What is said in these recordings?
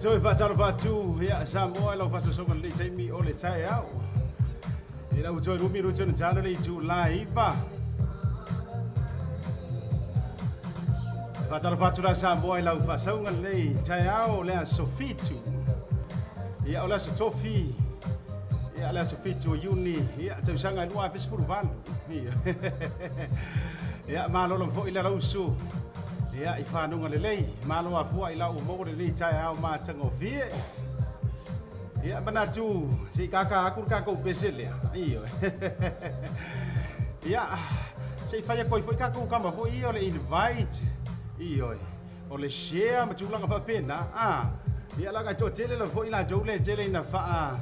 Toe faatalofa atu ia Samoa i lau faasoasoga lelei taimi o le taeao. I lau toe lumi lu tona talo le itulā 9. Faatalofa atu la Samoa i lau faasauga lelei taeao le aso 7. Ia o le aso tofi. Ia le aso 7 o Iuni. Ia tausaga e 2018. Ia. Ia malolo foʻi le lausu. Ia i whanunga lelei, malo afua i lau mo le taeao matagofie. Ia manatu, se kaka aku ka kou pese lea. Iyo. Ia, se i whaia koi foi kakou kama foi o le invite. Iyo. O le share ma tulaga faapena. Ah. Ia la ka to tele la foi la jo le tele ina faa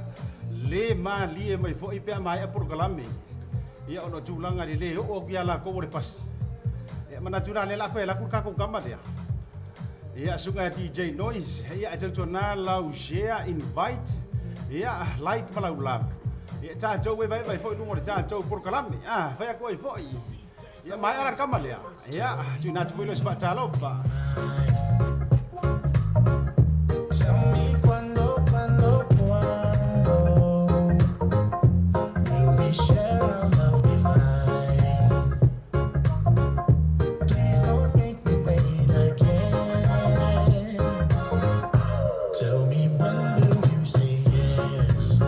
le malie mai foi pe mai a porokalame. Ia ono tulaga le le o ia la ko le pas. Ia manatu la le la pe la ku ka ku kama lea. Ia sunga DJ Noise, ia e tau na lau share invite. Ia like ma lau love. Ia ta jo we vai vai foi lungo le ta jo porokalame. Ah, fai ko foi. Ia mai ara kama lea. Ia tu na tu le spa talofa. Tell me cuando, cuando, cuando will we share our love divine? Please don't make me wait again. Tell me when will you say yes?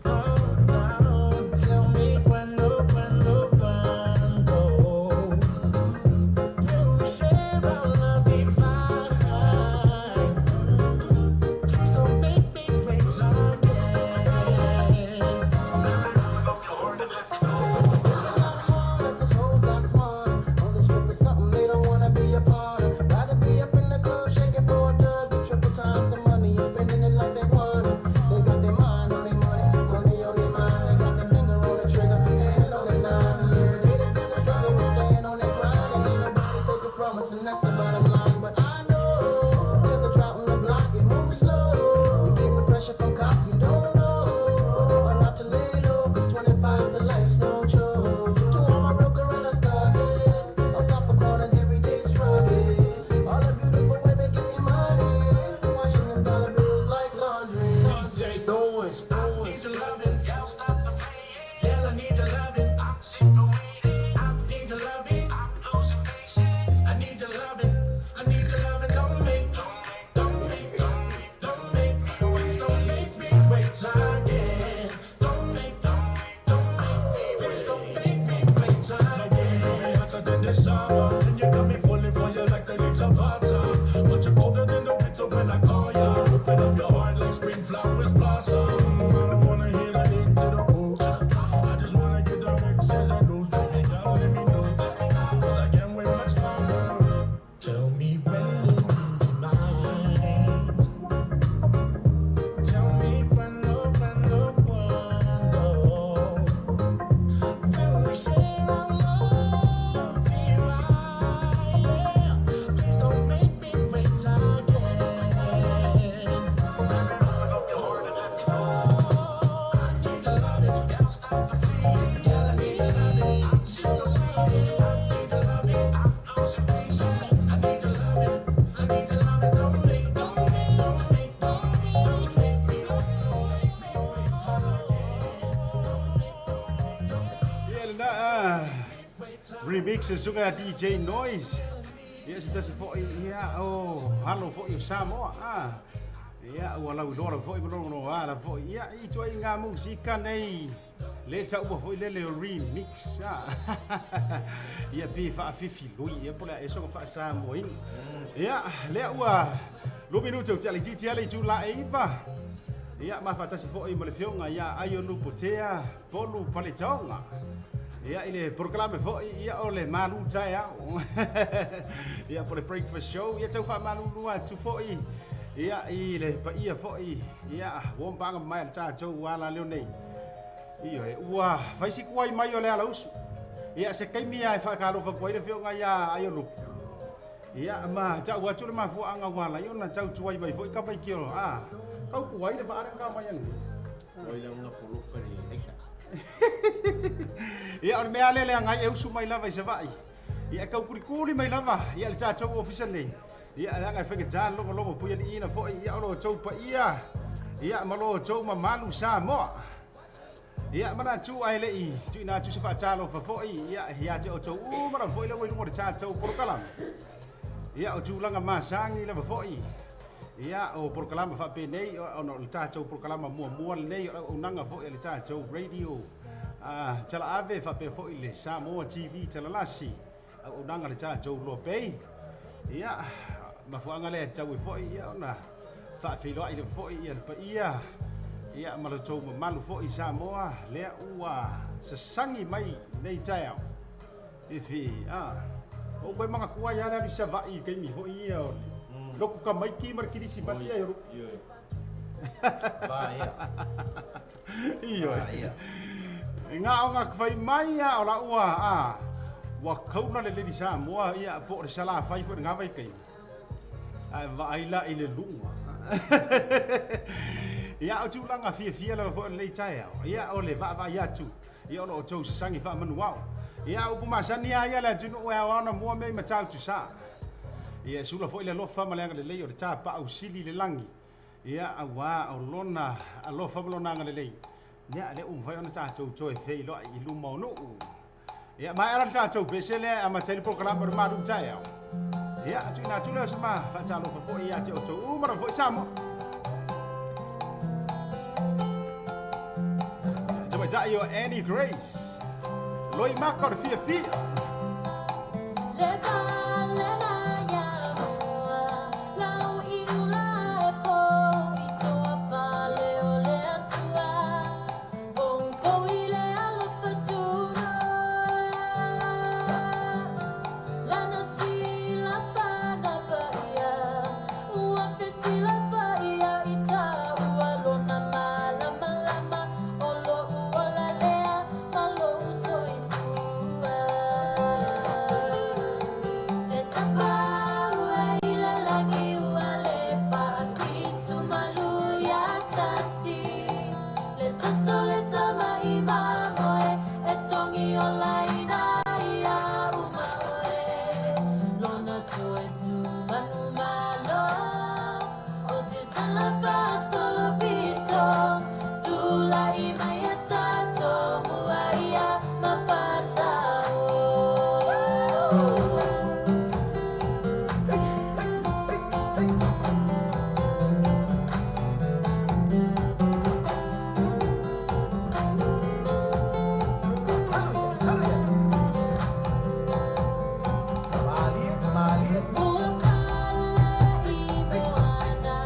Oh, no. Tell me cuando, cuando, cuando will we share our love divine? Please don't make me wait again. Let the souls got smarter. On the strip with something they don't wanna be a part of. Rather be up in the club shaking for a dub. Get triple times the money and spending it like they want it. They got their mind on their money, money on their mind. They got their finger on the trigger, hand on the nine. See, every day they feel the struggle, we staying on their grind. And ain't nobody take it from us, and that's the bottom line. But I know there's a drought on the block, it moves slow. You getting pressure from cops you don't know. Or not to lay low, 'cause 25 the life's no joke. To all my real gorillas thugging, on top of corners every day struggling. All the beautiful women getting money, washing them dollar bills like laundry. DJ Noise, I need your loving. Girl, I need your loving. I'm sick of waiting. I need your loving. I'm losing patience. I need your loving. I need your loving. Don't make, don't make, don't make, don't make me wait. Don't make me wait again. Don't make, don't make, don't make me wait. Don't make me wait again. Hotter than the summer, and you got me falling for you like the leaves of autumn. But you're colder than the winter when I call ya. Open up your heart like spring flowers blossom. I don't wanna hear that into the oh. I just wanna get the mixes and those baby girl, let me know. 'Cause I can't wait much longer. Tell me when will you be mine? Tell me cuando, cuando, cuando will we share our love divine? Yeah. Please don't make me wait again. Baby, open up your heart and let me know. I need your loving. Girl, stop the playing. Girl, I need your loving. I'm sick of waiting. I need your loving. I'm losing patience. I need your loving. I need your loving. Don't make, don't make, don't make, don't make, don't make me wait. Don't make me wait again. Don't make, don't make Ia lena wait remix e suga DJ Noise. Ia se tasi foi ia o halo foi o Samoa. Ah. Ia ua lau iloa lau foi ma logo ala foi. Ia i toi ngā musika nei. Le ta ua foi lele o remix. Ah. Ia pi whaafifi lui. Ia pole e soka wha Samoa ina. Ia lea ua 2 minuto te ale titi ale tu la eiva. Ia mafatasi foi ma le fioga ia ai o nupotea polu paletaoga. Ia i le porokalame foi ia o le malu taeao. Ia po le breakfast show ia tau faamalulu atu foi. Ia i le paia foi ia ua mapaga mai le tatou ala leo nei. Ia e ua faisi kuai mai o le ala usu. Ia se kaimi ia e faakalofa kuai le fioga ia ai o nupu. Ia ma tau atu le mafuaga ua ala i ona tau tuai mai foi ka mai kio. Ah, kau kuai le vaare ka mai ani. Oi la una polopa ni aisa. Ia o le mea lea le agai e usu mai lava i Savaʻi. Ia e kaukulikuli mai lava ia le tatou ofisa nei. Ia leaga e faigata le logologo puialiiina foʻi ia o lo outou paia ia ma lo outou mamalu Samoa. Ia manatu ae leʻi tuuina atu se faatalofa foʻi ia ia te outou uma lava foʻi le ua i luga o le tatou polokalame. Ia o tulaga masani lava foʻi ia o polokalama faapenei ona o le tatou polokalama muamua lenei o le auaunaga foʻi a le tatou radio talaave faapea foʻi le Samoa TV talalasi auaunaga le tatou Loa Pei. Ia mafuaaga lea tau e foʻi ia ona faafeiloai lava foʻi ia le paia ia ma le tou mamalu foʻi Samoa lea ua sasagi mai nei taeao ifi a o koe magatua ia le alu i Savaʻi i taimi foʻi ia o le loku kamaiki ma le kilisimasi ai o lu Ioe. Va ia. Ioe. Va ia. Ga o fai mai ia o la ua a ua kaula le leli Samoa ia po o le salafai foʻi lagā vaikaimi ae vaai la i le luga ia o tulaga fiafia lava foʻi o lenei taeao ia o le vaavaai atu ia o loo outou sasagi faamanuao ia upu masani a ia le atunuu e aoao na mua mea i matau tusā ia e sula foʻi le alofa ma le agalelei o le tapaau sili le lagi ia auā o lona alofa ma lona agalelei ia lea ua mafai ona tatou toe feiloai i luma o nuu ia maea la le tatou pese lea e amata ai le polokalame o le malu taeao ia tuuina atu lea o se ma faatalofa foʻi ia te outou uma lava foʻi Samoa. Tamaitai o Annie Grace Loimaka o le fiafia. Le fale ia moa, lau i ula e po i toa fale o le atua, pou i le alofa tuna. Lana sila fana paia, ua fesila faia i taua lona malama lama, o lo uola lea ma lo soifua. Le tapau e i le lagi ua le whaapitu malu ia tasi. Le toto le tama i mamoe, e tongi o laina ia uma oe. Lona toe tu manu malo, o se tala whaasolo pito. Tula i mai e tato mua ia mawhasao. Malie, malie. Ua fale i moana,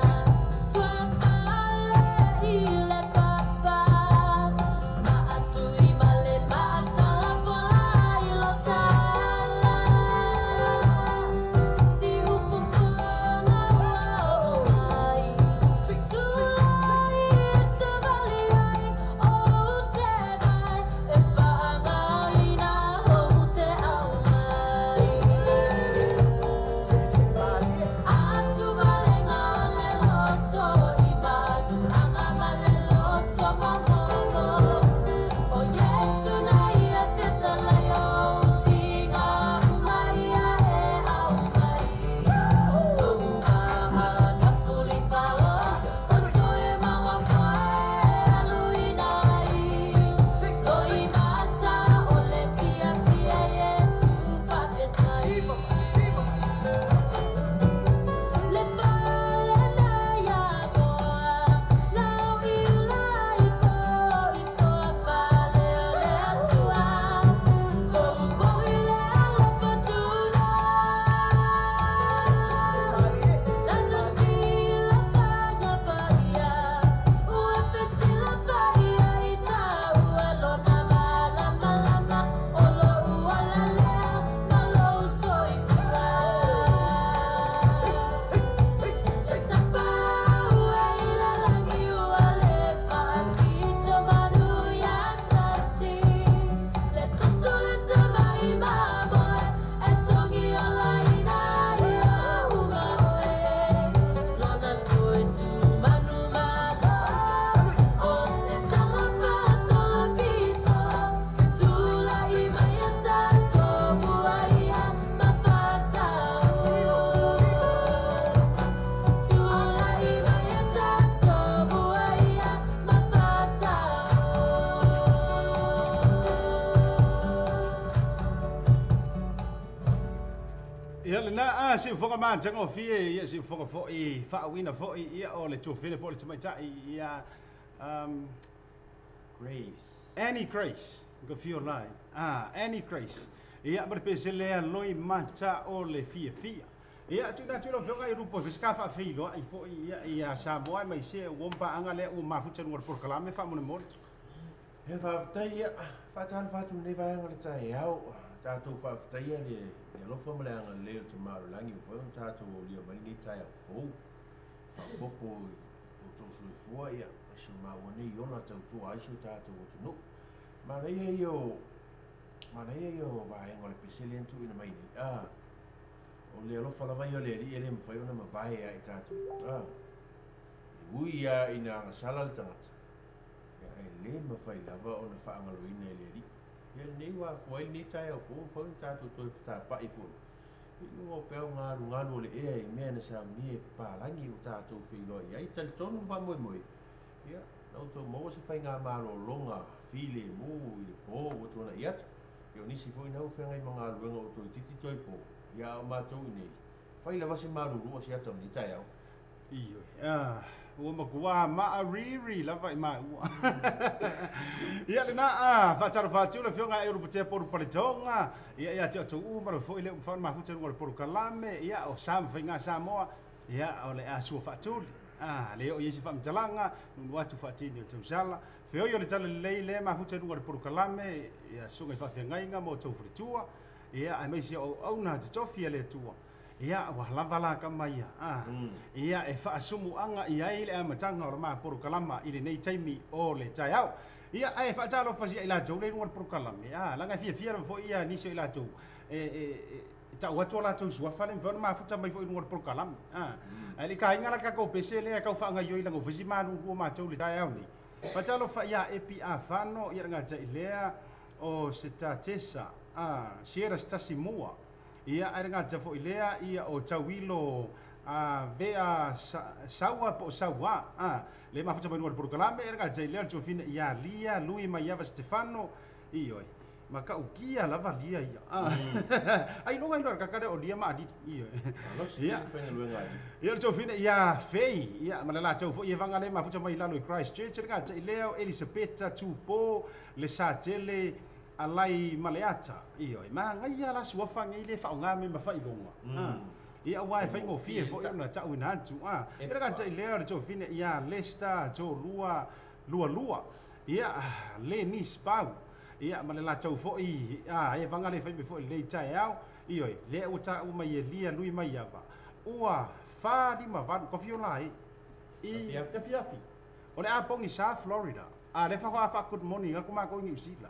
tua fale i le papa, maatui ma le maatala fola i lo tala. Ia lena a siufofoga matagofie, ia siufofoga foi faauuina foi, ia o le tuafafine po o le tamaitai ia Grace. Annie Grace, Gafio Lai. Ah, Annie Grace. Ia ma le pese lea loi mata o le fiafia. Ia tuuina atu i lau Afioga i Rupo e fai se faafeiloai foi ia ia Samoa aemaise ua mapaaga lea ua mafuta i luga o le polokalame faamolemole. Ia faafetai ia, faatalofa atu i lenei vaega o le taeao. Tatou faafetaia le alofa ma le agalelei o le Tama o le Lagi ua mafai ona tatou aulia mai lenei taeao fou. Faaopoopo i lo outou soifua ia ma si o maua nei ola tautua ai si o tatou atunuu. Manaia ia o manaia ia o vaega o le pese lea na tuuina mai nei. A o le alofa lava ia o le Alii e le mafai ona mavae ia i tatou. A e ui lava ina agasala le tagata, ia ae le mafai lava ona faagaloina e le Alii. Ia lenei ua afua ai lenei taeao fou, ua mafai ona tatou toe fetapai foi i luga o peau galugalu o le ea i mea na saunia e papalagi ua tatou feiloai ai. Talitonu le faamoemoe, ia, na outou maua se faigamalologa filemu i le po ua tuanai atu. Ia o nisi foi na ua feagai ma galuega ua toeitiiti toe po, ia a o matou i nei, fai lava se malulu o se ata o lenei taeao. Ioe, ah, ua matua maariri lava i maua. Ia lena, ah, faatalofa atu le Afioga ia Europatea Polu Paletoga, ia ia te outou uma lava foi lea ua mafai ona mafuta i luga o le polokalame, ia o sa ma faiga Samoa, ia o le a sua faatuli. Ah, le oo i ai se faamatalaga, nuunuu atu faatini o tausala. Feoi o le talalelei lea mafuta i luga o le polokalame, ia susuga i faafeagaiga ma outou faletua, ia aemaise o auauna totofi a le Atua. Ia, ua lava la kama ia. A, ia, e faasumuaga i ai le amataga o le ma polokalama i lenei taimi o le taeao. Ia, ae faatalofa sia i latou le i luga o le polokalame. A, leaga e fiafia lava foi ia nisi o i latou e, e, e tau atu o latou suafa le mafai ona mafuta mai foi i luga o le polokalame. A, ae le i kainga la le tatou pese lea e tau faagaoioi leaga ua fai si malulu o matou i le taeao nei. Faatalofa ia Epi Afano, ia le gatai lea o Setatesa, a, Sierra Setasimua. Ia, ae le gata foi lea, ia o Tauilo a Vea Saua po o Saua, a, le mafuta mai luga o le polokalame, ae le gata i lea o le tuafafine ia Lia Lui Maiava Stefano, ioe, ma ka'ukia lava Lia ia, a, ailoga iloa le kaka lea o Lia ma Alili, ioe. Malosi Ia, le faigaluega a Alii. Ia o le tuafafine ia Fei, ia, ma le latou foi Evaga le mafuta mai lalo i Christchurch, ae le gata i lea o Elisapeta Tupo Lesatele Alai ma le ata, ioe, manaia la suafa nei le faaaoga me ma faailoga, a, ia aua e faigofie foi ona tauina atu, a, e le gata i lea o le tuafafine ia Lester Tolua Lualua, ia, Lenis Pau, ia, ma le latou foi, a, Evaga le fai mai foi i lenei taeao, ioe, lea ua taua mai e Lia Lui Maiava, ua 4:58, kofi ola e, i afiafi, o le a pogisa Florida. A lea faatoa faa good morning atu matou i Niu Sila.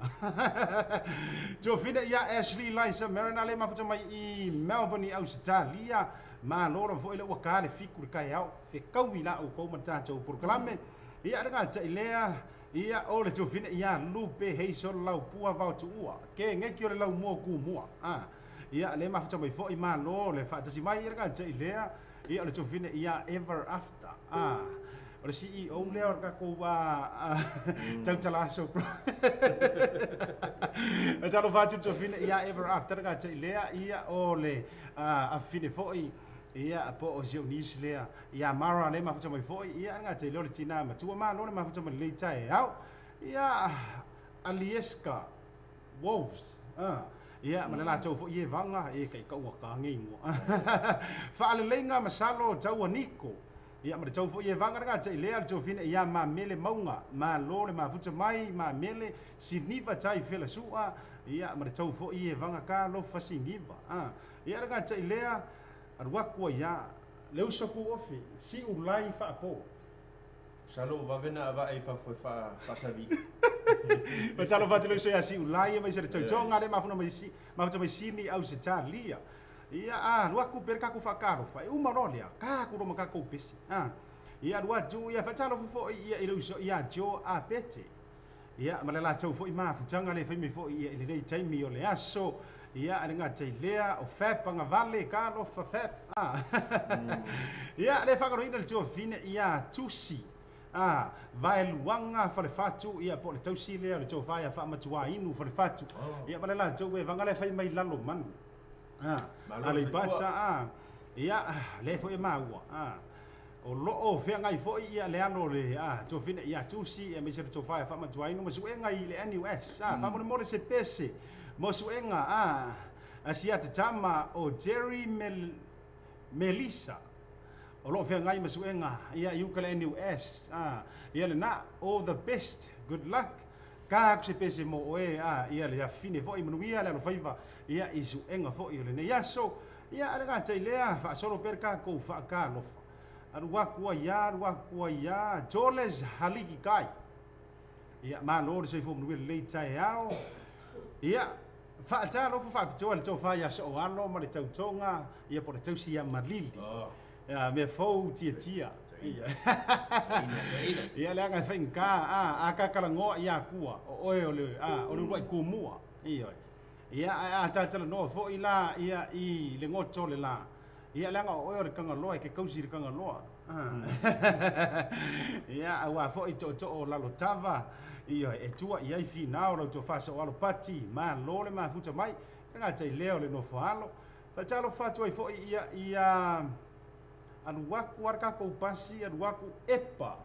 Tuafafine ia Ashley Liza Mariner lea e mafuta mai i Melbourne i Ausetalia. Malo lava foi lea ua ta le 7 i le taeao. Fetaui la outou ma le tatou polokalame. Ia le gata'i lea, ia o le tuafafine ia Lupe Hazel Laupua Vaotuua. Ke ngeki o le laumua o Tumua. A ia lea e mafuta mai foi malo le faatasi mai. Ia le gata'i lea, ia o le tuafafine ia Ever After. A o le CEO lea o le tatou tautala aso. E talofa atu le tuafafine ia Ever After le gata'i lea, ia o le afafine foi, ia po o si ou niece lea ia Mara lea e mafuta mai foi, ia le gata'i lea o le tina matua malo le mafuta mai lenei taeao. Ia Alieska Wolves, ia ma le latou foi Evaga e kaikaua ka ngei igoa. Faaleleiga masalo taua Niko. Ia ma le tou foi Evaga le gata'i lea le tuafafine ia Mamele Mauga, malo le mafuta mai Mamele Siniva tai Felasua, ia ma le tou foi Evaga ka lofa Siniva. Ia le gata'i lea alu atu ai ia le uso ku ofi si'u lai faapo. Masalo ua vave ona avae i fafo e faasavi. Matalo atu le uso ia si'u lai aemaise le tautoga lea mafuna mai mafuta mai Sini Ausetalia. Ia a alu atu pea le tatou faatalofa e uma loa lea ta atu loa ma tatou pese. A ia alu atu ia faatalofa foi ia i le uso ia Joe Apete. Ia ma le latou foi mafutaga le fai mai foi ia i lenei taimi o le aso. Ia le gata i lea o Fab Agavale talofa Fab. A ia le faagaloina le tuafafine ia Tusi a Vaeluaga Falefatu, ia po o le tausi lea o le tofa ia Faamatuainu Falefatu. Ia ma le latou Evaga le fai mai Lalomanu. Aleipata ia le foi maua o loo feagai foi ia le alo le tofine ia Tusi e aemaise le tofa e faamatuaina ma suega i le NUS faamolemole se pese mo suega asia tatama o Jerry Melissa o loo feagai ma suega ia i uka le NUS ia lena all the best good luck ka aku se pese mo oe ia le afine foi manuia le alofaiva ia i suega foi o lenei aso ia ale gatai lea faasolo pea le tatou faakalofa alu atu ai ia Joles Haliki Kai ia malo le soifua manuia lelei taeao ia faatalofa faapitoa le tofa ia So'oalo ma le tautoga ia po o le tausi ia Malili ia mea fou tiatia ia ia leaga e faigata a kakalagoa ia Akua o oe o le o le uluai kumua ia ia ae a talatalanoa foi la ia i le goto le la ia leaga o oe o le kagaloa e ke kausi le kagaloa ia auā foi tootoo o lalotava ia e tua i ai finao lau tofa So'oalo Pati malo le mafuta mai tagata i lea o le nofo alo faatalofa atu ai foi ia ia alu aku a le tatou pasi alu aku Epa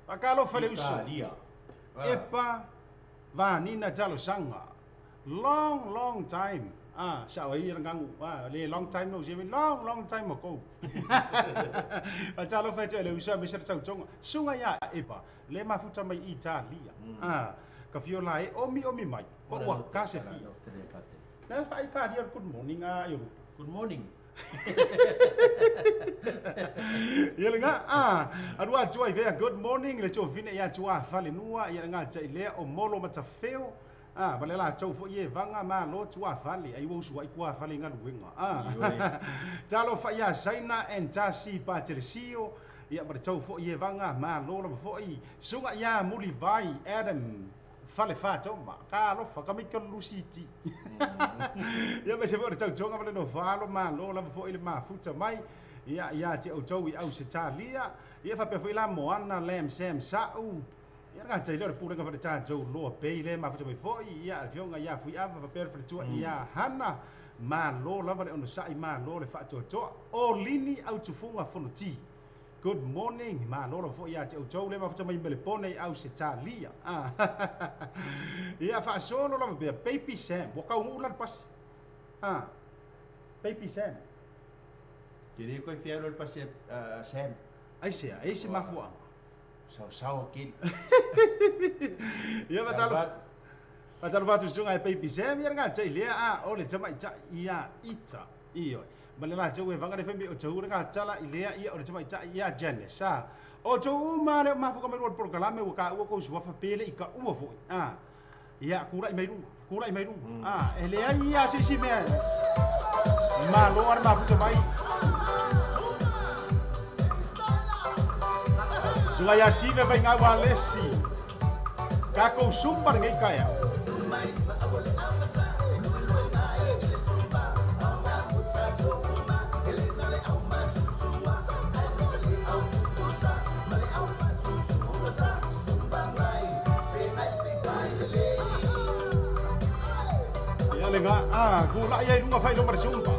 faakalofa le uso Epa Vanina talosaga long long time sao ai gagu le long time no see long long time ago faatalofa atu ai le uso aemaise le tautoga suga ia Epa le mafuta mai Italia ka fio la e omi omi mai po ua ka se fia le faaikalia good morning Europa good morning ia lega alu atu ai vea good morning le tofine ia tua falenua ia lega tailea o molo matafeo ma le latou foi e vaga malo tua fale ai ua usuai kua fale i galuega talofa ia Saina and Tasi Patelesio ia ma le tau foi e vaga malo lava foi suga ia Mulivai Adam fale fatoma talofa ka mai lusiti ia ma se foi le tautoga ma le nofalo malo lava foi le mafuta mai ia ia te outou i Ausetalia ia faapea foi la Moana Lam Sam Sa'u ia gata i lea o le pulega fa le tatou loa pei le mafuta mai foi ia afioga ia Fuiava faapea le faletua ia Hana malo lava le onosai malo le faatoatoa o Lini Autufuga Fonoti good morning malo lava foi ia te outou le mafuta mai Melepone i Ausetalia ia faasolo lava pea Baby Sam ua kauguu la le pasi Baby Sam Te le koe fialo le pasi Sam. Ai sea, ai se mafuaga. Sao kili. Ia fatalofa atu susuga e Baby Sam ia le gatai lea o le tamaitai ia Ita ioe ma le latou e vaga le faimi o tou le gatala i lea ia o le tamaitai ia Janice o tou uma le o mafuka mai lua le polokalame ua kaua kou suafa pele i kaua foi ia kula'i mai luga kula'i mai luga e leai ia se isi mea malo a le mafuta mai suga ia Sive vaigau alesi takou sumba lenei taeao. Ia lega kula'i ai luga failoma le sumba.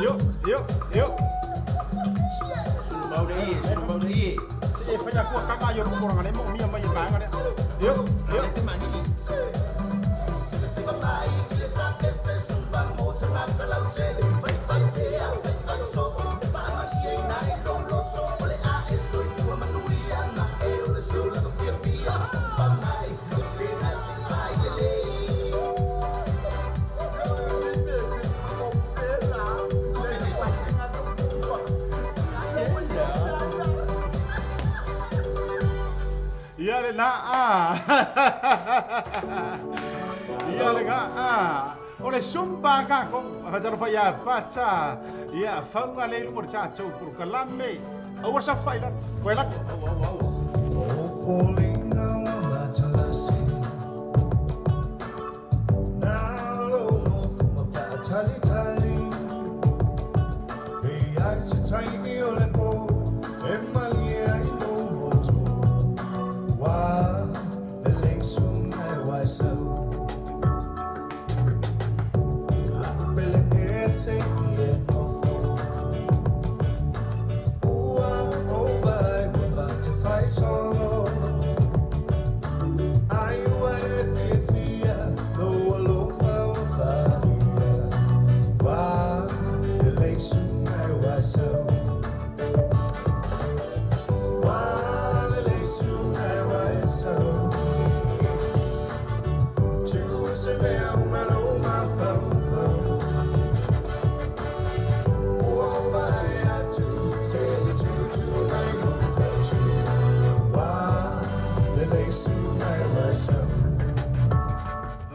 Io, io, io. Sulu mau le ie, sulu mau le ie. E fai a kua kanga i o rukoranga le mo mia mai e maanga le. Io, io. Te mani. Ia le na a. Ia le ga a. O le sumba ka ko fa fa ia pata. Ia faunga le lu cha chau pur kalame. Aua sa fai la. Koe la. Au au au.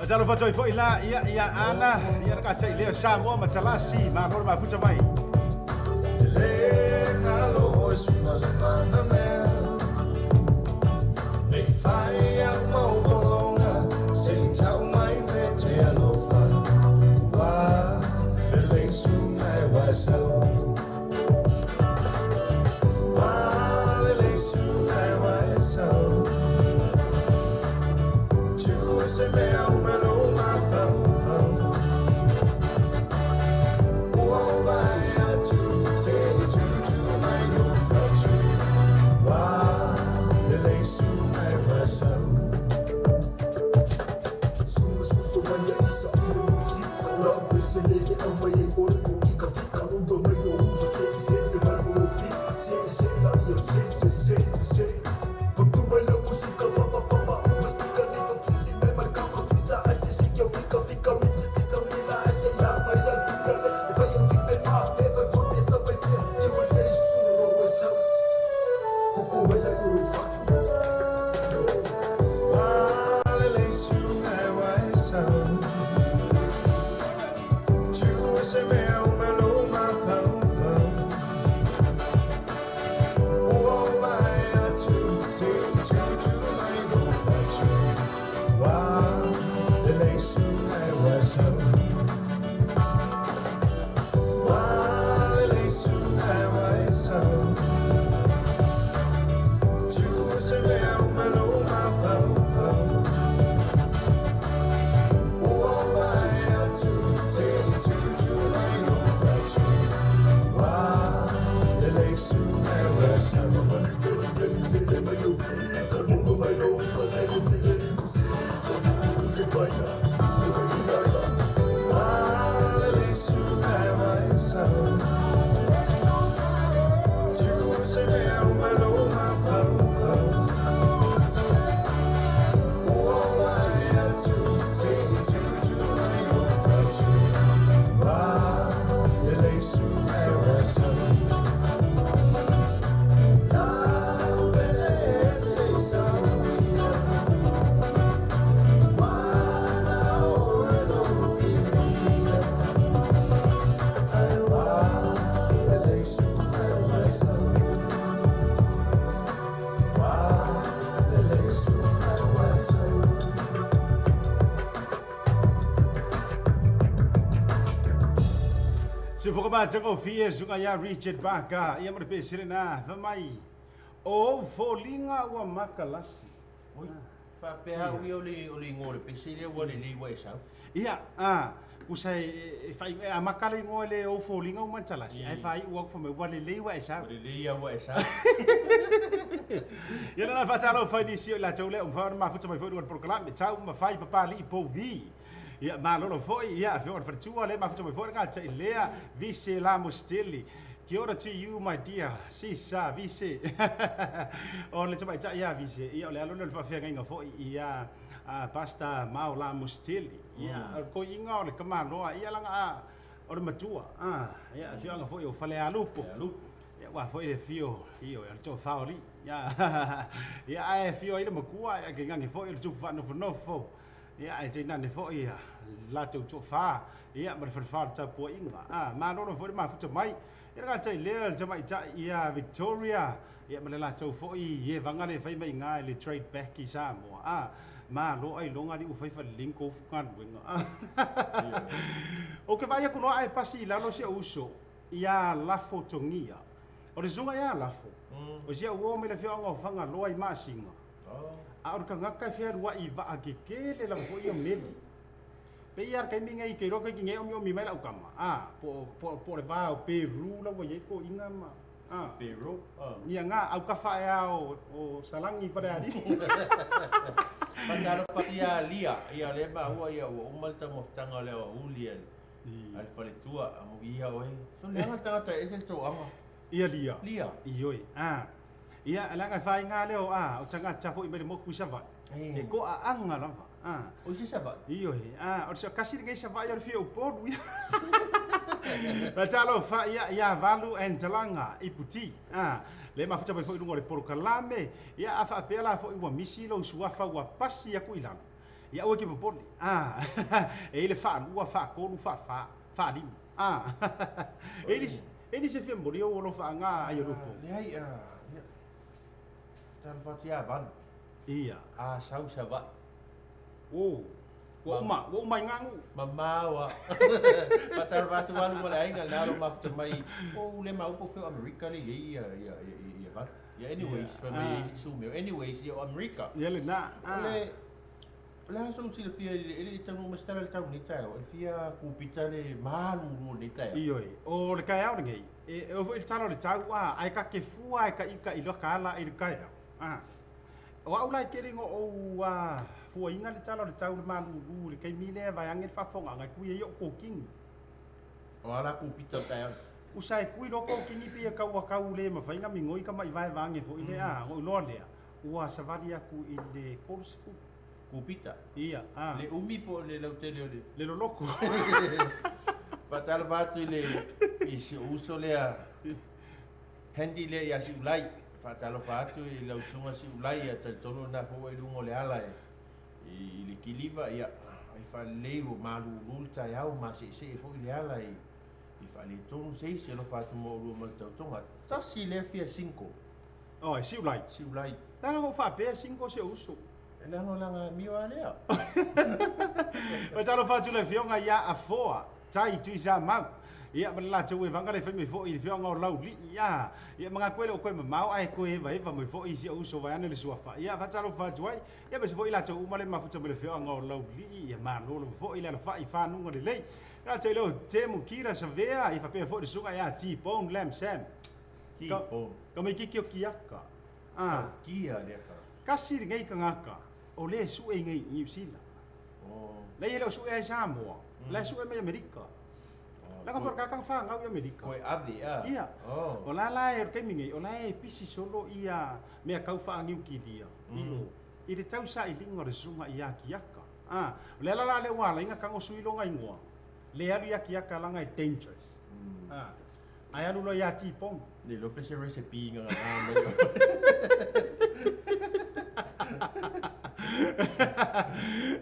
Talo fa foi la ia ia ana ia ka tsai le Samoa matalasi ma lo ma futsa mai. Le ngalo sunga le mana me. Nei fai a mau bolonga se tau mai me te alofa. Wa le sunga e wa sau. Wa le sunga e wa sau. Tu se me Se for ba tsa go fie suka ya Richard Baka ia mo pe sirena fa mai o folinga ua makalasi. Oi, fa pe ha ui o le o le ngore pe sile ua le le ua e sau. Ia a Usa e fai e amaka le igoa i le ou foliga uma talasi ae faaiu atu fai mai ua lelei ua e sau. Ua lelei ua e sau. Ia lena faatalofa i nisi o i latou lea ua mafai ona mafuta mai foi i luga o le polokalame tau ma fai Papalii Pouvi. Ia malolo foi ia afioga i le faletua lea mafuta mai foi le tagata i lea Vise Lamositele. Kia ora to you my dear sisa Vise. O le tamaitai ia Vise ia o le alo lea o le faafeagaiga foi ia Pastor Mao Lamositele. Ia o le koiiga o le tamaloa ia laga a o le matua a ia afioaga foi o Falealupo. Ia ua foi le afio ioe o le tofa o alii. Ia ia ae afio ai le matua ia tainane foi o le tupu faanofonofo. Ia ae tainane foi ia latou tofa ia ma le falefa o le tapuaiga. A malolo foi le mafuta mai. Ia le tagata i lea le tamaitai ia Victoria ia ma le latou foi ievaga le fai mai iga i le trade back i Samoa. A malo ailoga alii ua fai falelei ni tou galuega. Ou te vaai atu loa ae pasi i lalo si ou uso ia Lafo Togia. O le susuga ia Lafo, o si au uo mai le afioaga o Fagaloa i Maasina. A o le tagata e fealuai i vaa tetele lava foi ia meli. Pei lava le taimi nei te iloa toeitiiti nei omiomi mai lau tama, a, po o le va o Peru la ua i ai toeaiina ma, a. Peru, a. Ia na, autafa ea o Salani Falealili. Faatalofa ia Lia, ia lea maua ia ua uma le taumafataga o le aoauli a le faletua, amuia oe. So leaga le tagata e ese le toaga. Ia Lia. Lia. Ioe, a. Ia, leaga e faiga lea o, a, o tagata foi mai le motu i Savaii, e toaaga lava, a. O isi Savaii? Ioe, a, o le kasi lenei Savaii o le fia Upolu, ia. Talofa, ia, ia Valu and Talaga, Iputi, a, le mafuta mai foi i luga o le polokalame, ia, a faapea la foi ua misi lou suafa ua pasi aku i lalo, ia aua e te popole, a, e i ai le faalua, faatolu, faafa, faalima, a. E i ai nisi e fia momoli ou alofaaga ai o lupo? Leai, a, ia. Talofa atu ia Valu. Ia. A sau Savaii. O, ua uma, ua uma i Gagu. Mamao a. Faatalofa atu Valu ma le aiga lena o lo o mafuta mai. O le mau po o fea o Amerika le i ai ia, ia, ia Valu. Ia anyways, fai mai ai si mea. Anyways, ia o Amerika. Ia lena. O le, o le a sou silafia i le, e le i taunuu mai se tala i le tau nei taeao, e fia kupita le malulu o lenei taeao. Ioe, o le taeao lenei, e oo foi i le tala o le tau, a, ae ta te fua e taʻitaʻi loa ta ala i le taeao. A, o au la e tele ina ou fuaina le tala o le tau i le malulu i le taimi lea vaeane le faafofogaaga e tui ai o'u kokini. O a la kupita o le taeao? Usa e tui loa kokini pei e tau a tau le mafai ona migoi tama'i vaevaage foi lea, a, ona ou iloa lea, ua savali atu i le 30. Kupita. Ia, a. Le umi po o le lautele o le. Le loloto. Faatalofa atu i le i si ou uso lea Handy lea ia Siulai. Faatalofa atu i lau susuga Siulai, ia talitonu lena foi ua i luga o le ala e i le kiliva, ia ai faalelei ua malulu le taeao, maseesee foi le ala i i faaletonu se isi. Alofa atu mo oulua ma le tautoga. Tasi lea fia single. Oi, Siulai. Siulai. Leaga na ou faapea single si ou uso. E leaga o lana amio a lea. Faatalofa atu le afioga ia Afoa Tai Tuisamau. Ia ma le latou evaga le fai mai foi i le afioga o Laulii. Ia, ia manatu e le o toe mamao ae toe evaeva mai foi si ou uso vaeane le suafa. Ia faatalofa atu ai. Ia aemaise foi i latou uma le mafuta mai le afioga o Laulii. Ia malo lava foi le alafai i fanuga lelei. Ia te leo Temu Kira Savea, ia faapea foi le susuga ia T-Bone Lam Sam. T-Bone. Ka mai kiki o Kiaka. Ah. Kia lea ka. Kasi lenei tagata o lea e sue i nei i Niu Sila. Leai e le o sue ai Samoa, la e sue mai Amerika. Leaga foi o le tagata na fanau i Amerika. Koe ave a. Ia. O la la e o le taimi nei, o la e pisi solo ia mea tau faaniukilia i o i le tausailiga o le susuga ia Kiaka. A, o le ala la lea ua ala ai ona tago sui lona igoa, le alu ia Kiaka leaga e dangerous. A, ae alu loa ia T-Bone. Le iloa pe se recipe ina gagā mai.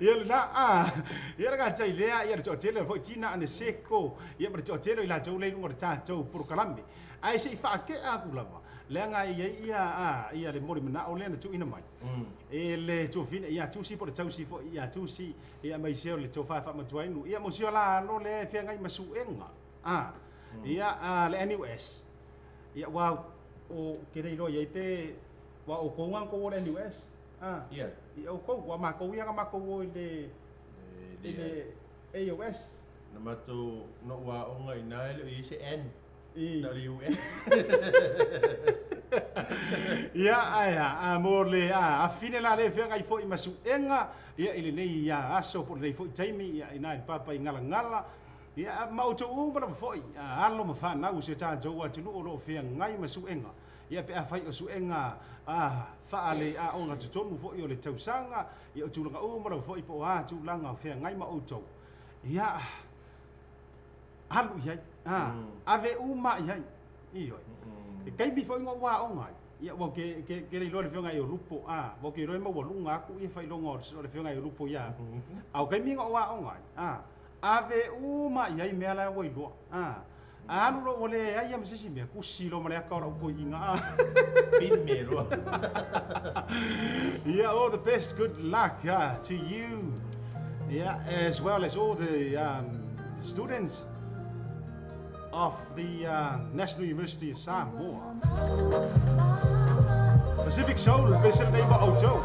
Ia lena, a, ia le tagata i lea, ia le toatele foi Tina Aneseko, ia ma le toatele o i latou lea i luga o le tatou polokalame. Ae se i faatea atu lava, leaga e i ai ia, a, ia le molimanao lea na tuuina mai e le tuafine ia Tusi po o le tausi foi ia Tusi, ia aemaise o le tofa e faamatuainu, ia mo si o la alo lea e feagai ma suega, a, ia, a, le NUS. Ia, ua, o, ke le iloa i ai pe, ua outou na outou o le NUS, a, Ia. Ia outou, ua matou ia na matou o i le, i le AOS. Na matou na ou aoga i ina e le o i ai se N, na o le US. Ia, ae a, mo le afine la lea e feagai foi ma suega, ia, i lenei aso po o lenei foi taimi, ia, i ina i le Papaigalagala, ia, ma outou uma lava foi, alo ma fanau o si o tatou atunuu o lo o feagai ma suega, ia, pe afai o suega faale-aoga totonu foi o le tausaga, ia, o tulaga uma lava foi po o a tulaga o feagai ma outou, ia, alu i ai, ave uma i ai, ioe. E taimi foi na ou aoga ai, ia, ua ke, ke, ke le iloa le afioga i Olupo, ua ke iloa e maualuga aku ia faailoga o le afioga i Olupo ia aku. A o taimi na ou aoga ai, ave uma i ai mea la ua iloa, alu loa ua leai lava ma se isi mea, kusi loa ma le aka o lau toeaina. Pime loa. Yeah, all the best, good luck to you, yeah, as well as all the students of the National University of Samoa. Pacific Soul, pese lenei ma outou.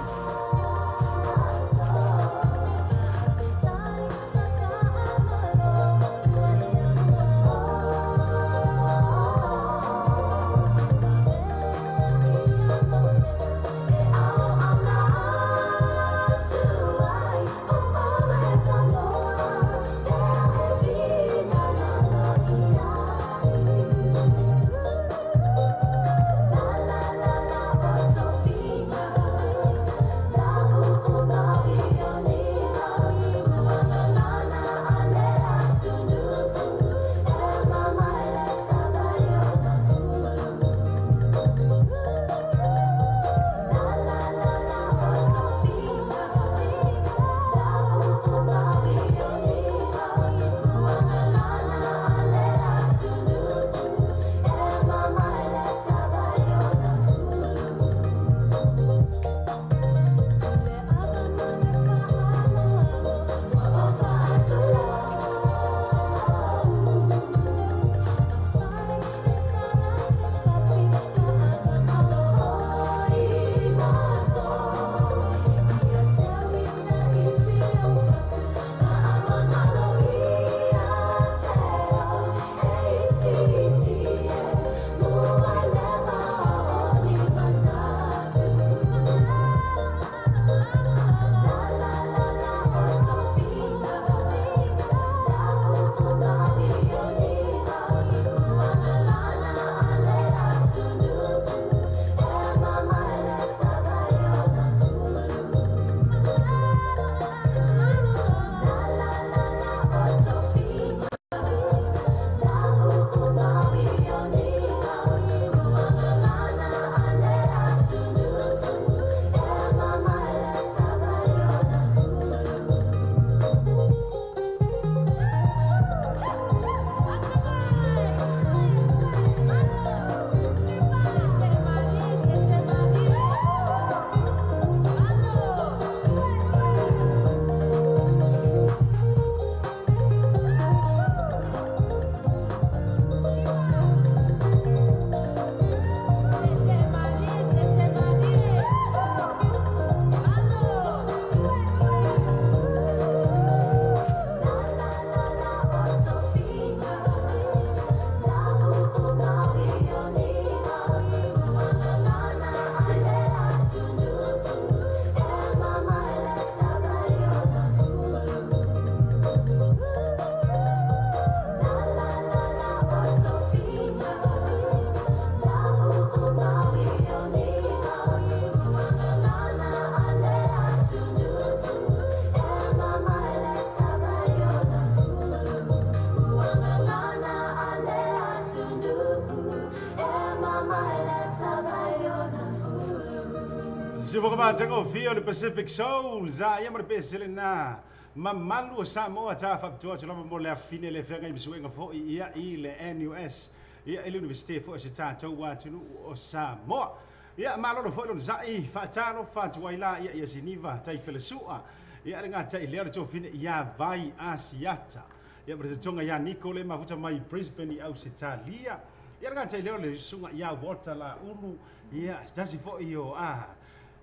Matagofie o le Pacific Souls, a ia ma le pese lena mamalu o Samoa ta faapitoa atu lava mo le afine le feagai ma suega foi ia i le NUS, ia i le Universite foi o se tatou atunuu o Samoa. Ia malolo foi lona sa'i faatalofa atu ai la ia ia Siniva Taifelesua, ia le gatai lea o le tofine ia Vai Asiata, ia ma le totoga ia Niko le mafuta mai Brisbane i Ausetalia, ia le gatai lea o le susuga ia Walter Laulu, ia se tasi foi o a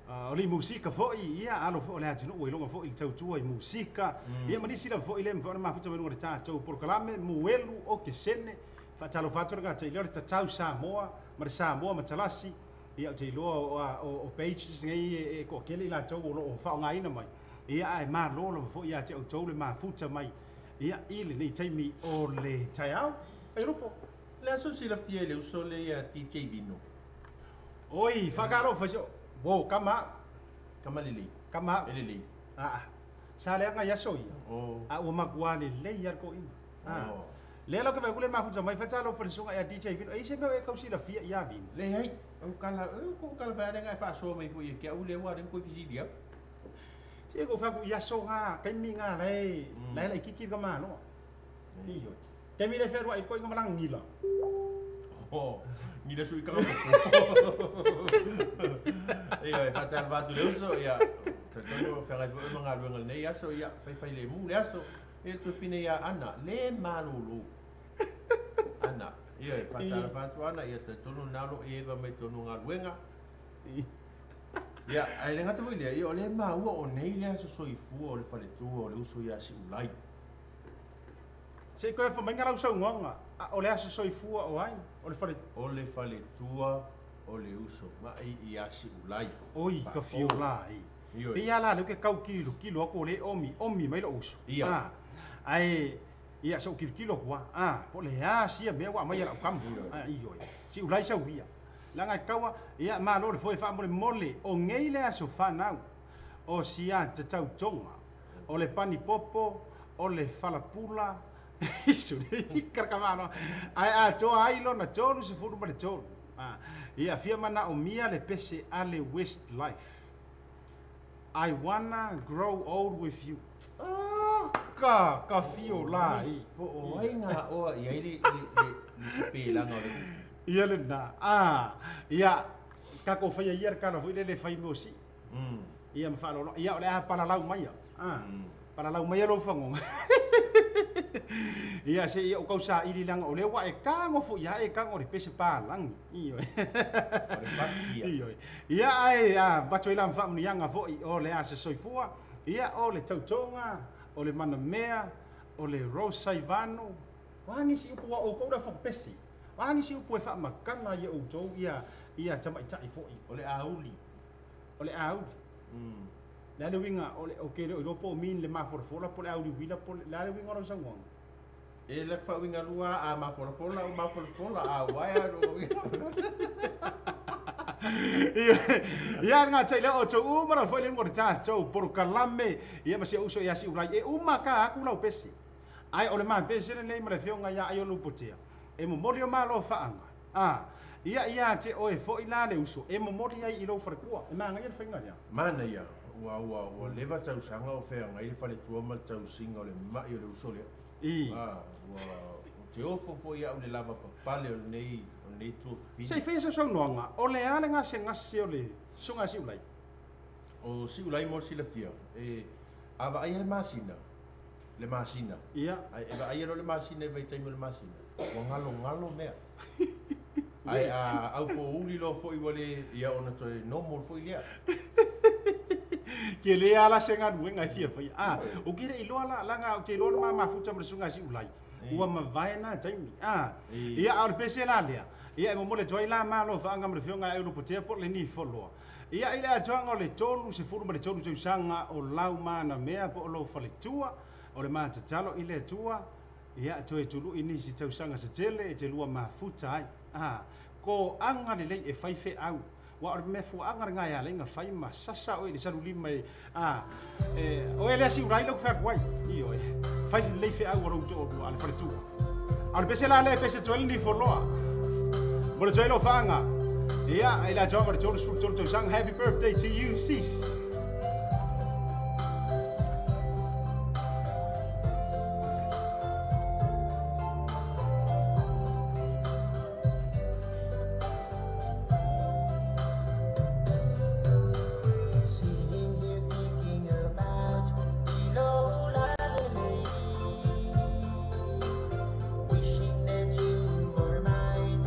O le musika fo'i ia alo fo'i o le atunuu ua iloga fo'i i le tautua i musika ia ma nisi lava fo'i lea ma ona mafuta mai luga o le tatou polokalame muelu o kesene faatalofa atu le gata i lea o le tatau Samoa ma le Samoa matalasi ia ou te iloa o pages nei e toatele i latou o lo o faaaogaina mai ia ae malo lava foi ia te outou le mafuta mai ia i lenei taimi o le taeao. Aiolupo. Le aso silafia i le uso lea ia DJ Vino. Oi, faakalofa si o kama. Kama lelei. Kama. E lelei. Sa leaga i aso ia. A ua matua lelei ia le toʻina. Lea lau ke vai kule mafuta mai fatalofa le susuga ia DJ Vino. E i se mea o e kausilafia ia Vino. Leai, o kala, o kala fai ale ngai faasoa mai foi e ke au le ua le koe fesili au. Se ko fa ku ia so nga kaimi nga lai lai lai kiki ka maloa. Iyo. Kaimi le ferua i ko inga malang ngila. Oh, ngila sui ka mo. Iyo, e fatal va tu le uso ia. Tonu ferai foi manga luenga nei aso ia fai fai le mu le aso. E tu fine ia ana le malulu. Ana. Iyo, e fatal va tu ana ia tonu nalo e va mai tonu ngaluenga. Ia, ai le ngata foi lea, ia o le maua o nei le aso soifua o le faletua o le uso ia Siulai. Se koe fa mai ngā rau saunoaga, o le aso soifua o ai, o le fale... O le faletua o le uso mai ia Siulai. Oi, ka fiola ai. Pei la leu ke kau kilo kilo aku o le omi, omi mai lo uso. Ia. Ai, ia so kilo kilo kua, po le a sia mea wa mai lau kamu. Iyo. Siulai sau ia. Langa kaua ia malo le foi fa mole mole o ngei le aso whanau o sia te tautonga o le panipopo o le falapula isu nei karkamano ai a toa ai lona 33 ia fia mana o mia le pese a le Westlife. I wanna grow old with you. Ka ka fio la i po o ai ngā oa i ai le sepelanga o le ia le na ia kako fai ia kana foi le fai mo si ia mfalo ia o le a palalau mai palalau mai lo fango ia se ia o kausa ili langa o le wa e kango fo ia e kango le pese palang io ia ai a bato ila mfa ni anga fo o le a se soifua ia o le tautonga o le manamea o le Rosa Ivano wangi si upu o ko da fo pese wangi si upu e fa makana ia o tou ia ia tamaitai foi o le auli o le auli le le winga o le o ke le o po min le mafolafola po le auli wila po le le winga o sangonga e le fa winga lua a mafolafola o mafolafola a waia ro ia nga tei le o tou uma foi le mo ta tou por kalame ia ma se uso ia si ulai e uma ka aku lau pese ai o le ma pese le nei ma le fionga ia ai o lupotea e momoli o malo faanga ia ia te oe foi la le uso e momoli ai i lou farekua e maga ia le faiga lea mana ia ua ua ua leva tausaga o feagai le faletua ma le tausiga o le ma'i o le uso lea i ua te ofo foi au le lava papale o lenei tuafili se i faia sausaunoaga o le a le gasegase o le suga siulai o siulai mo le silafia e a vaaia le masina ia ai e vaaia lo le masina e vaitaimi o le masina ua galogalo mea ai a au pouli lo foi ua le ia ona toe normal foi lea ke le ala se galuega e fia faia o kile iloa la langa o te iloa le mamafuta ma le suga siulai ua mavae na taimi ia a o le pese la lea ia e momole toai la malo faaaga ma le fioga e ulopotea po le ni foloa ia i le atoaga o le 33 tausaga o lau manamea po o lou faletua o le matatalo i le Atua ia toe tului nisi tausaga se tele e te lua mafuta ai ko anga lelei e fai feau ua o le mea fuaaga legae alaiga fai ma sasa oe i le salulima e oe lea siulai lau feaku ai ioe fai lelei feau o lou toolua a le faletua a o le pese la lea pese toe le nifoloa mo le toe lou faaga ia i le atoaga o le 33 tausaga. Happy birthday to you sis. Wishing that you were mine,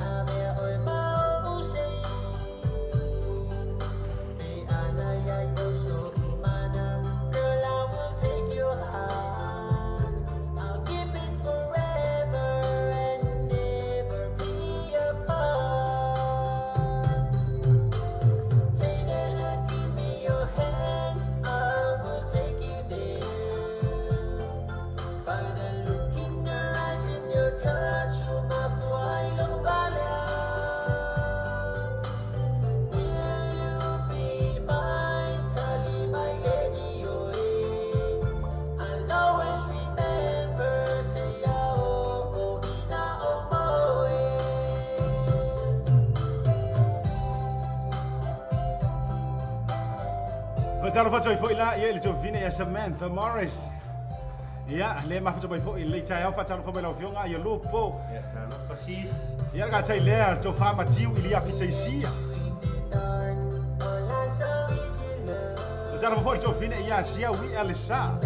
Faatalofa foi la ia i le tuafafine ia Samantha Morris. Ia, le mafuta mai foi i lenei taeao, faatalofa mai lau Afioga ia Lupo. Ia, talofa sis. Ia le gatai lea, le tofa matiu i lia fitaisia. Faatalofa foi i le tuafafine ia Sia Wia le Sa.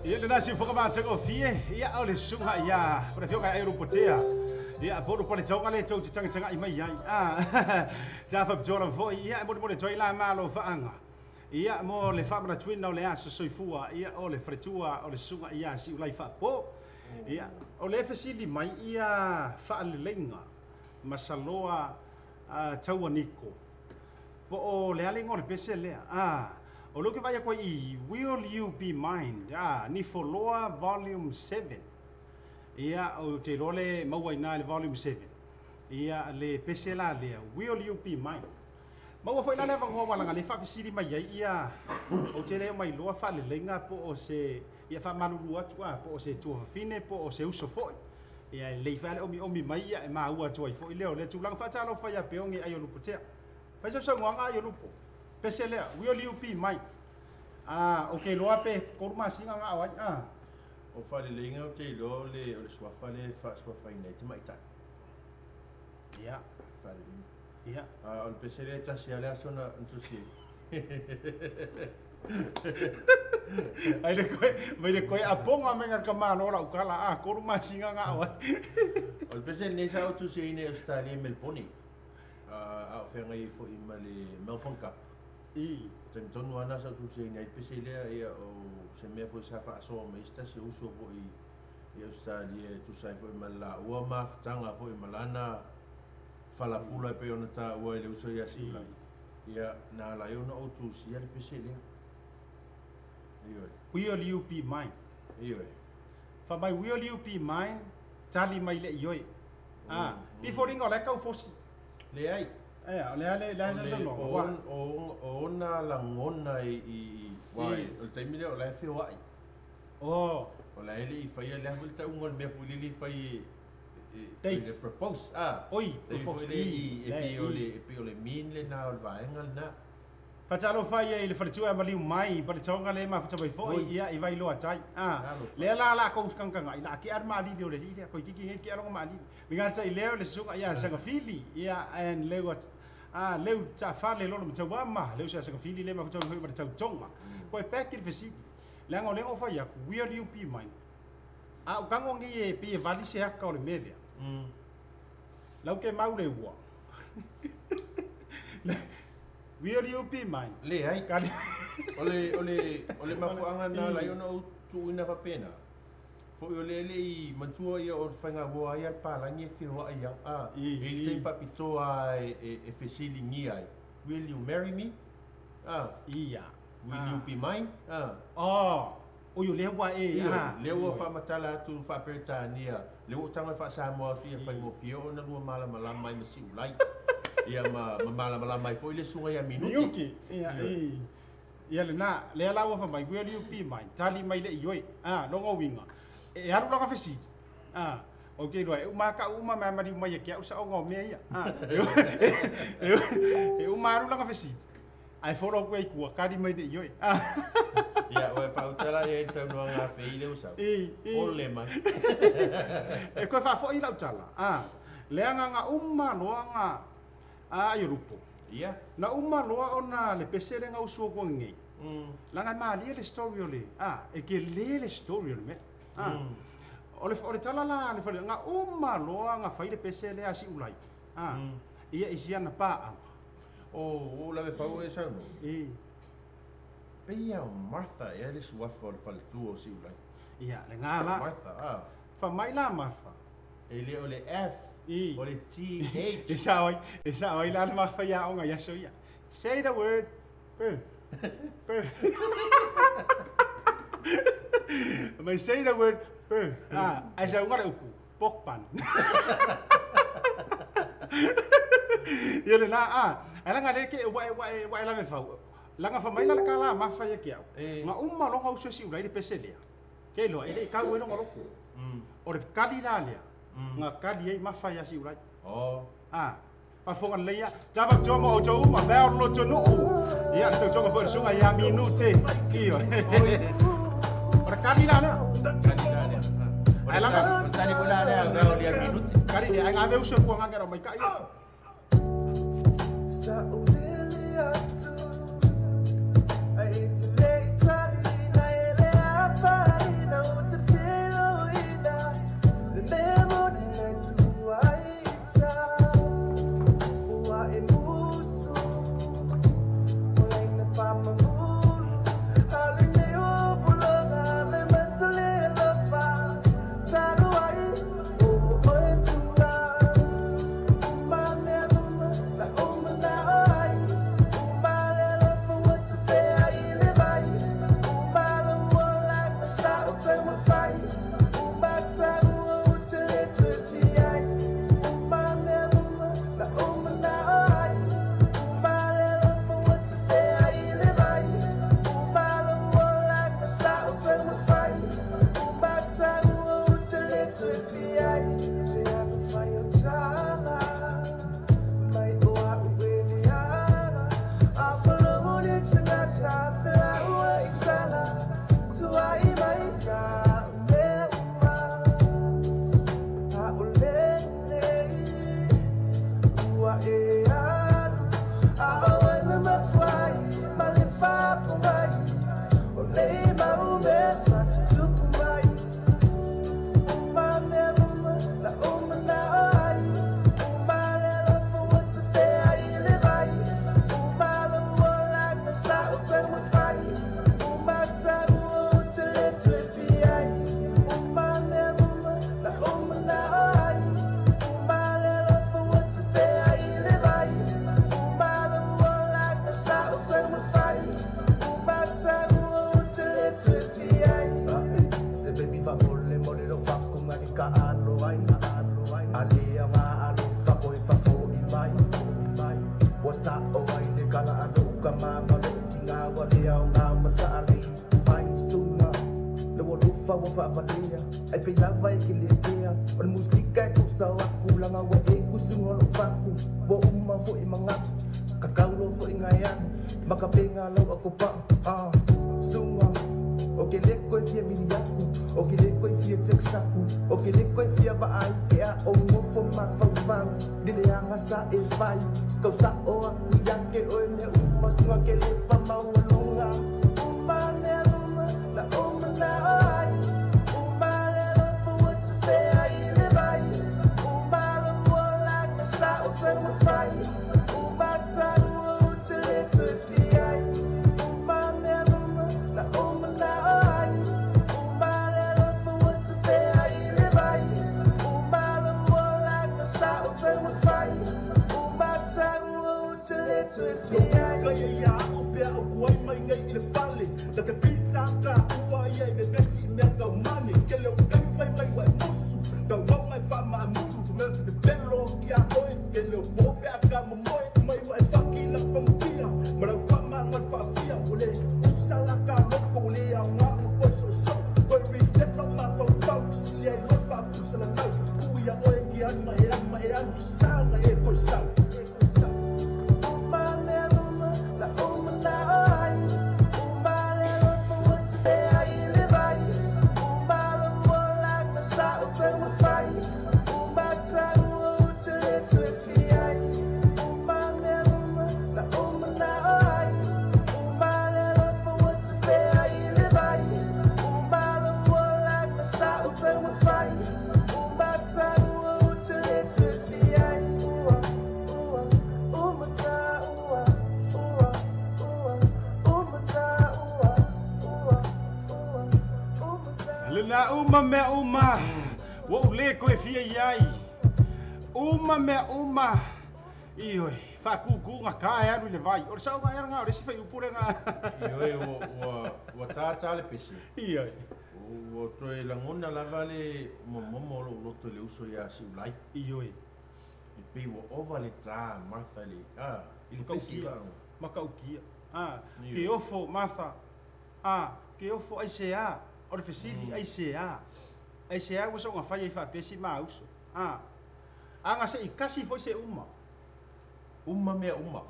Ia lena siufoga matagofie, ia o le suga ia o le afioga ia Lupotea. Ia po lupa le taoga le tou te tagatagai mai ai. Tafaapitoa lava foi, ia e molimoli atu ai la malo faaga. Ia mo le faamanatuina o le aso soifua, ia o le faletua o le suga ia Siulai faapo. Ia o le fesili mai ia faaleleiga masaloa tauaniko. Po o le ale o le pese lea. O leo ke vai koe i Will You Be Mine? Nifoloa Volume 7. Ia o te iloa le maua ina le Volume 7. Ia le pese la lea, Will You Be Mine? Maua foi la le avanoa walaga le faafesili mai ai ia o te leo mai loa faaleleiga po o se ia faamalulu atu po o se tuafafine po o se uso foi. Ia lei fa le omi omi mai ia e maua atu ai foi lea o le tulaga faatalofa ia peoge ai o Lupotea. Fai sauauga ai o Lupo. Pese lea, Will You Be Mine? O ke loa pe koru masina nga o ai. O faaleleiga o te iloa o le suafa le faasuafaina ai te ma'itai. Ia. Faaleleiga. Ia. O le pese lea e tasi a le aso na tusi. Ai le koe, mai le koe aponga me nga ka malo la ukala koru masina nga o ai. O le pese lenei sa o tusi ai nei Australia i Melbourne. A o feagai fo'i ma le Melbourne Cup. I. Taimi tonu ana sa tusi ai nei pese lea ia o se mea foi sa faasoa mai se tasi o uso foi i Australia e tusa ai foi ma le laua mafutaga foi ma lana falapula e pei ona taua i le uso ia Siulai. Ia na ala ai ona ou tusia le pese lea. Ioe. Will you be mine? Ioe. Fa mai will you be mine? Tali mai le ioe. Before o le kau fosi. Leai. O le ale le O sa le no. o ona lagona i uai o le taimi lea o la e feoa'i. O. O la e le'i faia le a foi le tauga o le mea fuilili fai e Date. le propose. Oi, taimi propose. foi le i e Le, pei o i. le e pei o le mean lenā o le vaega lenā. Faatalofa ia i le faletua e maliu mai pa le taoga le mafuta mai foi Oi. ia i vailoa tai. Alofa. Lea la la kou fekagakagai la ke a le malili o le alii lea koe kiki nei ke a loga malili. Le gata i lea o le susuga ia Sagafili ia and le ua A leu taafale lona matauama leu seasagafili le mafuta foi ma le tautoga koe peki le fesili leaga o lea o fai aku will you be mine a o tago nei e pei e vali se aka o le mea lea lau ke mau le ua will you be mine Leai. Kali O le mafuaaga na lai ona ou tuuina faapena foʻi o le leʻi matua ia o le faiga ai a le palagi e feoaʻi au a e i taimi faapitoa e fesiligia ai, "Will you marry me?" A "Will you be mine?" A Oh, o yo le ua e Io, lea ua faamatala atu faaperetania le ua taga faasamoa atu ia faigofie ona lua malamalama ai ma siulai ia ma malamalama ai foʻi le suga ia Minuti. Miuki ia i ia le na le la ua fa mai will you be mine tali mai le ioi a longo winga e alu laga fesili a o ke loa e uma ka uma ma mari mai ke au sa o mea ia a e uma alu laga fesili ai folo ku e kua kali mai le ioi a Ia oe faautala ia i le saunoaga afei le usau ole mai. E koe faafoʻi lau tala a leaga ga uma loa ga a ai lupo na uma loa ona le pese le gausu o nei laga malie le story o le a e ke le le story o le mea a o le tala la le fale ga uma loa ga fai le pese le a siulai a ia i siana paaga. O o lave fau e saunoa peia o Martha ea le suafa o le faletua o siulai. Ia le gā la Martha a fa mai la Martha e le o le F o le T H. E sao ai la le mafa ia onga ia so ia say the word per per mai say the word per a ai sa unga le upu pokpan ia le na a ai langa le ke wa wa wa la me fau langa fa mai la kala mafa ia ke au nga uma longa uso si ulai le pese lea ke loa e le kau e longa loko o le kali la lea nga kali ai mafa ia si ulai a pafonga leia tava toma o to uma veo lo to no ia le tautoga foi le suga ia minute io o le kali la lea Kali la lea ai langa o le tali foi la lea veo lia minute kali lea ai ngave uso kuanga ngero mai ka ia. Sa ulili atu ai te le itali na ele afari na o te pelo ina le memo ni le tuaita ua e musu o leina fama mulu ale le o pulonga le matale lofa talu ai o oe sua Mai o a uele ala a falo le tangata fela ua i tala tuai mai ka me uma a o le nei ua e alu a o na mafai ma le fapo mai o le mau me sa tupu mai uma me uma na uma na ai uma le lo fo te te ai le vai uma lo ola na sa o te mafai uma ta o te le te fi ai uma me uma na uma na ai uma le lo fo te te ai le vai uma lo ola na sa o te mafai uma ta o te le te fi ai. Se baby fa mole mole lo fa kunga i ka alo ai alo ai ale nga alo fa koi fa fo i mai fo i mai wa sa o ai le kala alo ka mama lo tinga wa le au nga masa ale ai stunga le wa lo fa wa fa valea ai pe lava e ke le pea o le musika e kusa wa kulanga wa e kusunga lo fa ku wa uma fo i manga kakau lo fo i ngai makapenga lo akopa a sunga o ke le koe fia vili aku o ke le koe fia teksaku o ke le koe fia vaai e a o ngofo mafaufau le leaga sa e fai Kau sa oa ia ke oe mea uma Sunga ke le whamaualunga Uma mea uma la uma na ai Uma le alofa ua tafea i le vai Uma le ua laka sa o taumafai Uma taua ou te le toe fia ai Uma mea uma la uma na ai Uma le alofa ua tafea i le vai Uma le ua laka sa o taumafai Uma taua ou te le toe fia ai Kaya ia o pea o kuai mai ngai i le fale La te pisa ka ua ia i vevesi i mea tau mane Ke leo kai fai mai wa e musu Tau wau mai wha maa muru Mea te pelo ki a oe Ke leo po pea ka momoe Mai wa e whaki la whamukia Ma lau wha maa ngai whaafia Ole usa la ka loko Ole au ngā o koe so so Koe reset lau ma fau fau Sili ai loa whaapusa la lau Kui ia oe ki anu ma e anu ma e anu Sana e koe sau E koe sau Uma mea uma la uma na ai Uma le alofa ua tafea i le vai Uma le ua laka sa o taumafai Uma taua ou te le toe fia ai Uma mea uma la uma na ai Uma le alofa ua tafea i le vai Uma le ua laka sa o taumafai Uma taua ou te le toe fia ai Ua, ua, uma taua Ua, ua, uma taua Ua, ua, uma taua Le la uma mea uma ua ou lē koe fia i ai uma mea uma ioe faakūkūga kā e alu i le vai o le saʻoga ea lagā o le isi faiupu lega Ioe ua ua tātā le pese. Ioe Ua toe lagona lava le momomo o lou loto i le uso ia Siulai. Ioe E pei ua ova le tā Martha i le i le pese Makaukia. la. Makaukia a Ioe. ke ofo Martha a ke ofo aiseā o le fesili aiseā aiseā ua soʻoga fai ai faapesi ma auso a aga seʻi kasi foi se uma Uma mea uma.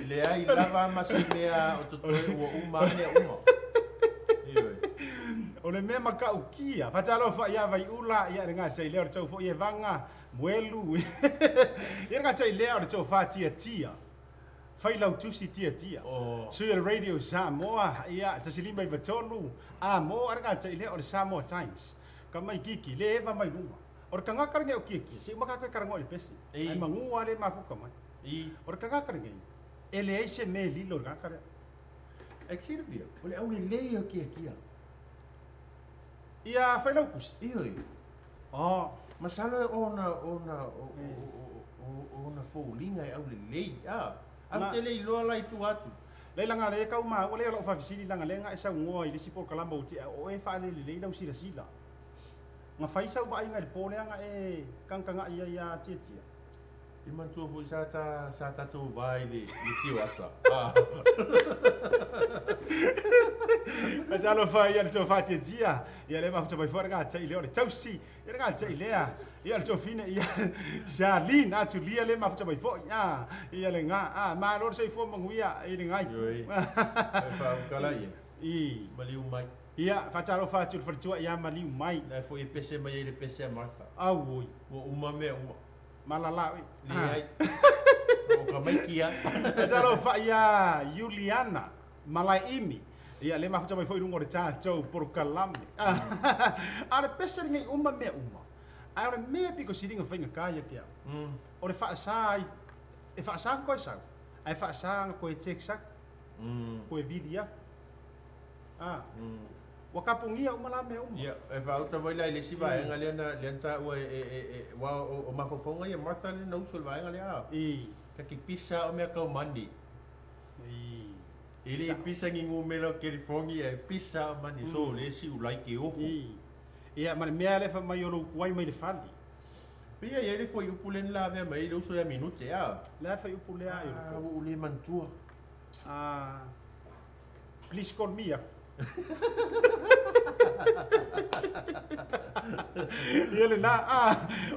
Leai lava ma se mea o totoe ua uma mea uma. Ioe. O le mea makaukia faatalofa ia vaiula ia le gatai lea o le tou foʻi e vaga moelu ia le gatai lea o le tou fātiatia failautusi tiatia O sui o le Radio Samoa ia 153 a mo a le gatai lea o le Samoa Times ka mai kiki le eva mai luga o le tagaka lenei o kiakia seʻi uma kako e kalagoa i le pesi Ei. ae magua le mafuka mai i o le tagaka lenei e leai se me lilo i le tagaka lea e silafia o le aulelei o kiakia. Ia failautusi Ioe. oh Masalo e ona ona o o ona foliga e aulelei. Ah, au Na- te le iloa la i tua atu. Le laga le kau ma o le lou faafesili laga le ga e saugoa i le isi polokalama ua ti'a o e faalelelei lau silasila ga fai sau vaaiga i le po lea ga e kagakagaʻi ai ia tiatia I manatua foi sa ta sa tatou va i le le tio ata. Ah. Talofa ia le tou faatiatia ia le mafuta mai foʻi le gataʻi lea o le tausi ia le gataʻi lea ia le tofine ia Charlene atulia le mafuta mai foʻi a ia legā a malo le soifua manuia i legai Ioe. E faaukala ia. I Maliu mai. ia faatalofa atu i le faletua ia maliu mai La foi e pese mai ai le pese a Martha. auoi Ua uma mea uma. malalā oe Leai. O ka mai kia. Talofa ia Juliana Malaimi ia le mafuta mai foi luga o le tatou polokalame a le pese lenei uma mea uma ae o le mea piko siliga faigakā ia ke au o le faasā ai e faasā koe sau ae faasā koe text koe vidi aku a ua kapugia uma la mea uma Ia, e faauta foi la i le isi vaega lea na lea na taua e e e e ua o o mafaufauga ia Martha lea na uso i le vaega lea. I Ka ke pisa o mea kaumani. I E le pisa ni ngumela o California e pisa o mani so le Siulai ke oho. I ia ma le mea lea faamai o lou kuai mai le fale Pei ia le fuaiupu lea na lavea mai ai le uso ia minute a. Le a fuaiupu lea i Ah, ua ou le manatua. Ah, please call me up. Ia lenā a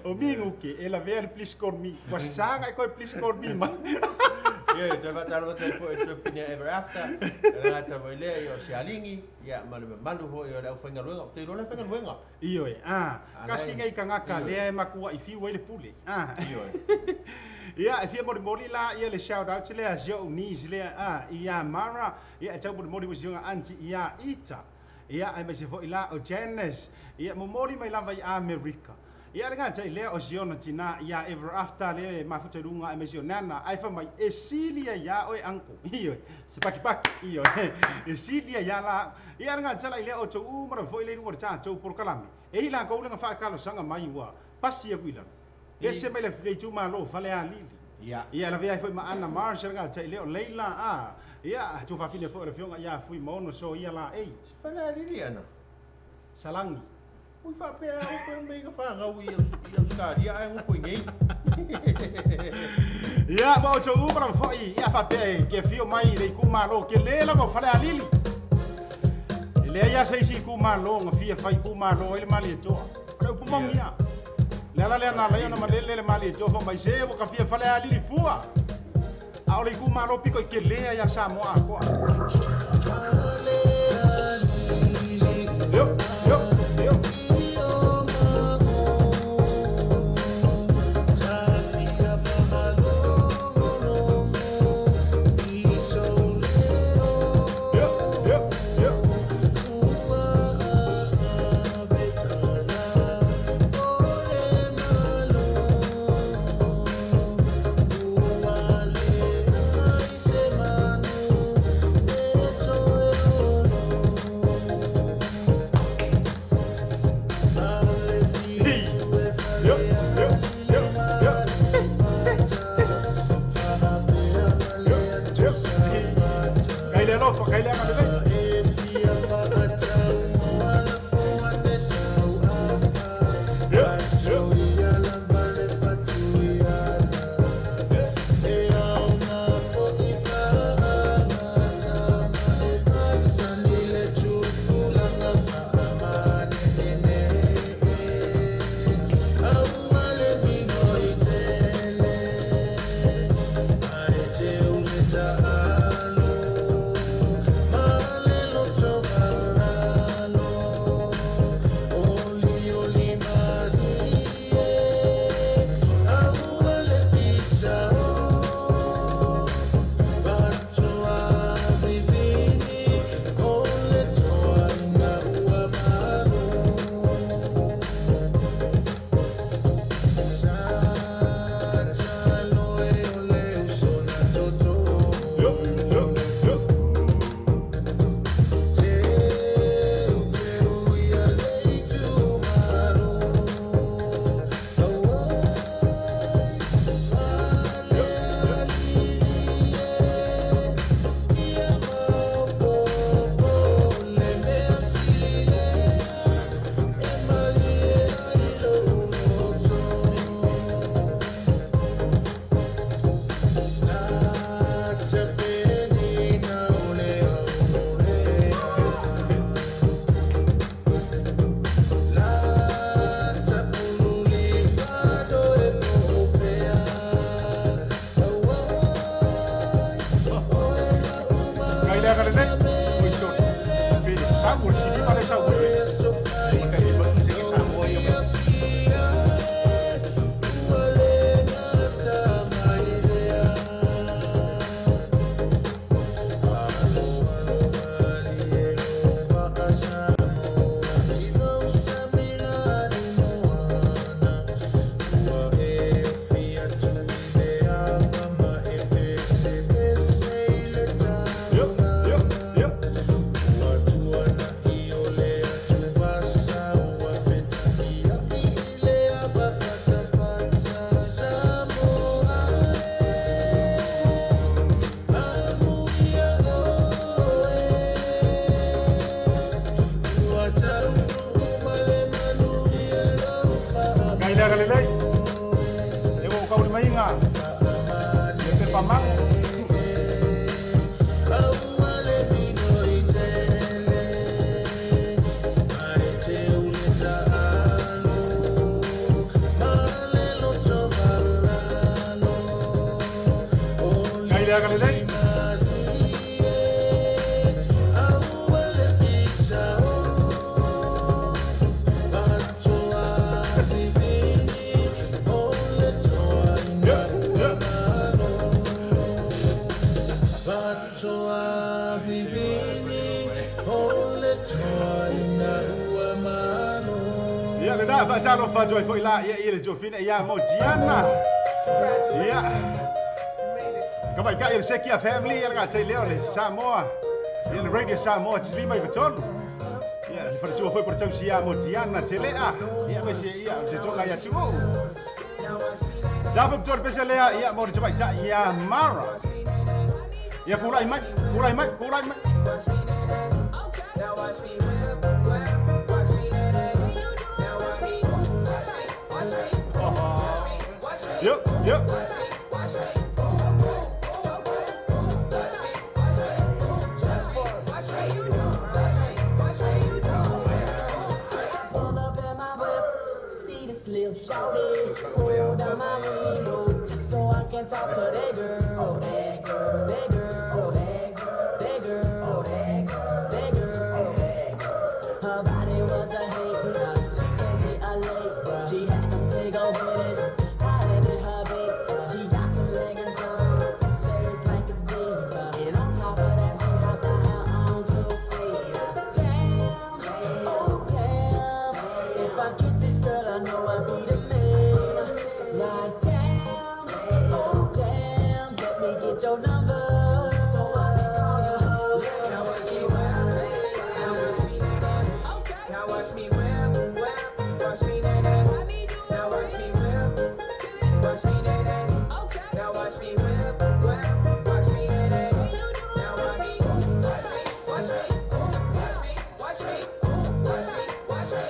o migu ke e lavea le please call me ua saga e koe please call me mai. Ia, toe faatalofa atu ai foi i le Tuafafine Ever After, e le gata foi lea ia o Sialigi, ia ma le mamalu foi o le aufaigaluega. Ou te iloa le aufaigaluega. Ioe, a, kasi Alai. ngai kangaka Ioe. lea e makua i fiu ai le pule. A. Ioe. Ia, e fia molimoli la ia le shout out lea si o'u niece lea a ia Mara, ia e tau molimoli mo si ona aunty ia Ita. Ia aemaise foi la o Janice, ia momoli mai lava i Amerika. Ia le gata i lea o si ona tinā ia Ever After lea e mafuta i luga aemaise o Nana, ae fai mai e silia iā oe uncle. Ioe, se pakipaki, ioe, e silia iā la. Ia le gata la i lea o outou uma lava foi le i luga o le tatou polokalame. E i lakou le faatalosaga mai ua pasi aku i lalo. Ese mai le itumalo Falealili. Ia. Ia lavea ai foi ma Anna Marsh le gata i lea o Leila a. Ia tuafafine foi o le afioga ia Fuimaono so ia la ei. Se Falealili ana. Salangi. Ui faapea au pe mei ka fanau i Australia ae ua foi nei. Ia ma outou uma lava foi ia faapea e ke fio mai le itumalo ke le lava o Falealili. E leai lava se isi itumalo ga fia fai itumalo ai le Malietoa. O le upu moni ia. Le ala lea na ala ai ona malele le Malietoa fai mai se ua ka fia Falealili fua. A o le itumalo piko i kelea iā Samoa atoa. Io, io, io. Io, io, io. Hey. Io, io, io, io. Io, io. Hey. Kai le alofa, kai le agalelei. Io, io. Io, io, io. Io, io. Kai le agalelei. Oi solo. Pe le sau o le silima le sau le. Maka e manu se ke Samoa ia mai. Io, io, io. Kai le agalelei. E ua ou kaulimaiga le pepa mago. le agalelei. Ia le na faatalo faatoai foi la ia i le Jofina ia mo Gianna. Ia. Ka mai kai le Sekia family ia le te leo le Samoa. Ia le Radio Samoa te lima i vatolu. Ia le whanatua foi por tausi ia mo Gianna te lea. Ia me se ia se tonga ia tuu. Dafa ptol pesa lea ia mo le tamai ta ia Mara. Ia kulai mai, kulai mai, kulai mai. Now watch me whip, whip, watch me nae nae. Now watch me, watch me, watch me, watch me, watch me. Yep, yep. Watch me, watch me. Watch me, watch me, watch me, watch me, watch me, watch me. Pull up in my whip, see this little shawty. Roll down my window just so I can talk to that girl, that girl, that girl, that girl, that girl, that girl, that girl, that girl. Her body was a hater. She said she a late. She had them tickle bitches hiding in her bed. She got some leggings on, some shades like a diva. And on top of that, she hopped out her own two-seater. Damn, oh damn. If I get this girl, I know I'll be the man. Like damn, oh damn. Let me get your number so I can call you. Now watch me whip, now watch me nae nae. Now watch me whip, whip, watch me nae nae. Now watch me whip, watch me nae nae. Now watch me whip, whip, watch me nae nae. Now watch me, watch me, watch me, watch me, watch me, watch me, watch me.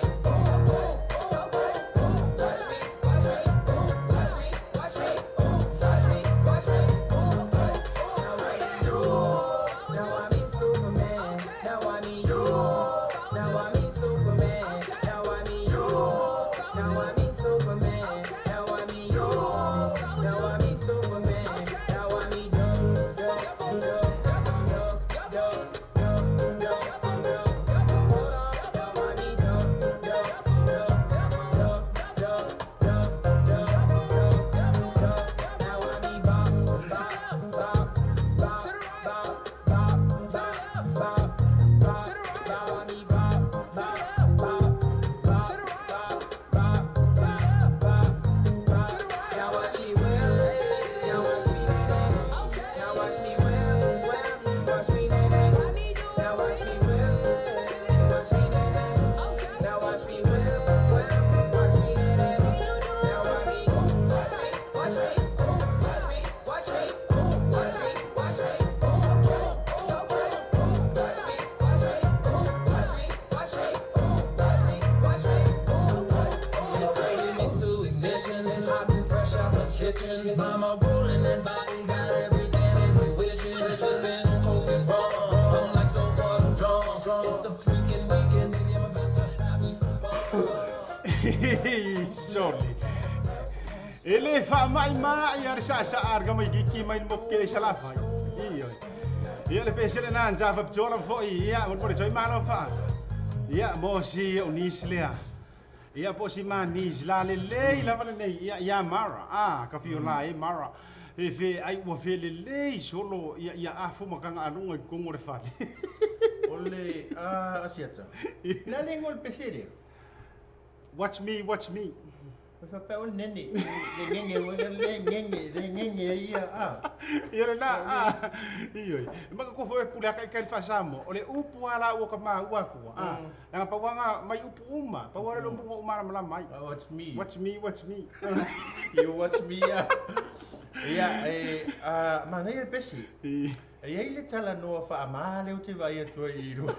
Watch me, watch me, watch me, watch me, watch me, watch me. Now I mean Superman. Now I mean you. Now I mean Superman. Now I mean you. Now I mean Superman. Now I mean you. Now I mean Superman. Now I mean do do do do do do do do. Hold on. Now I mean do do do do do do do do do. Now I mean bop bop bop bop bop bop bop bop bop. Now I mean bop bop bop bop bop bop bop bop bop. Now watch me whip. Now watch me nae nae. Now watch me whip, whip. Watch me nae nae. Now watch me whip. Watch me nae nae. Now watch me whip, whip. Watch me nae nae. Now I mean, watch me, watch me, watch me, watch me, watch me, watch me. Watch me, watch me, watch me, watch me, watch me, watch me. It's 30 minutes to ignition. Hot and fresh out the kitchen. Mama rolling that body, got everything that we wishing. Sipping on coke and rum. I'm like, so what I'm drunk. It's the freaking weekend, baby. I'm about to have me some fun. Soli. Ele fa mai mai ar sa sa ar ga mai kiki mai mo ke sa la fa. Io. Ia le pese le na nja fa ptola fo ia mo mo toi malo fa. Ia mo si o nis lea. Ia po si ma nis la le le la va le nei ia ia Mara. Ah ka fi la e Mara. E fe ai ua fe le le solo ia ia afu makanga alunga i kongo le fale. O le asiata. La lengua le pesere. Watch me, watch me. O fa pa o nene. Le ngenge o le ngenge, le ngenge ia a. Ia le na a. Io. Ma ko fo pule ka ka fa samo. O le upu ala ua ka ma ua ku. Ah. Na pa wanga mai upu uma. Pa wale lo bunga uma la mai. Watch me. Watch me, watch me. You watch me. Ia e a mana ia pesi. E ai le tala noa fa ma le uti vai atu i ru.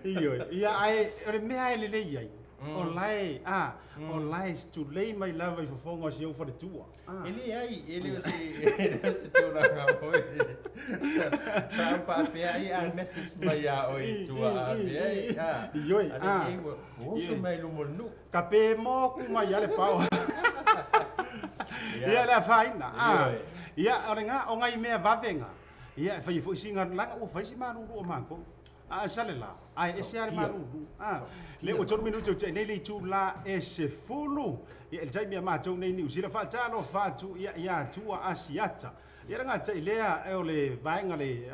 Io. Ia ai o le mea le le ia. O lai a o lai tu lei mai lava i fofonga si au fa le tua. Ele ai ele o se tūranga oi. Sa pa pea i a message mai a oi tua a mea i a. Ioi a. O so mai lumo nu. Ka pe mo ku mai ale pau. Ia le faina. A. Ia o le ga o ngai mea vavenga. Ia e fai foi singa langa ua fai si malulu o matou. A sale la, ai ese ale malulu. A le o tolu minuti o te nei le itu la e se fulu. Ia le taimi a matou nei Niu Sila faatalo fatu ia ia tua asiata. Ia le gata i lea e o le vaega le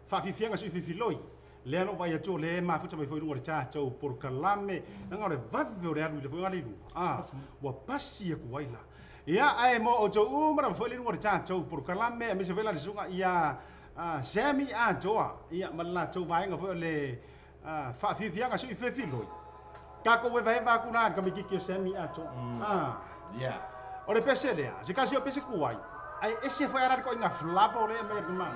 faafiafiaga sui fifiloi. Lea no vai atu le mafuta mai foi luga o le tatou porokalame. Langa o le vave o le alu i le foi ngale i luga. Ua pasi aku ai la. Ia ae mo o tou uma lava foi le luga o le tatou porokalame aemaise foi la le susuga ia Sammy Atoa. Ia ma le latou vaega foi o le faafiafiaga sui fefiloi. Takou evaeva aku la le kamikiki o Sammy Atoa. Yeah. O le pese lea, se kasi o pese kuai. Ai ese foi ara ko inga flabo le mai ma.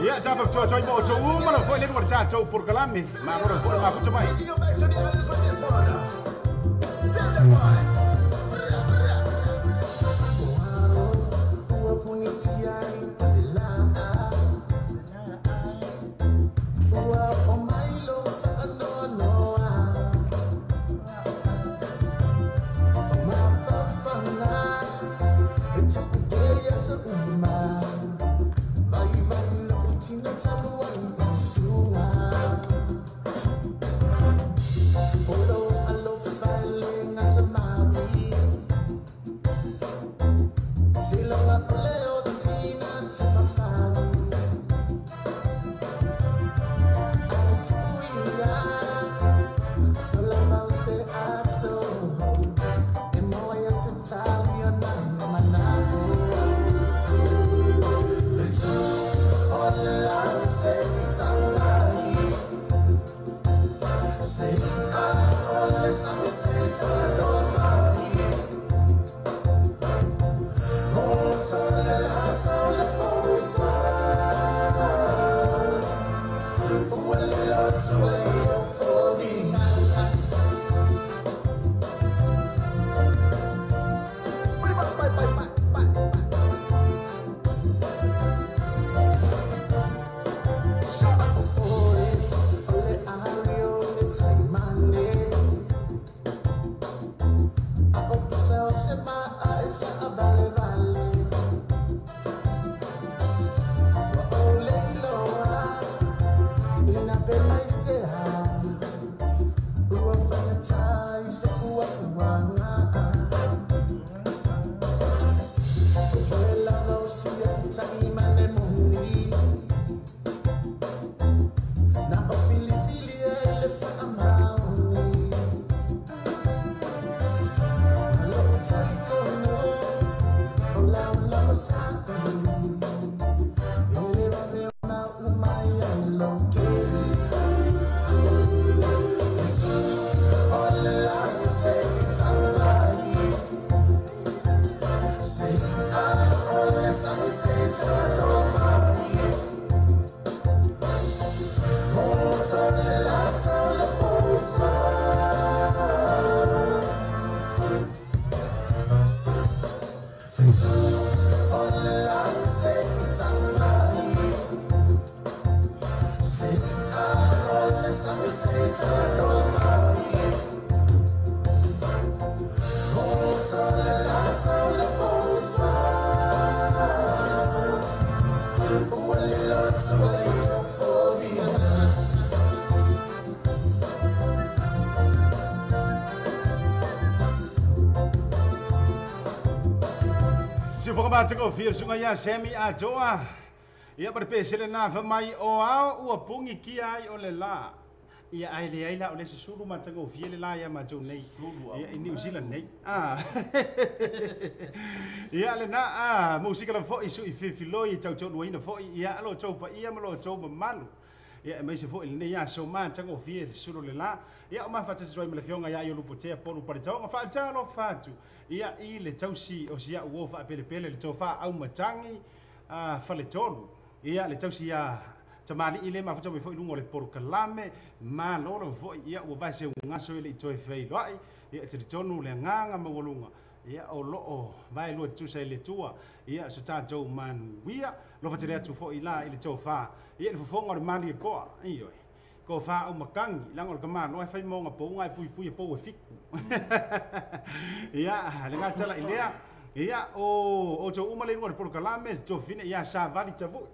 Ia tapa tua toi mo tou uma lava foi le luga o le tatou porokalame. Ma ora foi mafuta mai. Taking you back to the islands with this one. Tell them why. Ua punitia i le la. Ua o mai lo whaanoanoa. O mawhawhanga, e tupu e asa uma. Vai vai lo tino talu ai i sunga. Olo alo whale ngata mai. Silonga ole o tina te mawhani. Ai tuia, sola mau se aso. E moa ia se tali o nai o manako. Fetu o la se tamai. Se a o le sangi se talo mai. O tole la so le posa. Ua le lotu e o foli. Bye, bye, bye, bye, bye. Oi, ole ari o le taimane. A o puta o se maa e ta a vale vale. Ua o le iloa, ina pe mai se a. Ua whakatai se ua uanga. O le lava o sia taimane moni. Na o filifili e le whaamaoni. Malo talitono, o lau lava sa'i. Ele vave o na umai ai loke. O le lau se tamai. Se a o le sangi se talo mai. O tole la so le posa. O le lau se tamai. Se a o le sangi se talo mai. O tole la so le posa. Ua le lotu e o foli. Se foka ma teko fia sunga ia Sammy Atoa. Ia pa pese le na fa mai o ao ua pungi kia ai o le la. Ia ai le ai la o le sulu ma teko fia le la ia ma tau nei. Ia i New Zealand nei. Ia le na musika la foi su i fifiloi tau tau luaina foi ia alo tau pa ia ma lo tau mamalu. Ia e mai se foi le nei aso ma teko fia le sulu le la. Ia o mafatasi mai ma le fionga ia i o lupotea polu paretau ma faatalo fatu. Ia i le tausi o sia uo faapelepele le tofa au matangi faletolu. Ia le tausi ia tamali i le mafuta mai foi luga o le porokalame ma lolo foi ia ua vai se ugaso e le i toe feiloai. Ia talitonu le agaga maualuga. Ia o loo vai lua tusa i le tua. Ia so tatou manuia. Lofa tele atu foi la i le tofa. Ia le fofoga o le mali e koa. Ioe. Ko fa au makangi langa o le kamalo e fai moga pouga e puipui e pou e fiku. Ia le gatala i lea. Ia o tou uma le iluga o le polokalame Jofine ia savali tavu'i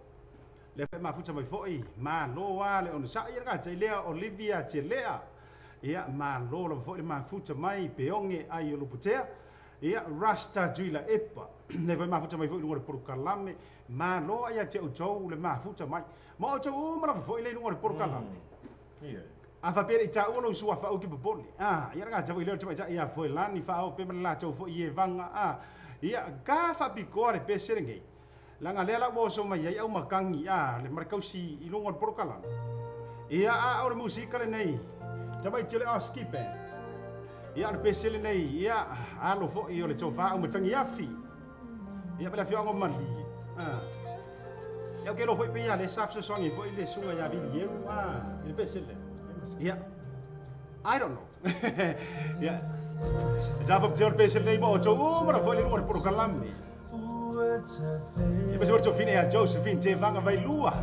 le fa mafuta mai fo'i malo a le onosa'i ia le gata i lea Olivia Telea. Ia malo lava fo'i le mafuta mai peoge ai o Luputea. Ia Rasta Juila Epa le fa mafuta mai fo'i luga o le polokalame malo ia te outou le mafuta mai. Ma outou uma lava fo'i le iluga o le polokalame. A faapea i taua lou suafa ki popole. Ia le gata fo'i lea o le tamaitai ia Foelani faaoo pe ma le latou fo'i e vaga. Ia ka faapikoa le pese lenei. Laga lea la ua oso mai ai au makangi le ma le kausi i luga o le polokalame. Ia a o le musika lenei. Tamaiti o le Oski Band. Ia o le pese lenei. Ia alo fo'i o le tofa au matangi afi. Ia ma le afioaga o Mali. Ia o ke lo fo'i pe ia le sa fesoasoani fo'i le suga ia Vilieu i le pese lea. Ia I don't know. Ia Tapa pte o le pese lenei ma o tou uma lava fo'i le luga o le polokalame. Ia pese mo le tofine ia Josephine Te Vanga Vailua.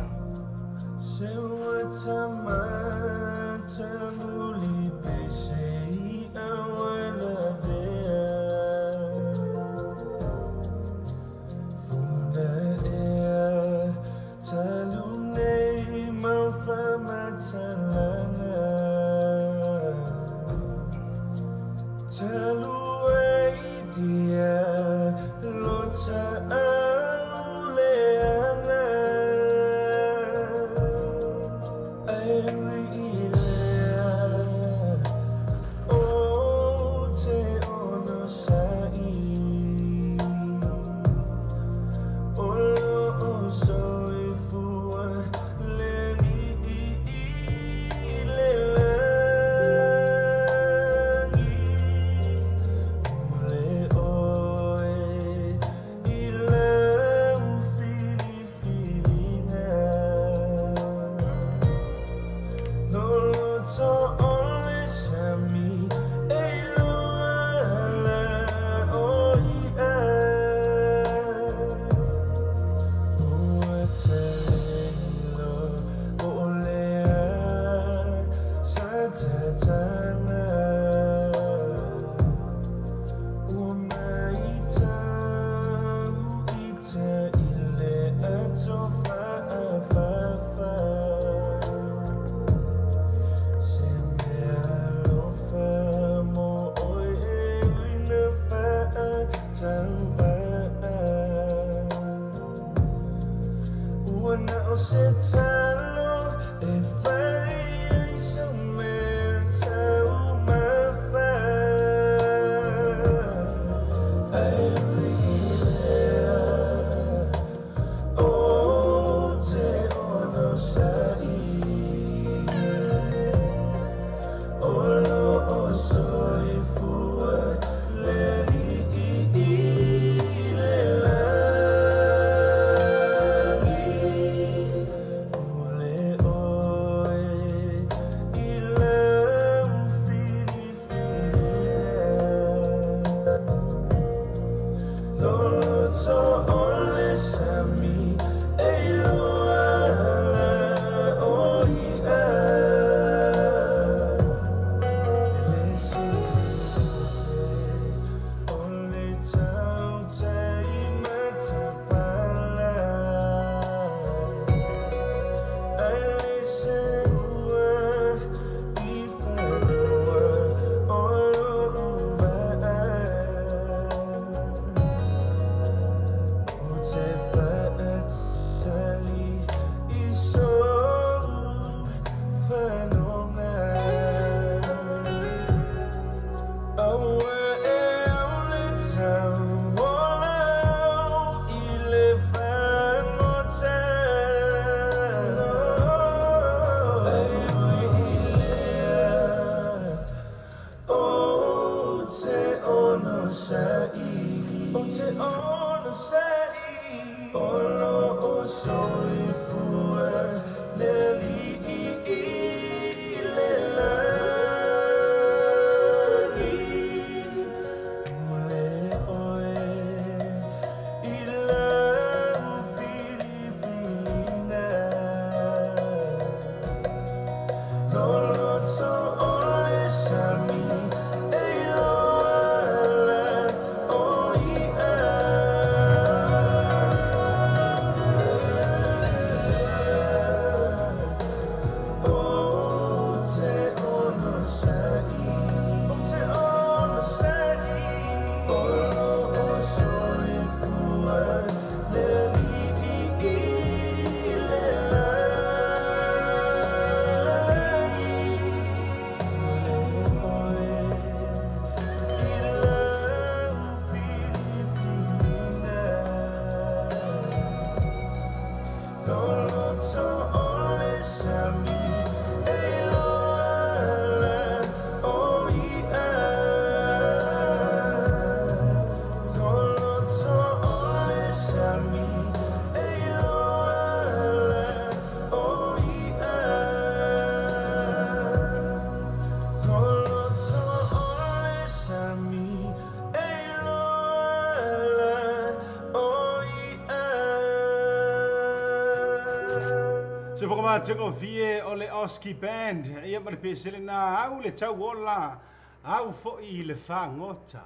Se whakamatagofie o le Oski Band ia ma le pesele na au le tauola au fo'i i le fagota.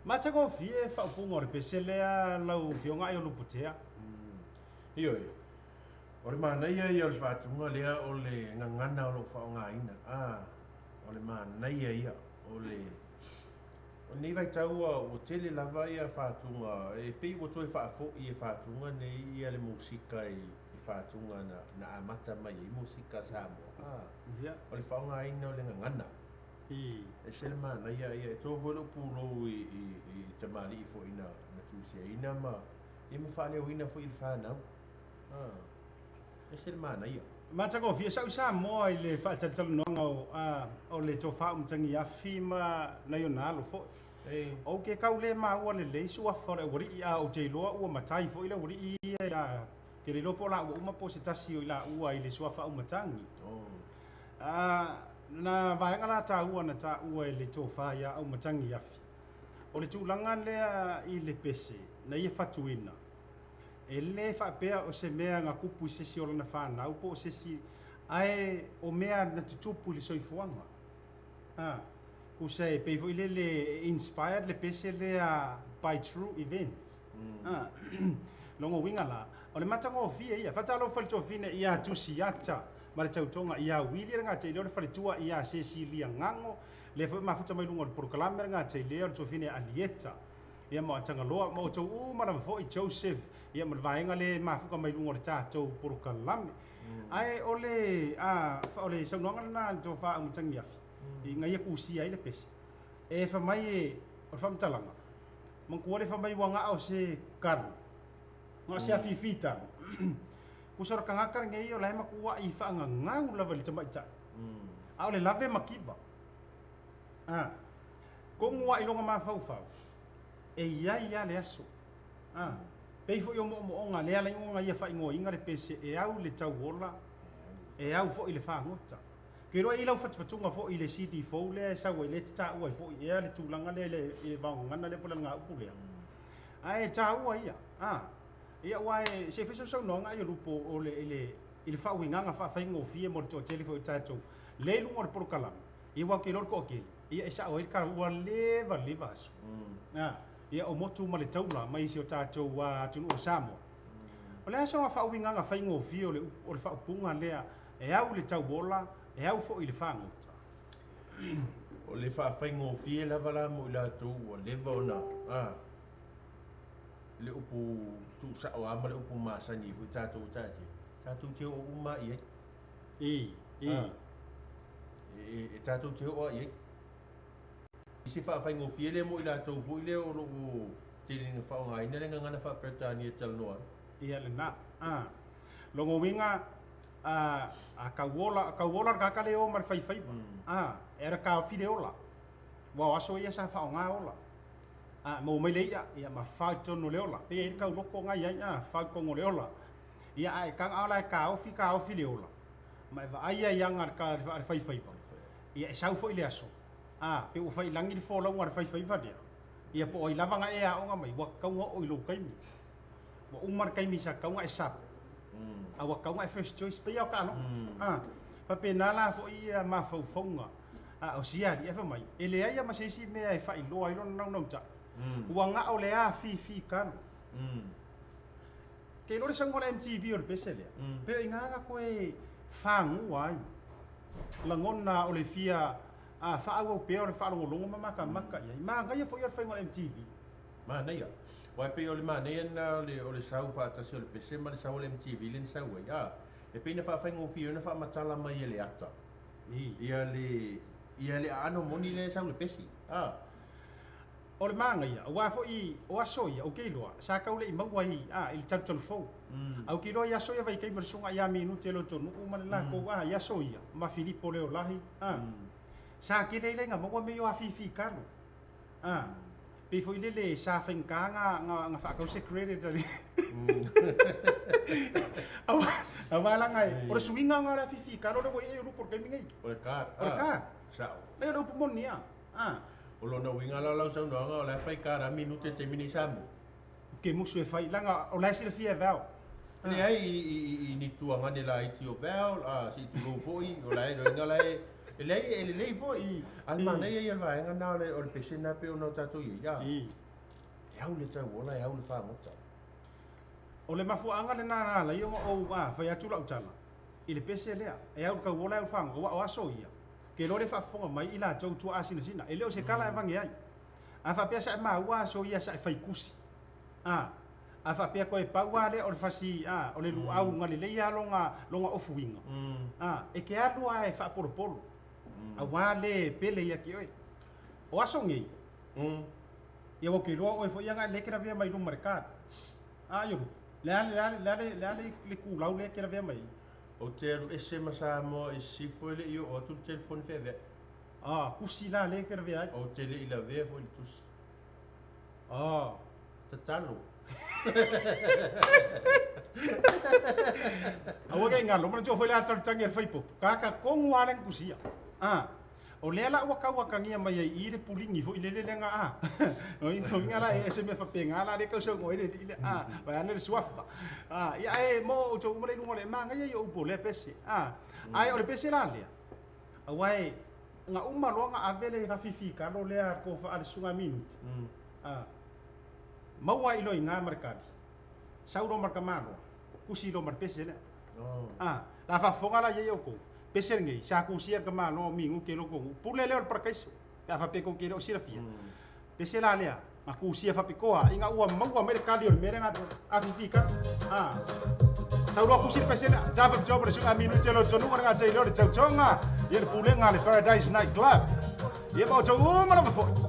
Matagofie faaupuga o le pesele a lau fioga i o luputea. Ioe. O le manaia ia o le faatuga lea o le gagana o loo faaaogāina o le manaia ia o le o lenei vaitau ua tele lava ia faatuga e pei ua toe faafo'i e faatuga nei ia le musika i faatuga na amata mai ai musika Samoa. O le faaaogāina o le gagana e se le manaia ia e to foi lou pulou i tamalii foi na tusiaina ma ia ma faaleoina foi i le fanau. E se le manaia. Matagofie sa'u Samoa i le faatalitalanoaga o le tofā umatagiafi ma nai ona alo fo'i. Ou ke kau le maua lelei suafa o le auali'i a ou te iloa ua matai fo'i le auali'i ia ke le iloa po o la'ua uma po o se tasi o i la'ua i le suafa aumatagi. Na vaega la tāua na tāua e le tofā ia aumatagiafi. O le tulaga lea i le pese na ia fatuina. E lē faapea o se mea ga kupu i sesi o lana fanau po o sesi ae o mea na tutupu i le soifuaga. Kusa e pei fo'i lele inspired le pese lea by true events. Logo uiga la o le matagofie ia faatalofa le tofine ia Tusiata ma le tautoga ia Wili le gatei lea o le faletua ia Cecilia Gago le foi mafuta mai luga o le polokalame le gatei lea o le tofine Alieta ia ma Tagaloa ma outou uma lava fo'i Joseph ia ma le vaega le mafuka mai luga o le tatou polokalame. Ae o le o le saunoaga lena le tofā aumatagiafi i ga ia kusia ai le pese. E famai e o le faamatalaga matua le famai ua ga'a o se kalu ga se afifitaga kusa o le tagata lenei o lae matua'i faagagau lava i le tamaita'i a o le lave makiva. Kogu a'i loga mafaufau e iai a le aso. Pei fo'i o mo'omo'oga lea alaigoga ia faaigoaina le pese e au le tauola e au fo'i le fagota. Ke iloa i lau fatufatuga fo'i le CD fou lea e sau ai lea te tāua ai fo'i ea le tulaga lea i le vaogagana lea po o le alagaupu lea. Ae tāua ia ia ua e se fai saunoaga ai o lupo o le i le faauigaga faafaigofie mo le toatele foi o tatou le i luga o le polokalame ia ua ke iloa le toatele ia e sa'o ai le kalaua leva leva aso. Ia o motu ma le taula mai isi o tatou atunuu o Samoa. O le aso ga faauigaga faigofie o le faaupuga lea e au le tauola e au fo'i le fagota. O le faafaigofie lava la mo i latou ua leva ona le upu tuusa'o a ma le upu masani foi tatou tatou te oo uma i ai. E tatou te oo ai i se faafaigofie lea mo i latou foi lea o loo tele na faaaogāina le gagana faaperetania talanoa ai. Ia lena. Logo uiga a kauola kauola le kaka le o ma le faifaiva. E ara kaofi le ola. Ua o aso ia sa faaaogā ola. Mo mai le ia ia ma fau tonu le ola. Pe ai kau loko ngai ai fau kongo le ola. Ia ae kanga ola e kaofi kaofi le ola. Ma e vaai ai anga le faifaiva. Ia e sau foi le aso. Pe ua faiilagi le folauga le faifaiva lea. Ia po o ai lava ga e aoga mai ua kauga oo i lou kaimi. Ua uma le kaimi sa kauga e sap. A ua kauga e first choice pe ia o kaaloga. Faapena la foʻi ia mafaufauga a o sia aliʻi ae famai e leai ia ma se isi mea e faailoa ai lona naunautai ua gao le afifi kalo. Ke iloa le sauga o le MTV o le pese lea pe o iga ga koe fagua ai lagona o le fia faaauau pea o le faalogologo ma makamaka i ai magaia foʻi o le faiga o le MTV. Manaia. Uae pei o le manaia lena o le sau faatasi o le pese ma le sau o le MTV lea na sau ai a. E pei na faafaigofie ai ona faamatala mai e le ata ia le ia le aano moni lea e sau i le pesi a. O le magaia auā foʻi o aso ia ou te iloa sa tau leʻi maua ai a i le talutalu fou. Ae ou te iloa i aso ia vaitaimi o le susuga ia Minute Lotonuu ma le latou a i aso ia ma Filipo Leolahi a. Sa tele ai laina maua mea ia o afifi kalo a. Pei foi lele sa faigata na na faatau se credit a le auā laga o le suiga lena o le afifi kalo lea ua i ai Iulupu i le taimi nei. O le card. O le card. Sao. Leai o le upu moni a. A. O lona uiga la o lau saunoaga o la e fai card a minute i le taimi nei i Samoa. Ke musu e fai laga o la e silafia e Val. E leai i ni tuagane laiti o Val a se i tulou foi o la e loiga la e e leai e lelei foi. A o le manaia ia o le vaega lena o le pese lena pei ona o tatou i ai a. E au le tauola e au le fagota. O le mafuaaga lena na ala ai ona ou a fai atu lau tala i le pese lea e au le tauola e au le fagota aua o aso ia ke iloa le faafofoga mai i latou tuaa sinasina e le o se tala e avane ai. A faapea sa e maua aso ia sa e faikusi a a faapea toe pau lava lea o le fasi a o le luau na lelei lava lona lona ofuiga a e te alu lava e faapolopolo auā le pele ia te oe. O aso nei ia ua ou te iloa oe foi ia na e le te lavea mai luma i le card. A Iolupu le a le a le a le a le itulau lea e te lavea mai ai? Ou te alu ese ma Samoa i sisifo e le i oo atu le telefoni feaveai. A tusi la lea e te lavea ai? Ou te le i lavea foi i le tusi. A Tatalo. Aua ne i galo, manatua foi le ata o le tagi a le faipopo, kaka tonu lava lea na tusia. A, o lea la ua tau atagia mai ai i i le puligi foi lele lea na a. O uiga la e se mea faapena la lea e tau saunoa ai le alii lea, a, vaeane le suafa. A, ia ae mo outou uma lea i luga o le magaia ia o upu o lea pese. A, ae o le pese la lea, auā e na uma loa na ave le afifi kalo lea a le tofa a le susuga a Minute. A, maua ai loa i ina ma le kali, sau loa ma le tamaloa, tusi loa ma le pese lea. A, la faafofoga la i ai outou, pese lenei, sa tusia e le tamaloa o Minute i lotonuu, pule lea o le parakaiso, pe a faapea tou te le o silafia. Pese la lea, na tusia faapitoa, ina ua maua mai le kali o le mea lea na afifi kalo. A, sau loa tusi le pese lea, tapa pitoa ma le susuga a Minute i lotonuu, le gata i lea o le tautoga, ia le pulega a le Paradise Night Club. Ia ma outou uma lava foi.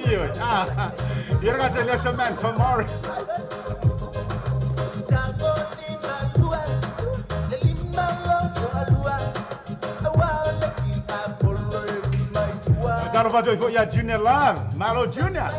Ioe, a, ia le gata i lea o Samantha Morris. Talofa atu ai foi ia Junior Love, Malo Junior.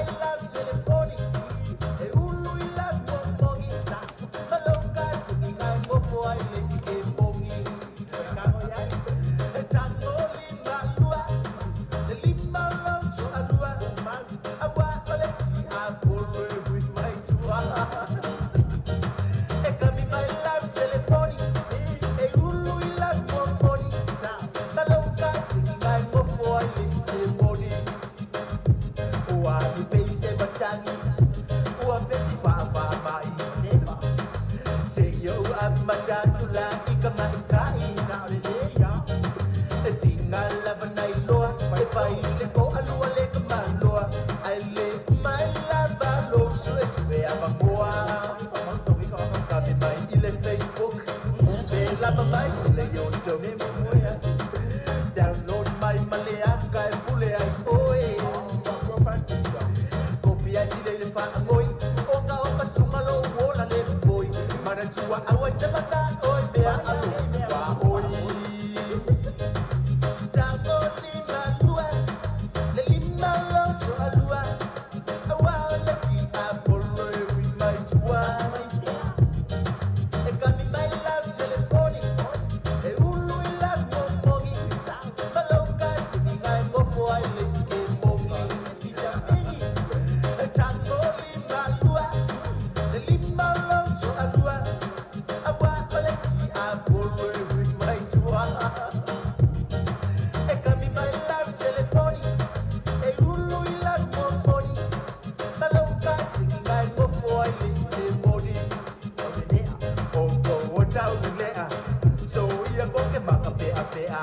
pea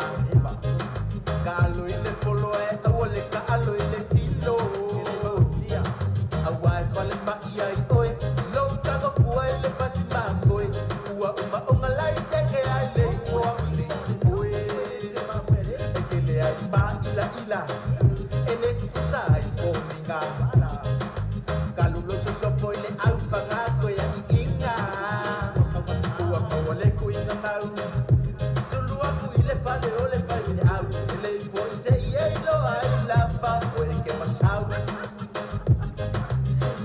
Ka alo i le polo e aua le ka alo i le tilo Aua e fale mai ai oe Lou tago fua i le pasi mafoe Ua uma onga lai seke ai le ua Oe E kele ai ma ila ila E le sisisa ai fominga Kalulo sosopo i le au fangako ya i inga Ua maua le kuinga mau Sulu aku i le fale o le fai le au E le ifo i se i e ilo ai lava O e ke masau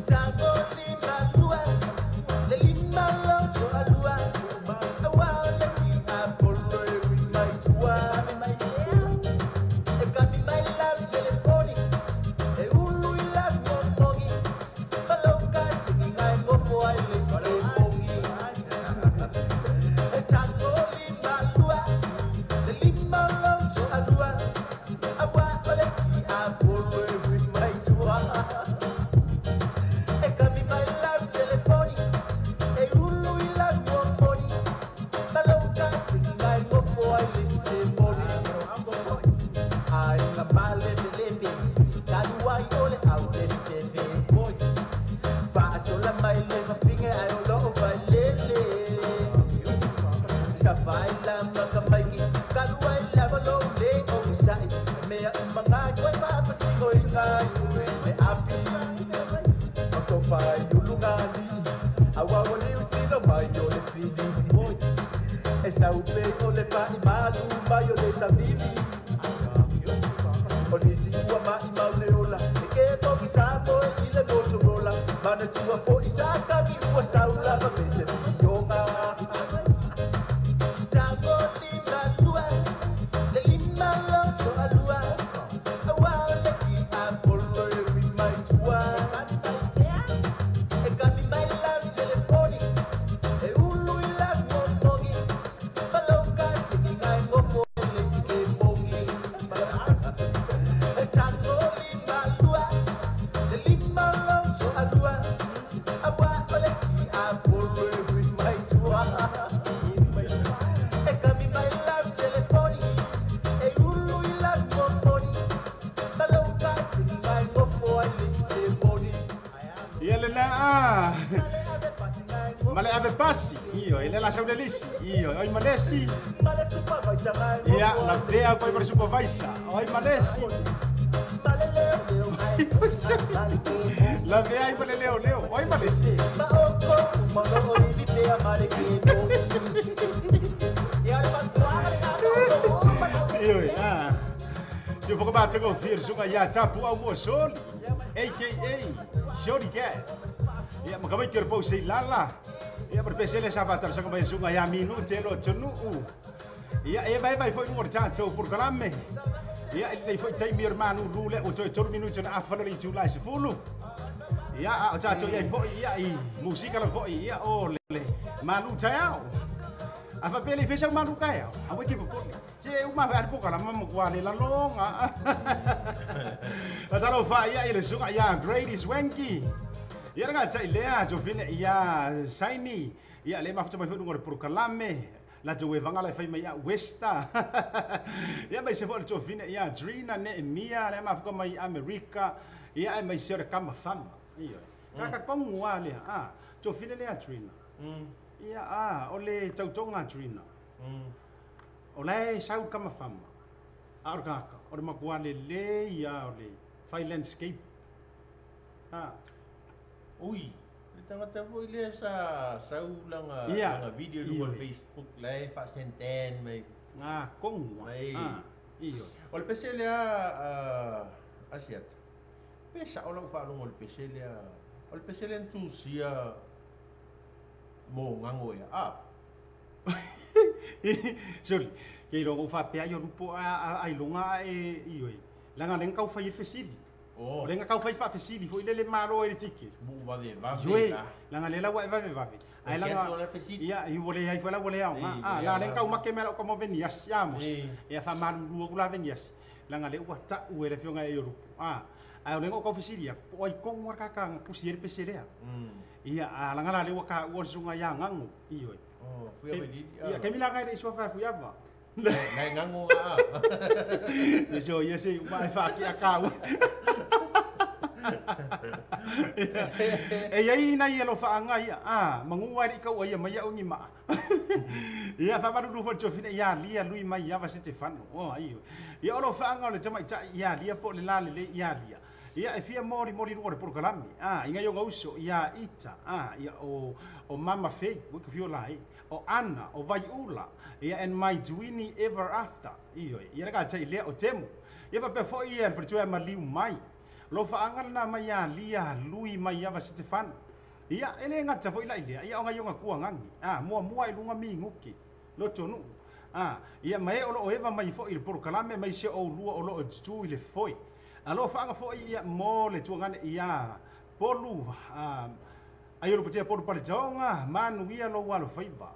Tango lima lua Le lima loto alua Aua o le ki Apollo e ui mai tua E kami mai lau telefoni E ulu i lau momongi Maloka siki ngai ngofo ai le sike mongi E tango lima lua Le lima loto alua Aua o le ki Apollo e ui mai tua E kami mai lau telefoni E ulu i lau momongi Maloka siki ngai ngofo ai le sike mongi Ai nga male lebe Kaluai ole au le fefe Faasola mai le fafinge ai o loo fai lele Sa fai la makamaiki Kaluai lava lo le o usai Mea umanga koe papasingo i ngai ue le api O so fai ulungali Aua o le utilo mai o le fili E saupe o le fai malu mai o le savili O nisi ua mai mau le ola E ke poki sa moe i le Motorola Mana tua fo i sa kagi ua saula Ma pese mionga Tango lima lua Le lima loto alua Aua o le ki Apollo e ui mai tua E kami mai lau telefoni E ulu i lau momongi Maloka siki ngai ngofo e le sike mongi E tango lima lua Le lima loto alua Aua o le ki Apollo e ui mai tua E kami mai lau telefoni E ulu i lau momongi Maloka siki ngai ngofo ai le sike mongi Ia le la a. Male ave pasi. Io, ele la saule lisi. Io, oi malesi. Ia, la pea koi mare supervisor. Oi malesi. La vea i male leo leo. Oi malesi. Io, ah. Se eu for bater com o filho, suga ya tapu au mo sol. AKA Shorty Cat. Ia makamai ke pau sei lala. Ia perpesele sa fatar sa kamai sunga ya minu telo tunu. Ia e vai vai foi no orchato por kalame. Ia ele foi tai mi irmão rule o toi tolu minuto na afalo le July se fulu. Ia o tato ia foi ia i música la foi ia o le manu taiao. A fa pele fez manu kai. A we ke fo. Se uma vai por kalama mo kwa le la longa. La talo fa ia ile sunga ia Grady Swanky. Ia nga tai lea jo vine ia Saini. Ia le mafuta mai foi no por kalame. La jo we vanga la fai mai ia Westa. Ia mai se foi jo vine ia Drina ne Mia le mafuta mai America. Ia mai se kama fama. Ia. Kaka kongwa le a jo vine le Drina. Ia a o le tautonga Drina. O le sau kama fama. A o kaka o le makua le le ia o le fai landscape. Ah. Ui, le tangata foi le sa sau langa langa video no Facebook le fa senten mai. Ah, kongwa. Ah, io. O le pese le a asiat. Pesa o lau fa longo le pese le a. O le pese le ntusia mo ngango ya. Ah. Sorry, ke ro fa pea yo rupo a ai longa e io. Langa leng kau fai fesili. Oh. Lenga kau fai fa fesili foi le malo e tiki. Bu va de va ve. Langa le la wa va ve va ve. Ai langa. Ia i wole ai foi la wole au. Ah, la leng kau make mela ko mo venias iamos. Ia fa malu lu ko la venias. Langa le ua ta u ele fionga e yo rupo. Ah. Ai lengo kau fesili ya. Oi kong war kaka pusi ele pesele. Ia a langa la le wa ka ua sunga ya ngango. Io. Oh, fui a venir. Ia ke milanga ile sua fa fui ava. Nai ngango a. So ia se uma e whaake a kāua. E iai nai e lo whaanga ia. Ah, mangua i kau ia mai au ni maa. Ia whamaruru fo tofine ia lia lui mai ia va se te whano. Oh, ai. Ia o lo whaanga o le tama ia lia po le la le ia lia. Ia e fia mori mori rua le porokalami. Ah, inga yo ngauso ia ita. Ah, ia o Mama Faye, wo ka fio lai. O Anna, o Vaiula. Ia and my Dwini ever after. Iyo, ia ka tai lea o temu. Ia pa pe fo ia le fo ma liu mai. Lo whaanga na mai ia lia lui mai ia va se te whano. Ia ele ngata fo ila ilea. Ia o ngai o ngakua ngangi. Ah, mua mua i lunga mi nguki. Lo tonu. Ah, ia mai o lo o eva mai fo i le porokalame mai se o lua o lo o tutu i le foi. Alo whaanga fo ia mo le tuangane ia polu ai o patea polu pale taonga manu ia lo walo faiba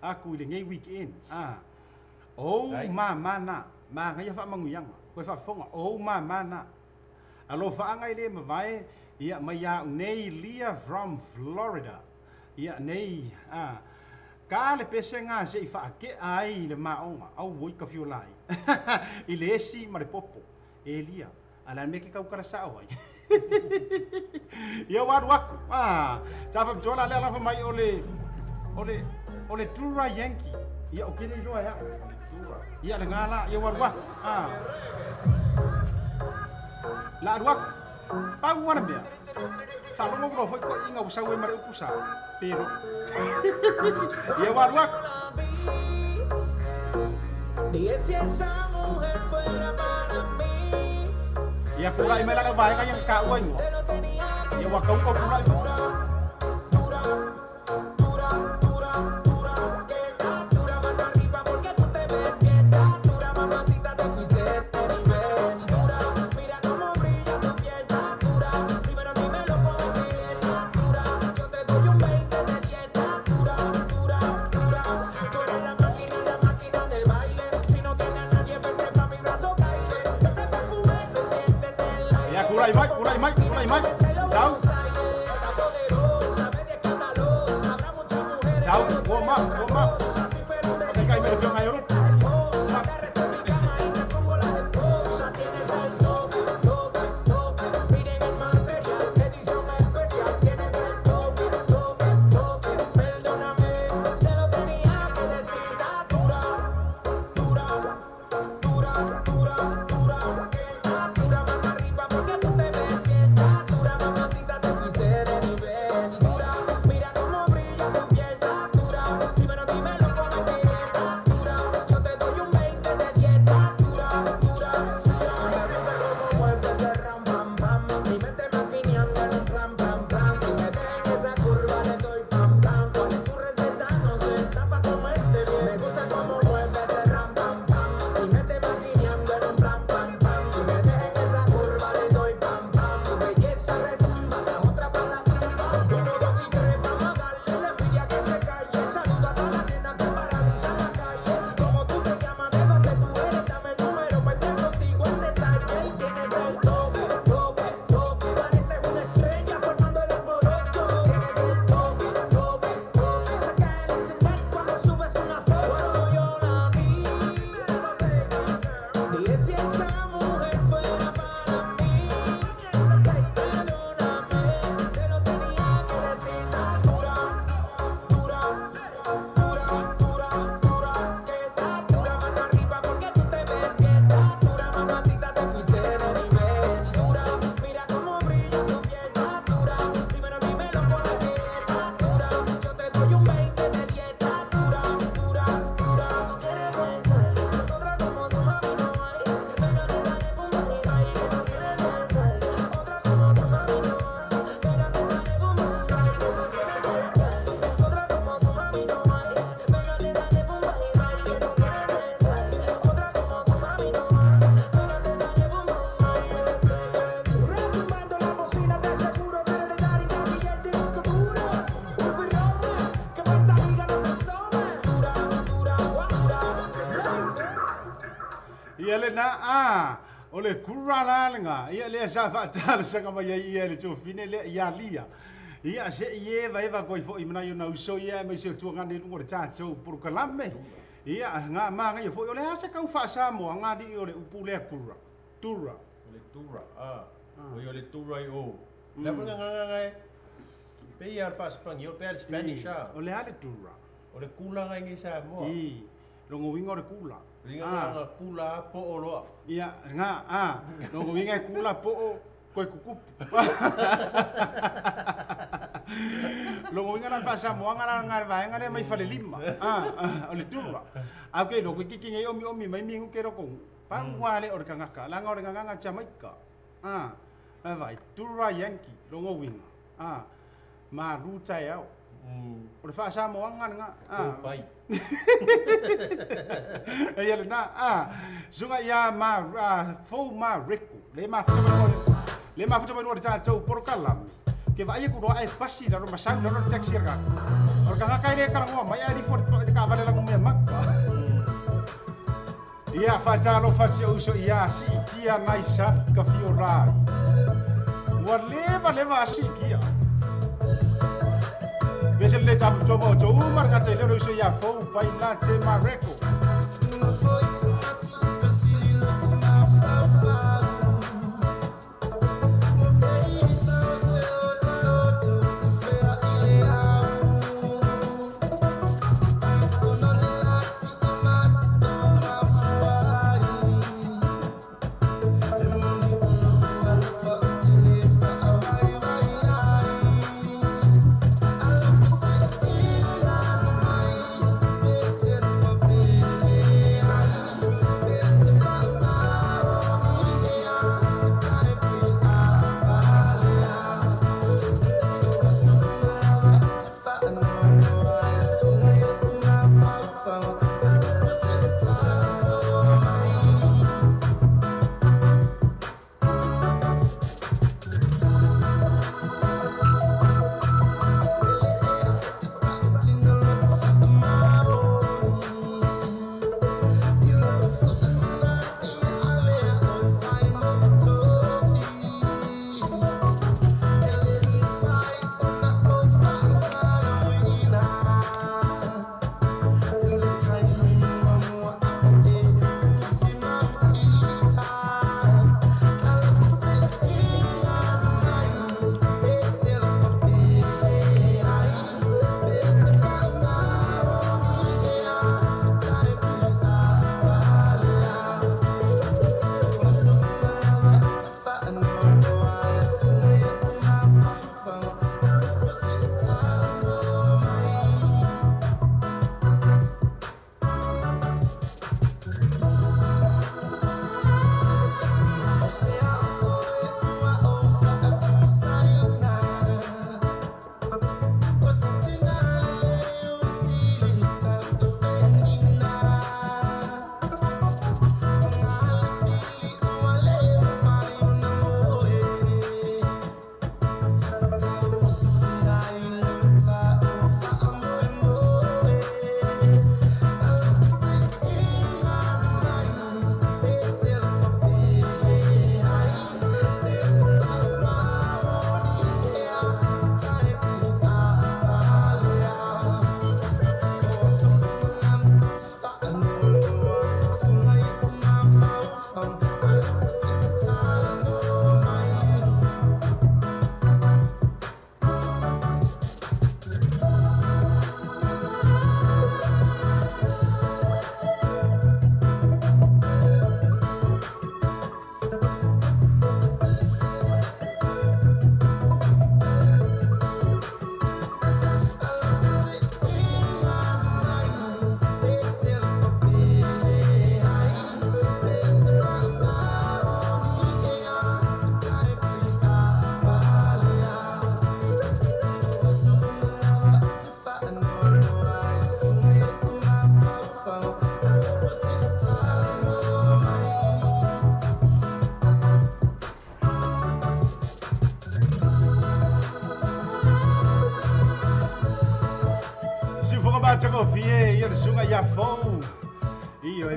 aku i le ngei weekend ah o ma mana ma ngai fa manguyanga koe fa fonga o ma mana alo whaanga i le mavae ia mai ia nei Lia from Florida ia nei ah ka le pese ngā se i whaake ai le maonga au woi ka fiolai i le esi ma le popo e lia ala me ke kau kara sao ai. Ia waru aku. Ah, tafa tola le ala mai ole ole ole Tura Yankee. Ia o kele loa ya. Tura. Ia le ngala ia waru aku. Ah. La aru aku. Pau wana mea. Falongo ko foi ko inga usau e mare upusa. Pero ia waru aku. Dije si esa mujer fuera para mí. Ia pura i mai laka vaega ia ka ua ingoa. Ia waka uka pura i dura, dura, dura, dura, dura, que está dura, mano arriba porque tú te ves que está dura, mamacita te fuiste de nivel. Dura, mira cómo brilla tu piel, está dura, dímelo, dímelo cómo que está dura, yo te doy un 20 de 10, está dura, dura, dura, tú eres la máquina del baile, si no tienes a nadie, vente pa' mi brazo, cállate, ese perfume se siente en el aire. Ia kura i mai, kura i mai, kura i mai. Sau. Sau, warm up, warm up. Okay, kai me le ngai oro. Ia le na a o le kura la lenga ia le sa fa ta le sanga mai ia le tofine le ia lia ia se ie vai va koi fo i mana yo na uso ia mai se tuanga ne lungo le tatou porokalame Ia nga ma nga foi o le asa kau fa sa mo nga di o le upu le tura. Tura. O le tura. Ah. O le tura i o. Le nga nga nga. Pe ia fa Spanish, pe Spanish. O le ale tura. O le kula nga ngi sa mo. I longo winga o le kula. Ringa nga kula po o loa. Ia nga a longo winga kula po o koe kukupu. Longo winga na fa sa mo nga nga va nga le mai fale lima. Ah o le tura. A ke lo ki ki ngai omi omi mai mingu ke ro ko. Pa wa le o le kangaka. La nga o le nganga Jamaica. Ah vai tura Yankee longo winga. Ah ma ruta yao. O le fa sa mo nga nga. Ah pai. Ia le na a sunga ia ma fo ma reku le ma fo le ma fo ma ta tau porokala ke vai ku ro ai pasi la ro masau la ro taxi ga o ka ka ile ka ngo mai ai fo ka vale la ngo makka ia fa ta lo fa se uso ia si tia naisa ka fio rai wa le va si kia Bese le tapu tomo to umar ka te le uso ia fo pai la te ma reku.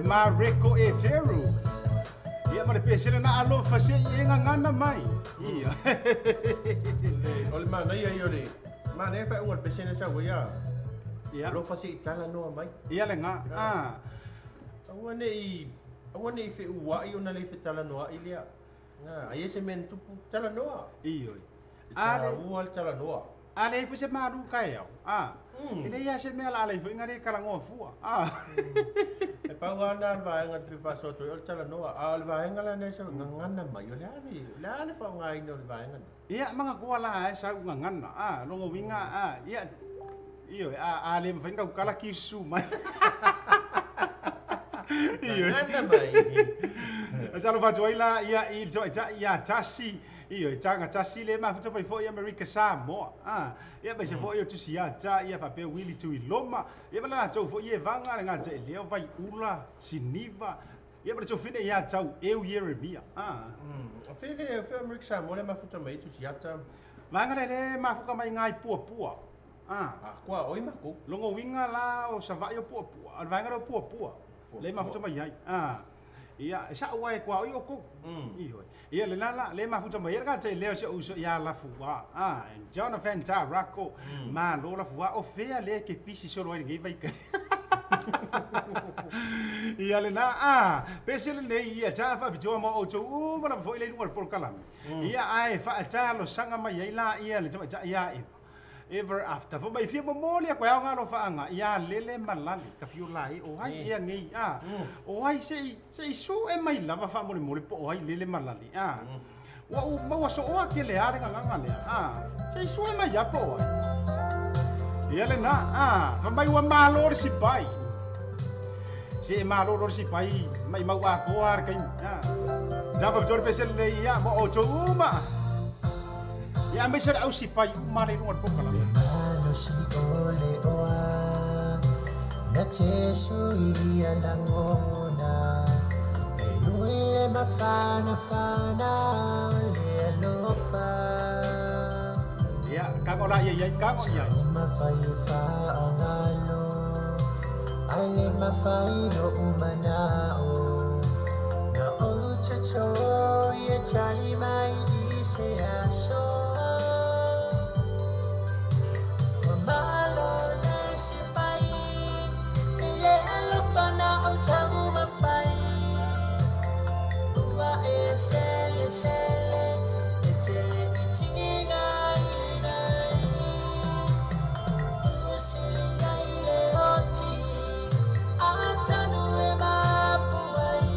Mareko e teru. Ia ma le pesele na alofa se i e ngana mai. Ia. O le mana ia i o le mana e whae unga le pesele sa ia. Ia. Alofa seʻi talanoa mai. Ia lagā. A. Aua neʻi aua neʻi feʻuaʻi ona le fetalanoaʻi lea. Aia se mea na tupu talanoa. Ioe. E tāua le talanoa. A leai foi se malu kaeao. A. E leai lava se mea o le a alai foi ga lē kalagoa fua. A. E pau lava lena o le vaega e te fia faasoa atu ai o le talanoa. A o le vaega lana e sau gagana mai, o le a le, o le a le faaaogaina o le vaega lena? Ia magatua la e sau gagana. A, lona uiga a, ia, ioe, a, a le mafai ona tautala kisu mai. Ioe. Gagana mai. Talofa atu ai la ia i le toaitaʻi ia Tasi, ioe, taga tasi le mafuta mai foi Amerika Samoa. A, ia aemaise foi o Tusiata ia faapea Wili Tuiloma, ia ma le latou foi Ievaga le gata i lea o Vaiula, Siniva, ia ma le tofine ia tau Eu Ieremia. A. O fea le, o fea Amerika Samoa le mafuta mai ai Tusiata? Vaega lea le mafuta mai iga i Puapua. A. A, kua oi makou. Lona uiga la o Savaii o Puapua, o le vaega lea o Puapua, lea e mafuta mai ai. A. Ia, e sa'o uae kuaʻoi oukou. Ioe. Ia lena la, lea e mafuta mai ai le tagata i lea o si o'u uso iā Lafuā. A, Jonathan Tarako, malo Lafuā, o fea lea e te pisi solo ai lenei vaitaimi. Ia lena, a, pese lenei ia ta faapitoa mo outou uma lava foi le i luga o le polokalame. Ia, ae faatalosaga mai ai laia le tamaitai ia Eva. Ever after. Fai mai fia momoli aku e aoga alofaaga ia lele ma lale ka fio lae o ai ea nei a o ai seʻi seʻi suʻe mai lava faamolemole po o ai lele ma lale a ua ou maua sooa kele a le gagaga lea a seʻi suʻe mai a po o ai ia lena a fai mai ua malo le sipai se e malo loa le sipai maʻimau atoa le taimi a tapa pese lelei ia mo outou uma. Ia aemaise le au sipai uma le i luga o le polokalame. Malosi o le oa na Jesu ia lagona e ui le mafanafana o le alofa. Ia kago la ia ia kago ia. Mafai faagalo ai le mafai loʻu manaʻo na ou chocho ia tali mai i se aso. Ua malo le sipai i le alofa na ou taumafai ua e selesele e tele i tigaina ai ua siliga i le oti atonu e mapu ai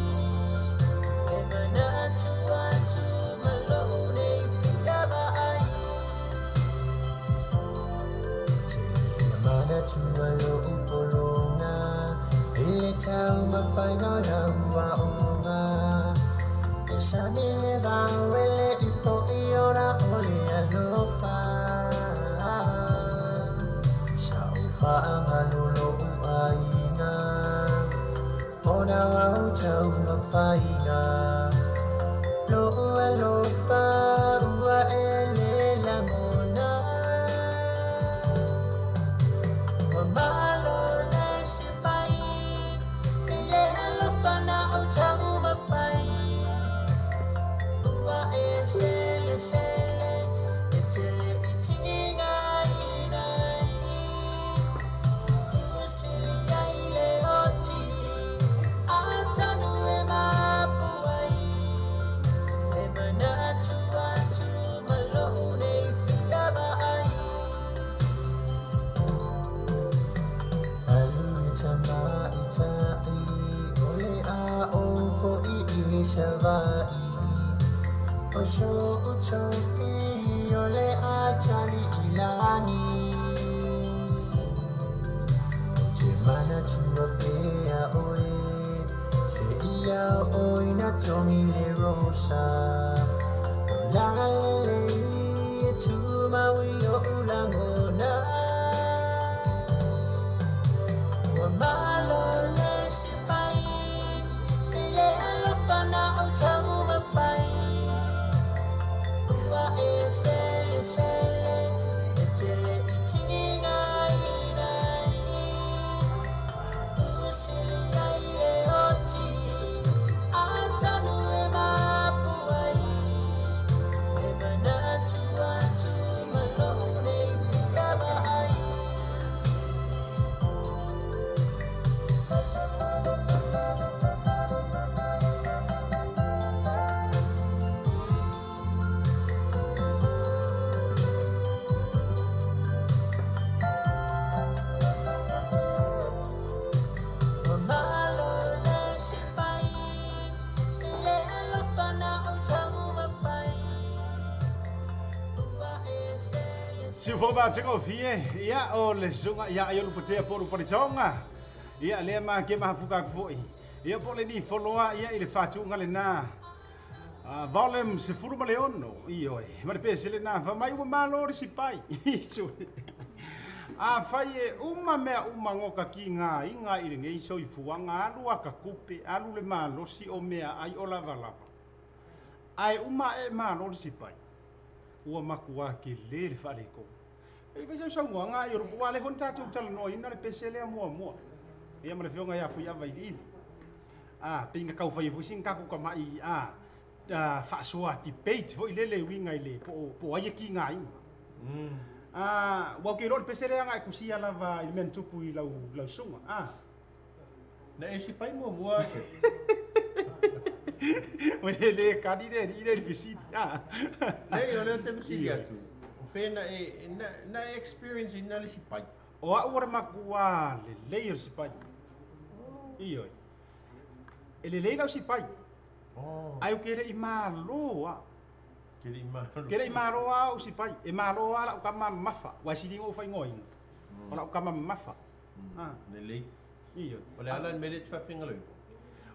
e manatu atu ma lou nei fia vaai. Manatu a loʻu pologa i le taumafaiga o lau aoga e sani le vao e leʻi foʻi ona o le alofa. Sa ou faagalo loʻu aiga ona au taumafaiga loʻu alofa ua e le lagona. Ua malo le sipai i le alofa na ou taumafai ua e selesele e tele i tigaina ai ua siliga i le oti atonu e mapu ai e manatu atu ma lou nei fia vaai. Alu e tamaʻitaʻi o le a ou foʻi i Savaʻi o soʻu tofi o le a tali i lagi. Ou te manatua pea oe seia oo ina togi le rosa o lagalelei e tumau i oʻu lagona. Ua malo le sipai i le alofa na ou taumafai ua e selesele e tele i tigaina ai ua siliga i le oti atonu e mapu Fofoga fa'atagofie ia o le susuga ia ai o lupatea po o lupaletoga ia lea ma ke mahafuka aku fo'i ia po o le nifoloa ia i le fatu'uga lenā volume 16 ioe ma le pese lenā famai ua malo le sipai isu afai e uma mea uma gokakigāiga i lenei soifuaga alu akakupe alu le malosi o mea ai o lavalava ae uma ae malo le sipai ua makuā kelē le faaletonu. E fai sausaunoaga ai o le ua lea foi na tatou talanoaina le pese lea muamua ia ma le afioga ia Fuiava Iliili. A pei na tau fai foi sina tatou tama'i a faasoa debate foi lele e uiga i le po o ai e kigaina. A ua ou te iloa o le pese lea na e tusia lava i le mea na tupu i lau susuga. A Na e sipai muamua ake. Ua le le kali le alii lea i le fesili. A Leai, o lea ou te fesili atu, pe na e, na, na e experience ina le sipai? O au o le makuā lelei o le sipai. Ioe. E lelei lau sipai. Ae ou te le'i malo a. Te le'i malo. Ke le'i malo a ou sipai. E malo a la'u tama mamafa. Ua e sili ona ou faaigoaina. O la'u tama mamafa. A. Lelei. Ioe. O le a la le mea lea e te faafeagaloina?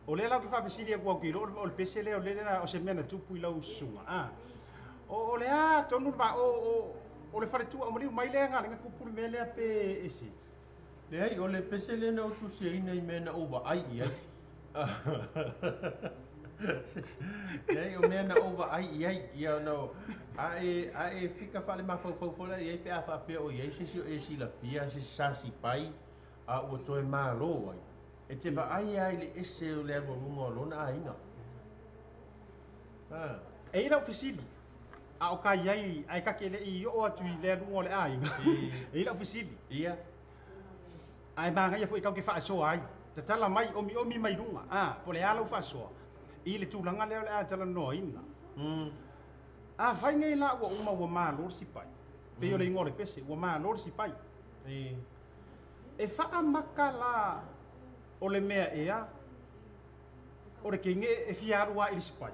O lea la ou te faafesili atu au te iloa o le pese lea o le lea o se mea na tupu i lau susuga. A. O le a tonu le va o le faletua o maliu mai lea na ala tupu le mea lea pe ese. Leai, o le pese lea na ou tusiaina i mea na ou vaai i ai. Leai, o mea na ou vaai i ai, ia ona a e, a e fika faalemafaufau foi la i ai pe a faapea o i ai se isi o e silafia, se isi sa sipai, a ua toe malo ai. E te vaai lava i le ese o le alualuga o lona aiga. A. E i ai lau fesili, a o ka i ai, ae ta te le i oo atu i le aluga o le aiga. E i ai lau fesili. Ia. Ae manaia foi tatou te faasoa ai. Tatala mai, omiomi mai luga, a, po o le a lau faasoa i le tulaga lea o le a talanoaina. Afai nei la ua uma ua malo le sipai, pei o le igoa o le pese, ua malo le sipai. E faamaka la o le mea ea o le teine e fia alu lava i le sipai.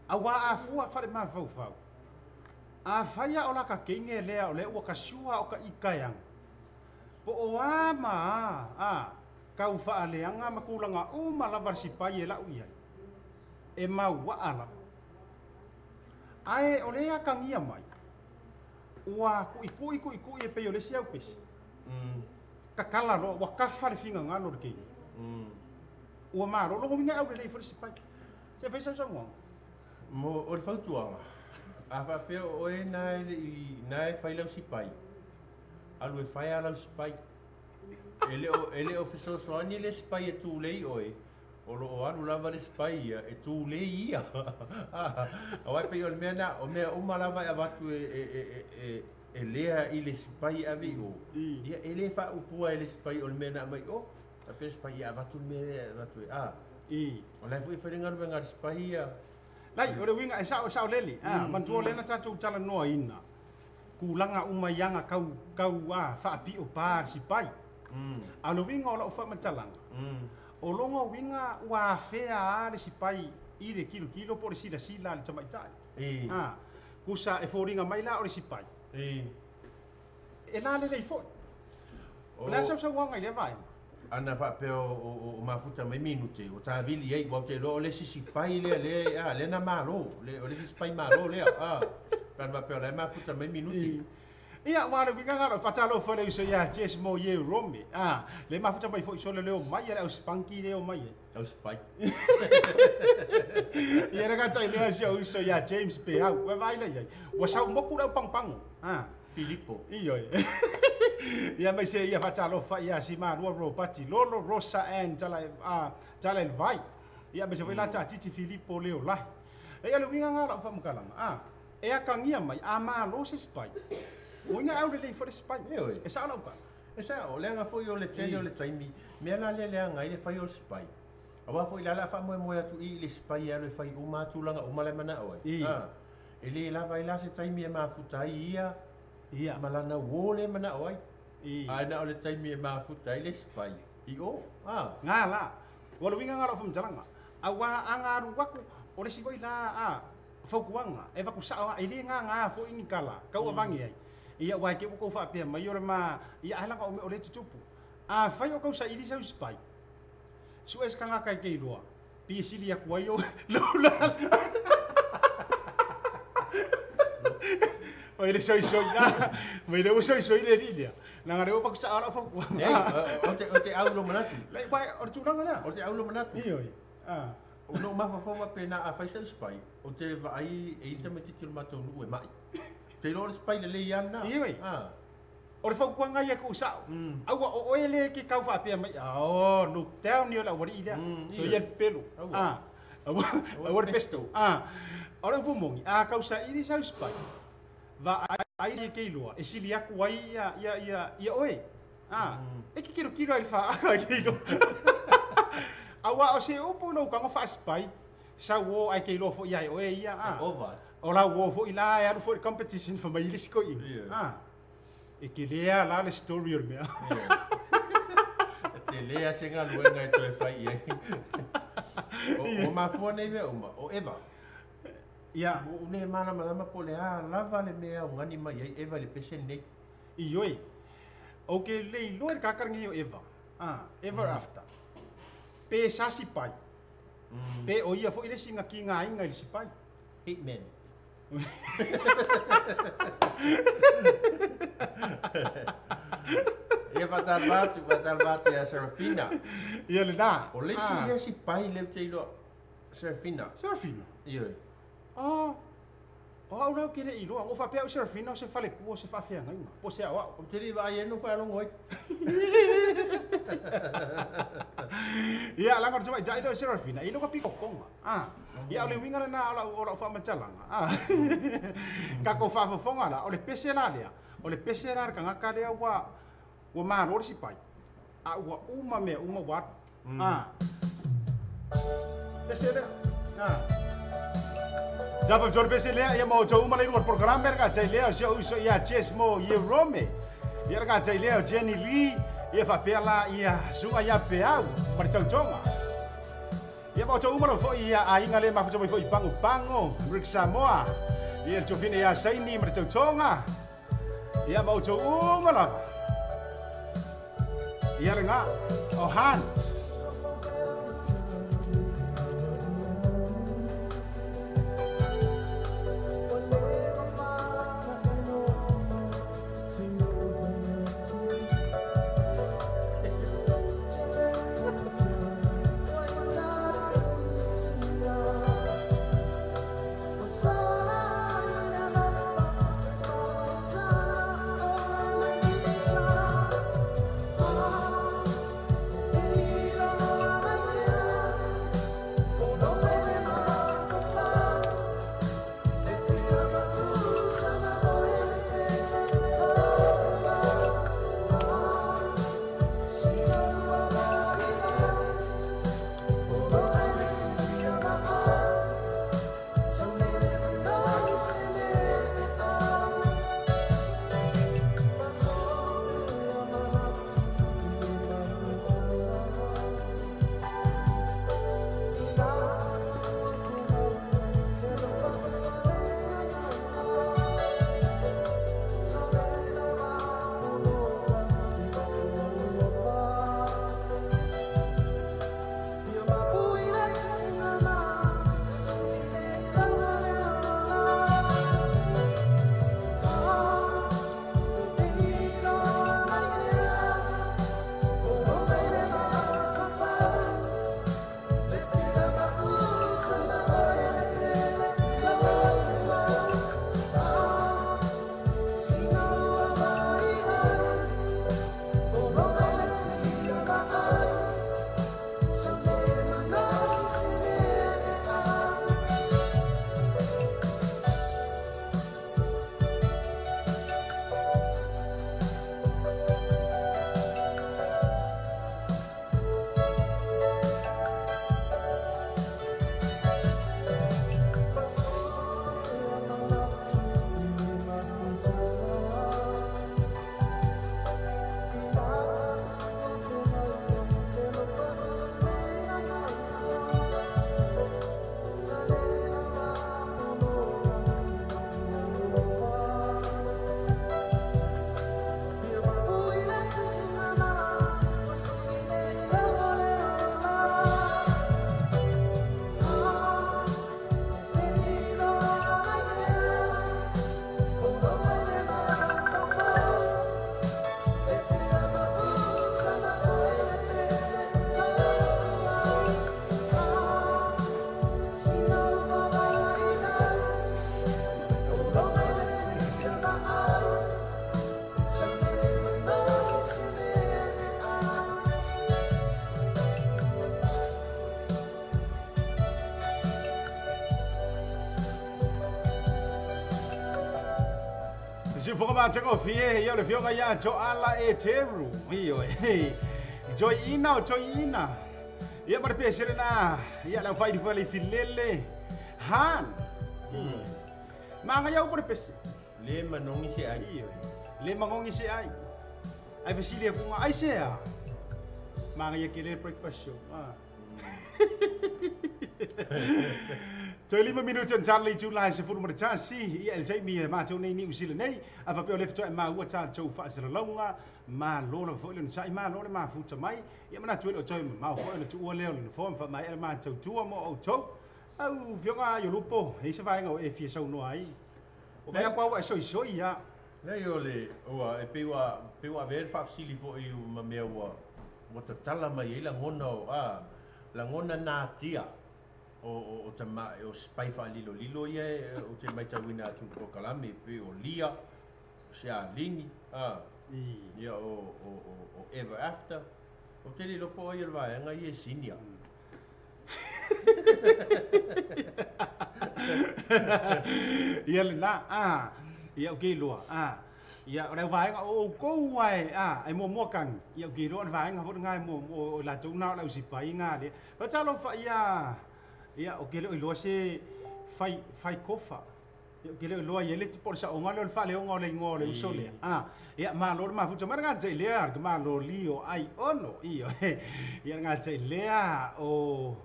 Auā a fua faalemafaufau, afai lava o lata teine lea o lea ua tasua o taʻita e aga, po o a ma a, a, tau faaleaga ma tulaga uma lava le sipai e la'u i ai, e maua'a lava. Ae o lea atagia mai, ua tu'itu'i tu'itu'i e pei o le isi aupese. Tatala loa, ua tafa le finagalo o le teine. Ua malo, lona uiga e aulelei foi le sipai. Se i fai sausaunoaga. Mo o le fautuaga, a faapea o oe na e le i, na e fai lau sipai, alu e fai lava lau sipai. E le o, e le o fesoasoani le sipai e tulei oe, o lo o alu lava le sipai ia e tulei ia. Aua e pei o le mea na, o mea uma lava e avatu e, e, e, e, e lea i le sipai e ave i o, ia e le faaupua e le sipai o le mea na aumai i o. Faapea le sipai ia avatu le mea lea e avatu e, a. O la e foi e fai le galuega a le sipai ia. Lai, o le uiga e sao, e saolele, a, manatua o lea na tatou talanoaina tulaga uma i aga tau, tau, a, faapio pa a le sipai. A o le uiga o lau faamatalaga, o lona uiga ua afea a le sipai i le tilotilo po o le silasila a le tamaitai. A, tusa e foliga mai la o le sipai. E lalelei foi. O le a sausaunoaga i lea vaega? Ana faapea o mafuta mai minute, ua tavili ai, ua ou te iloa o le isi sipai lea, lea, a, lea na malo, le, o le isi sipai malo lea, a, pe ana faapea o la e mafuta mai minute. Ia, aua o le uiga lena o lau faatalofa i le uso ia Jess mo Ye Rome, a, lea e mafuta mai foi sole le omai a le au spanky lea e omai ai. Au sipai. Ia le gata i lea si ou uso ia James Peau, ua vaai la i ai, ua sau moku le au pagopago, a. Filipo. Ioe. Ia aemaise ia faatalofa ia si malua Robati Lolo, Rosa Ann Tala, a, Tala Elvai. Ia aemaise foi la Tatiti Filipo Leolahi. Ia o le uiga lena o lau faamatalaga, a, e atagia mai a malo se sipai, uiga e aulelei foi le sipai. Ioe. E sao lau tala. E sao, leaga foi o le tele o le taimi, mea la lea leaga ai le fai o le sipai. Aua foi la o le a faamoemoe atu i i le sipai e alu e fai uma lava tulaga uma la e manao ai. A, e le lava ai la se taimi e mafuta ai ia ma lana uō lea e manao ai. Ae na o le taimi e mafuta ai le sipai i o. A. Ngā la. Ua le uiga ngā lau faamatalaga. Auā a ga alu atu, o le isi foi la, a, Fautuaga e avatu sao lava e le gagā foi ni tala tau avane ai ia uae te ua tou faapea mai o le ma ia ae laga o mea o lea e tutupu. Afai o tau saili sau sipai, su'e se tagata e te iloa pei e sili atu ai lou lala. Mai le soisoi a mai le ua soisoi le alii lea leaga o lea ua avatu sao lau fautuaga. Leai, o te au i lou manatu. Leai, uae o le tulaga lea. O te au i lou manatu. Ioe. A. Ona ou mafaufau faapena a fai sau spy, ou te vaai e i ai le tamaitiiti o le matou nuu e mai. Ou te iloa o le spy lelei lava lena. Ioe. O le fautuaga ia tuusao, aua o oe lea e te tau faapea mai, oh, look down ia le aualii lea, soia le pepelo, aua le pesto. O le upu moni, a tau saili sau spy, vaai e te iloa e sili atu ai ia oe. E te tilotilo ai i le faaaga e te iloa. Aua o se upu i lou tago faa-spy, sau o ae te iloa foi ia e oe ia. O lau uo foi la e alu foi i le competition fai mai le isi toeaina. E tele lava la le story o le mea. E tele lava se galuega e toe fai i ai. O mafua nei mea uma, o Eva. Ia. Ua ou le malamalama po o le a lava le mea e augani mai ai Eva i le pese lenei. Ioe. Ou te le iloa i le tagata lenei o Eva. Ever after. Pe sa sipai. Pe o ia foi le isi na tigaina i le sipai. Hitman. Ia faatalaloa atu, faatalaloa atu ia Serafina. Ia lena. O le isi lea sipai lea ou te iloa, Serafina. Serafina? Ioe. Oh, o au la ou te le i iloa. Na ou faapea au Serafina o se faletua o se faafeagaiga, po o se aoao. Ou te le i vaai ai na ou faalogo ai. Ia, leaga o le tamaitai lea o Serafina, e iloa ka pikokoga. Ah, ia o le uiga lena o lau faamatalaga. Ah, tatou faafofoga la, o le pese la lea, o le pese la a le tagata lea ua ua malo le sipai, a ua uma mea uma ua alu. Ah, pese lea. Ah. Japa jor pese lea, ia mo outou uma le lua o le polokalame le gatai lea o si ou uso ia Jess mo Ierome. Ia le gatai lea o Jenny Lee, ia faapea la ia su'a ia Peau ma le tautoga. Ia ma outou uma lava foi ia aiga le mafuta mai foi i Pagopago, Rick Samoa, ia le tuafine ia Saini ma le tautoga. Ia ma outou uma lava. Ia lena, o Han. Siufoga matagofie ia o le fioga iā Toala e Teru. Ioe. Joiina o Joiina. Ia ma le pese lena. Ia le aufai foi le filele. Han. Manga iau po le pese. Le manogi se ai. Ioe. Le magogi se ai. Ai fesili akuga ai sea. Manga ia kele breakfast show. Ah. Toe 5 minuti o tala i tula se furu ma le tasi ia el taimi ma tau nei Niu Sila nei a faapea o le fetoa e maua tatou faasalalauga malo lava foi le onosai malo le mafuta mai ia manatu ai le o toe mamao foi ona tuua lea o le nofoa ma faamaea le matautua mo outou au fioga i o lupo e i se vaega o e fia saunoa ai o vai aku au e soisoi ia. Leai o le ua e pei ua pei ua avea le faafesili foi ma mea ua ua tatala mai ai lagona o a lagona natia o o tama o spy faalilolilo ia ou te matauina atu i le polokalame pei o Lia, o Sealini, a ia o o o Ever After. Ou te le iloa po o ai o le vaega ia e senior. Ia lena a ia ou te iloa a ia o le vaega o outou ae a e muamua kagi ia ou te iloa o le vaega foi lena e muamua o latou na o le ausipai ga lea faatalofa ia ia ou te le o iloa se fai fai kofa ia ou te le o iloa ia le po o le saoga lea o le faaleoga o le igoa o le uso lea a ia malo le mafuta mai le gata i lea le malo lio ai ono ia ia le gata i lea o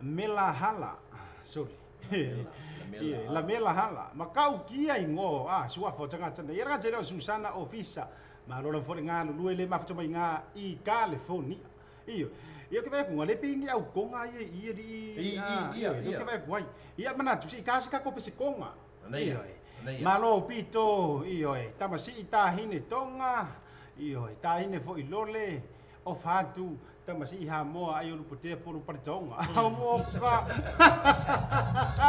Melahala sorry ia la Melahala ma kaukia igoa a suafa o tagata nei ia le gata i lea o Susana Ofisa malo lava foi le galulue le mafuta mai ga i California ia ia ke vai ku le pingi au konga ia ia li a ia ia ke vai ku ai ia manatu se i kasi ka kope se konga Anaia. ia malo pito ia tamasi i tahine tonga ia tahine foi lole o fatu tamasi i Hamoa ai o lupotea polu partonga au mo ka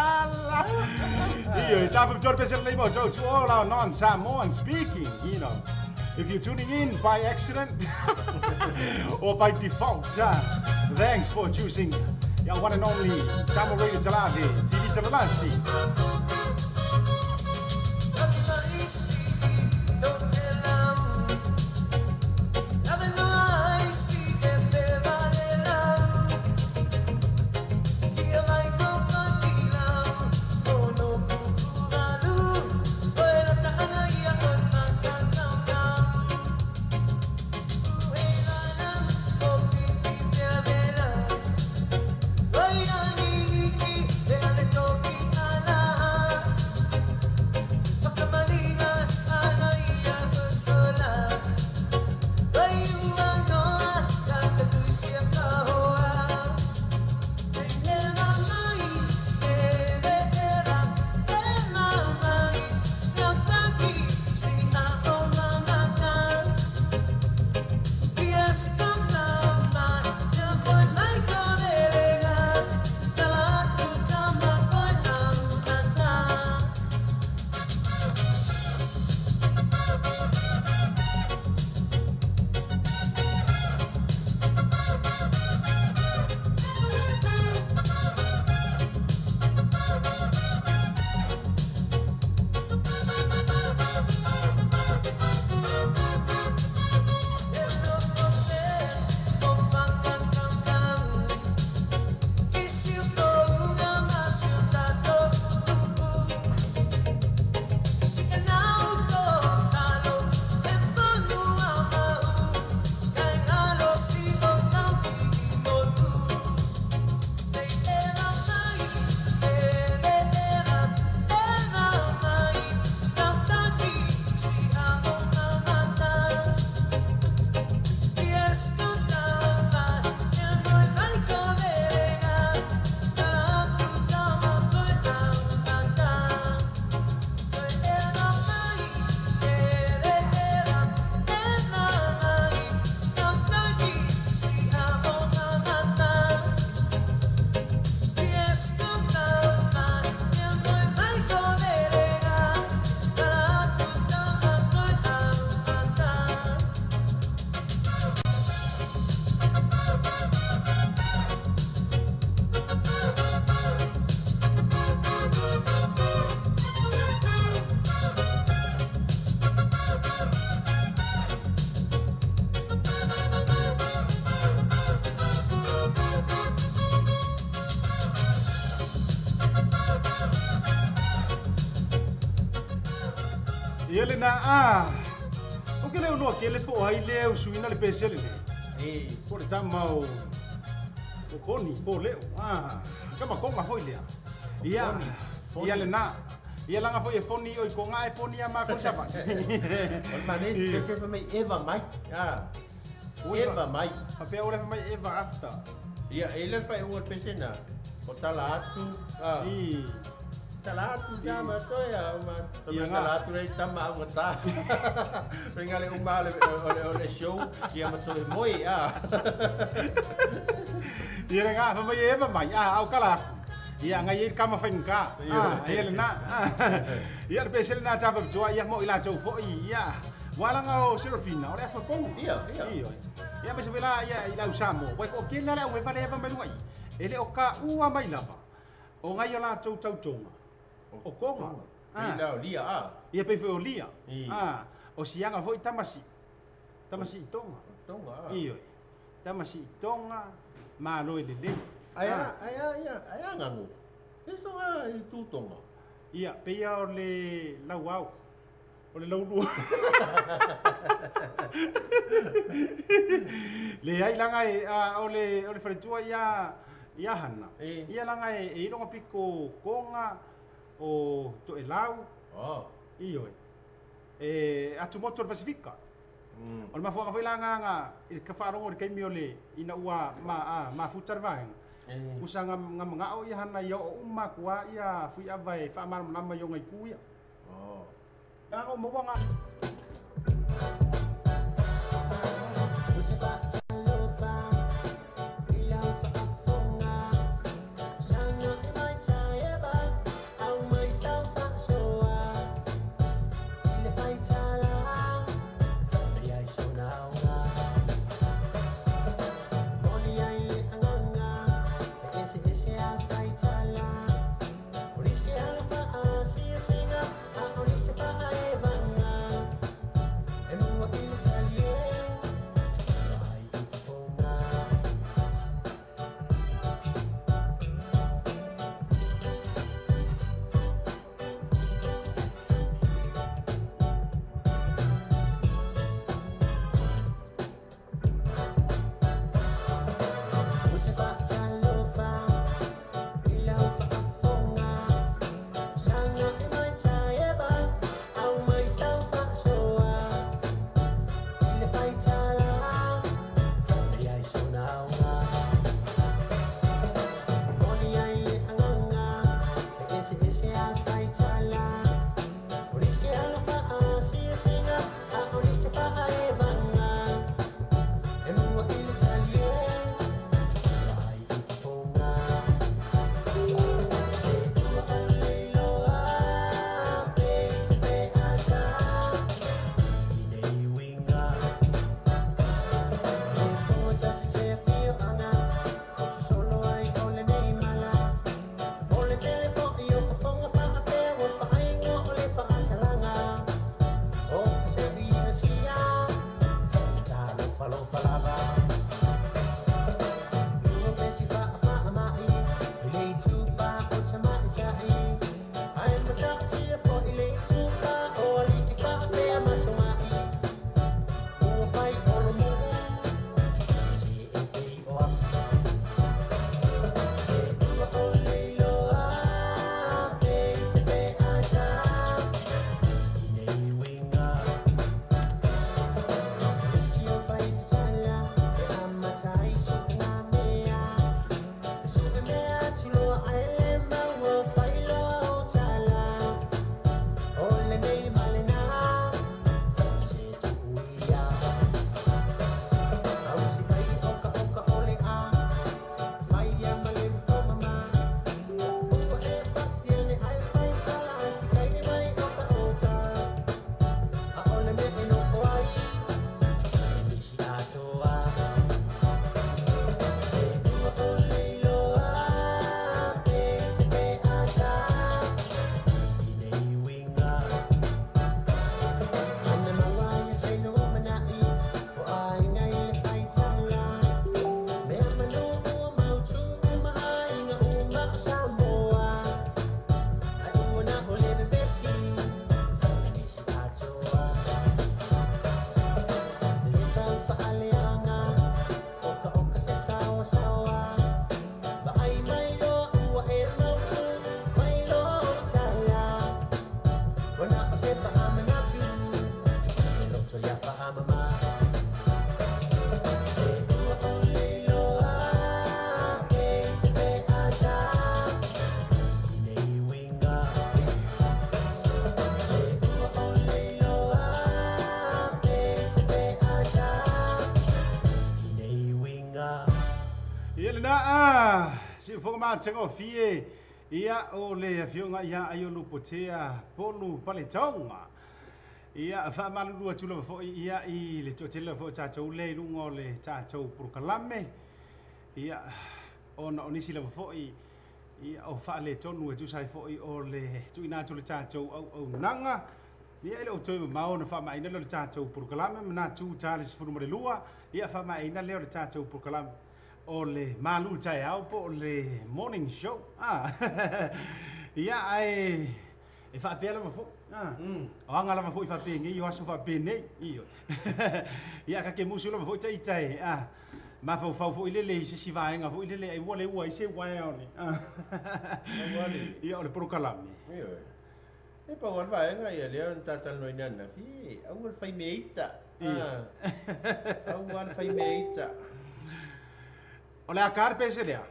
ala ia tapu tore pese le mo to all our non-Samoan speaking, you know. If you're tuning in by accident or by default, thanks for choosing your one and only Samoa Radio Telave, TV Talalasi. Ala. Ia lena a. O ke leo noa ke le po ai le usuina le pesele le. E. Po le tama o o poni po leo. Ah, kama konga foi lea. Ia. Ia lena. Ia langa foi e foni o i konga e poni a ma ko sava. O le mane pese fa mai Eva mai. Ah. Eva mai. Fa pea ora fa mai Eva after. Ia e le fa o pese na. O tala atu. Ah. I. Tala atu ja ma toe a uma. Ia Tala atu le tama au ta. Renga le uma le o le show ia ma toe moi ah. Ia nga fa mai Eva mai. Ah, au kala. Ia ngai e kama whainga. Ah, ia le na. Ia le pese le na tapa pitua, ia mo ila tau foi, ia. Walanga o Serafina, o le afa konga. Ia, ia. Ia. Ia me se vela ia i lau samo. Wai ko kela le au e vale eva mai luai. E le o ka ua mai lava. O ngai o la tau tau tonga. O konga. Ah. Ia lia a. Ia pe o lia. Ah, o sianga foi tamasi. Tamasi i tonga. Tonga. Ia. Tamasi i tonga, ma lo le le. Aia, aia, ia, aia ngangu. Eso a i tūtonga. Ia, peia o le lauau. O le laulua. Le ai langa e, a, o le wharetua ia, ia hana. E. Ia langa e, e ironga piko konga o to e lau. Oh. Io e. E atu motu o le Pasifika. O le mafuanga foi langa nga, i ka whaarongo le kaimi o le, ina ua ma, a, mafuta le vaenga. Usa nga nga o ia hana ia o uma kua ia fui ava e whaamaramanama i o ngai kuia. Oh. Nga o maua nga. Singa, a Yeah. Ia lena a si foka ma tengo fie ia o le afioga ia ai o lupotea polu paletaunga. Ia faamalulu atu lava foʻi ia i le toatele foʻi tatou le i luga o le tatou polokalame. Ia ona o nisi lava foʻi ia o faaletonu e tusa ai foʻi o le tuuina atu le tatou auaunaga. Ia e le o toe mamao ona faamaina lea o le tatou polokalame manatu ta le 12 ia faamaina lea o le tatou polokalame o le malu taeao po o le morning show. Ia ae e faapea lava foʻi o aga lava foʻi faapenei o aso faapenei ioe. Ia kake musu lava foʻi taita e mafaufau foʻi lele i sisi vaega foʻi lele ai ua le ua ai se uaea o le ia o le polokalame. Ioe. E pau le vaega ia lea na tatalanoaina ananafi, aua le faimea ita. Aua le faimea ita. O le a le pese lea.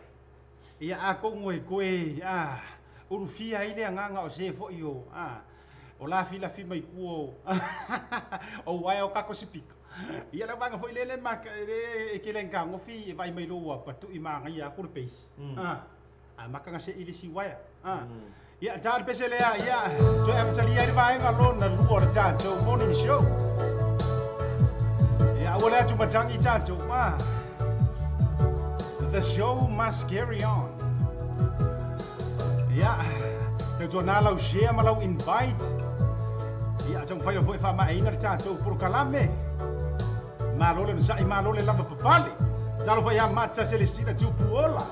Ia a kongo e koe ulufia ai le agaga o se foʻi o o lafilafi mai kua o uaea o kako sipika. Ia le vaega foʻi lele ma le e kele gagofi e vai mai lo ua patuʻi magaia aku le peisi. A makaga seʻi le si uaea. Ia ta le pese lea ia toe amatalia ai le vaega lona lua o le tatou morning show. Ia aua le atu matagi tatou ma. The show must carry on. Ia tautuana lau share ma lau invite. Ia taumafai lava foʻi e faamaeaina le tatou polokalame. Malo le onosaʻi malo le lava papale. Talofa ia mata selesina tupuola.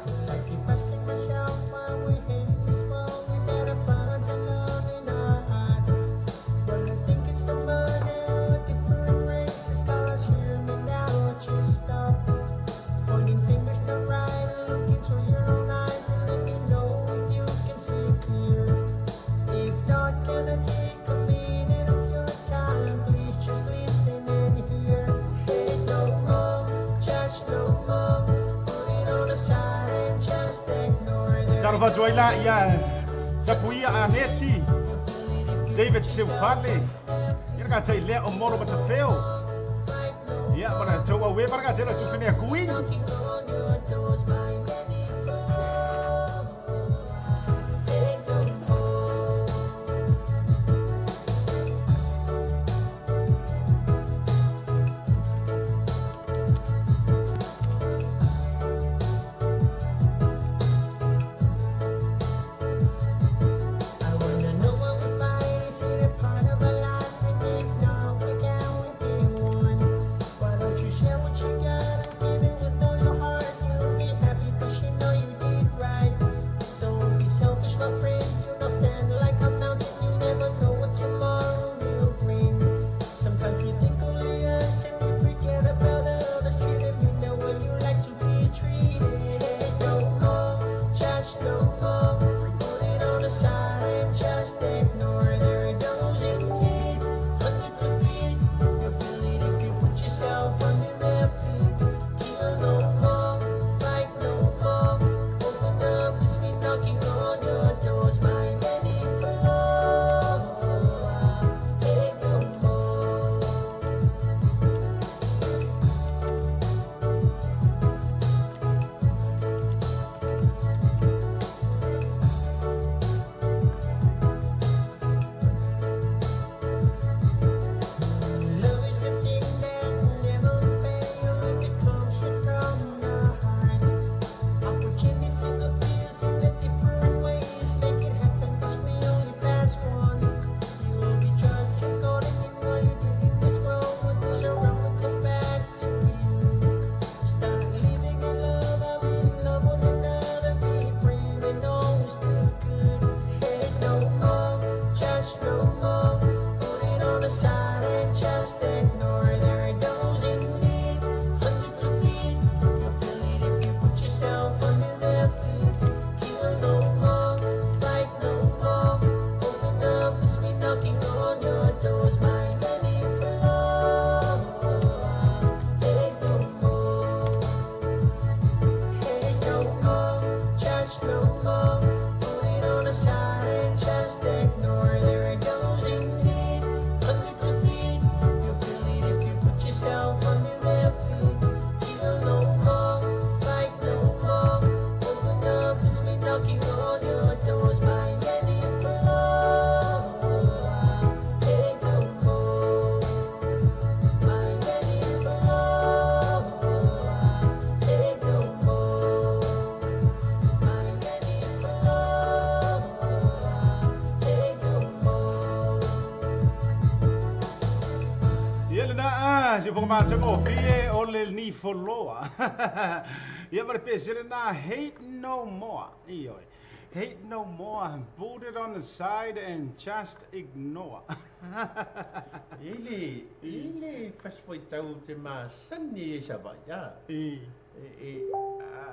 Talofa atu ai la ia tapuia Aneti David Seufale. Ia ka tai lea o molo matafeo. Ia mana tau awe para ka tela tufine kuini. Share what you got and give it with all your heart. Sifonga matango fie o le ni foloa. Ia ma le pesele na hate no more. Ioi. Hate no more, put it on the side and just ignore. Ile fasifoitau te masani e Savaii a. E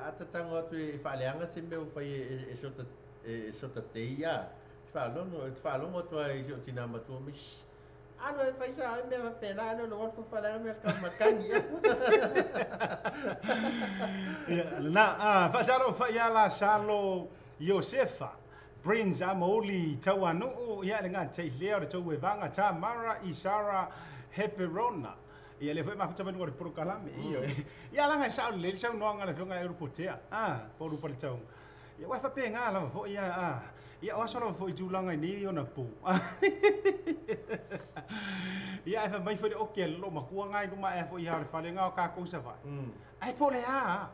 a tatango atu e faaleaga se mea ua fai e sota e sota tei a. Te faalogo atu ai i si o tina matua mai. Alo e fai sa ai mea faapena alo le ofu faaleaga mea ka matagi. Ia lena faasalo faia la salo Iosefa Prince Amauli Tauanu'u ia le gatai lea o le tou evaga Tamara Isara Heperona ia lea foi mafuta mai luga o le polokalame ioe. Ia laga e sa'o lelei le saunoaga le afioga e Urupotea po o Lupaletaoga ia ua e faapegā lava fo'i ia ia o aso lava fo'i tulaga i nei ona pou ia ae faamai foi le oke a le loo makua gai luma ae fo'i a o le falega o kakou Savaii ae po o le a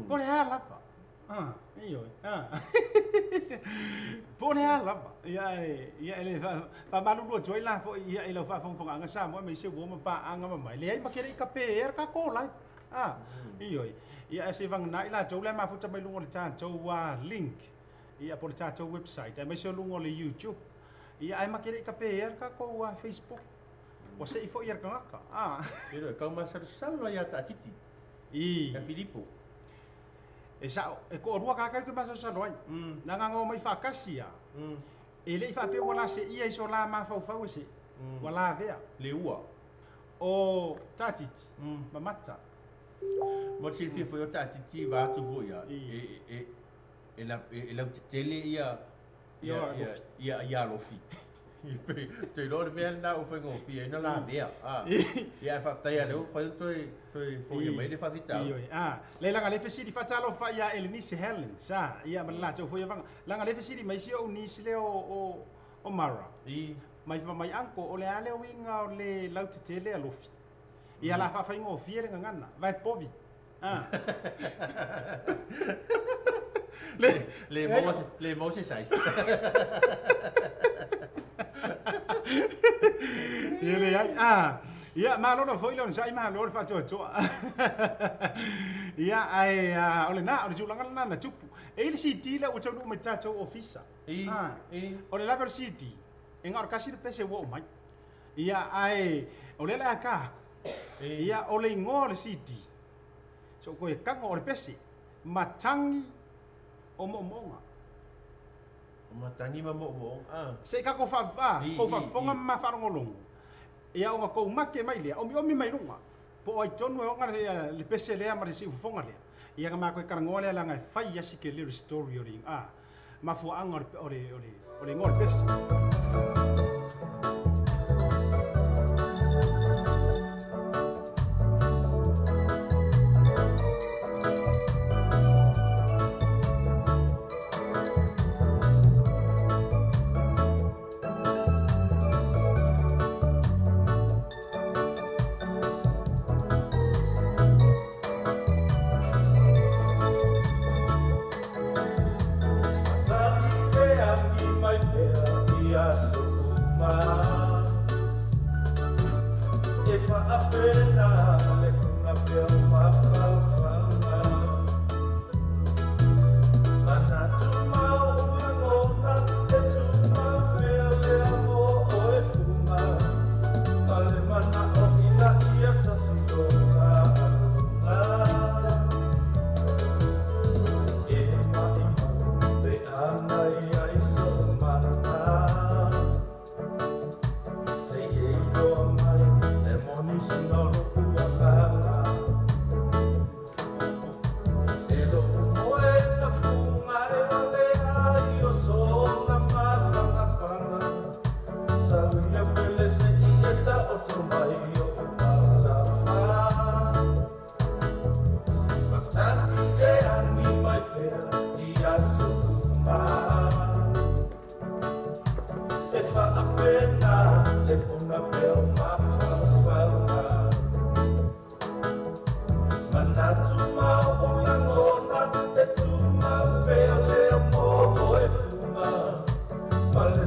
po o le a lava ioe po o le a lava ia e ia e le faamalulu atu ai la fo'i ia i lau faafogafogaaga Samoa e maise uo ma paaga ma mai leai ma ke le'i kapē le kakou live ioe ia ae se vagana'i latou le mafuta mai luga o le tatou link ia po o le tatou website ae maise o luga o le YouTube ia ae ma ke le'i kapē le kakou Facebook ua se'i fo'i ia le tagata Ilo kau masalosalo ia taatiti. I Ia Filipo. E sa'o e ko'olua kakau ke masalosalo ai na gago mai faakasi a e le'i faapea ua lase'ia i so la mafaufau e se'i ua lavea Le ua. O tatiti mamata. Mo te silafia foi o taatiti va atu foi ia e lautetele ia ia ia ia ia alofi. Te iloa le mea lena ua faigofie ai na lavea. Ia ae faafetai ia lea ua fai ona toe foia mai le faafitauli. Ioe le laga le fesili faatalofa ia Elenise Helen sa ia ma le latou foi avaga laga le fesili mai si ou nisi lea o Mara I mai mai anko o le a le uiga o le lautetele alofi ia la faafaigofie le gagana vae povi le le maua se size. Ia leai ia malo foi le onosai malo le faatoatoa ia ae o lenā o le tulaga lenā na tupu e i le CD lea ua taunuu mai le tatou ofisa. I I O le lave o le CD e gao le kasi le pese ua oo mai ia ae o lea le a kā aku ia o le igoa o le CD so koe kago o le pese matagi o mo'omo'oga. O matagi ma mo'omo'oga. Se i kako faafa kou faafofoga ma faalogologo ia oga kou make mai lea omiomi mai luga po o ai tonu e oga le pese lea ma le siufofoga lea ia ga makoe kalagoa lea laga e fai asi ke le story o le mafuaaga o le igoa o le pese.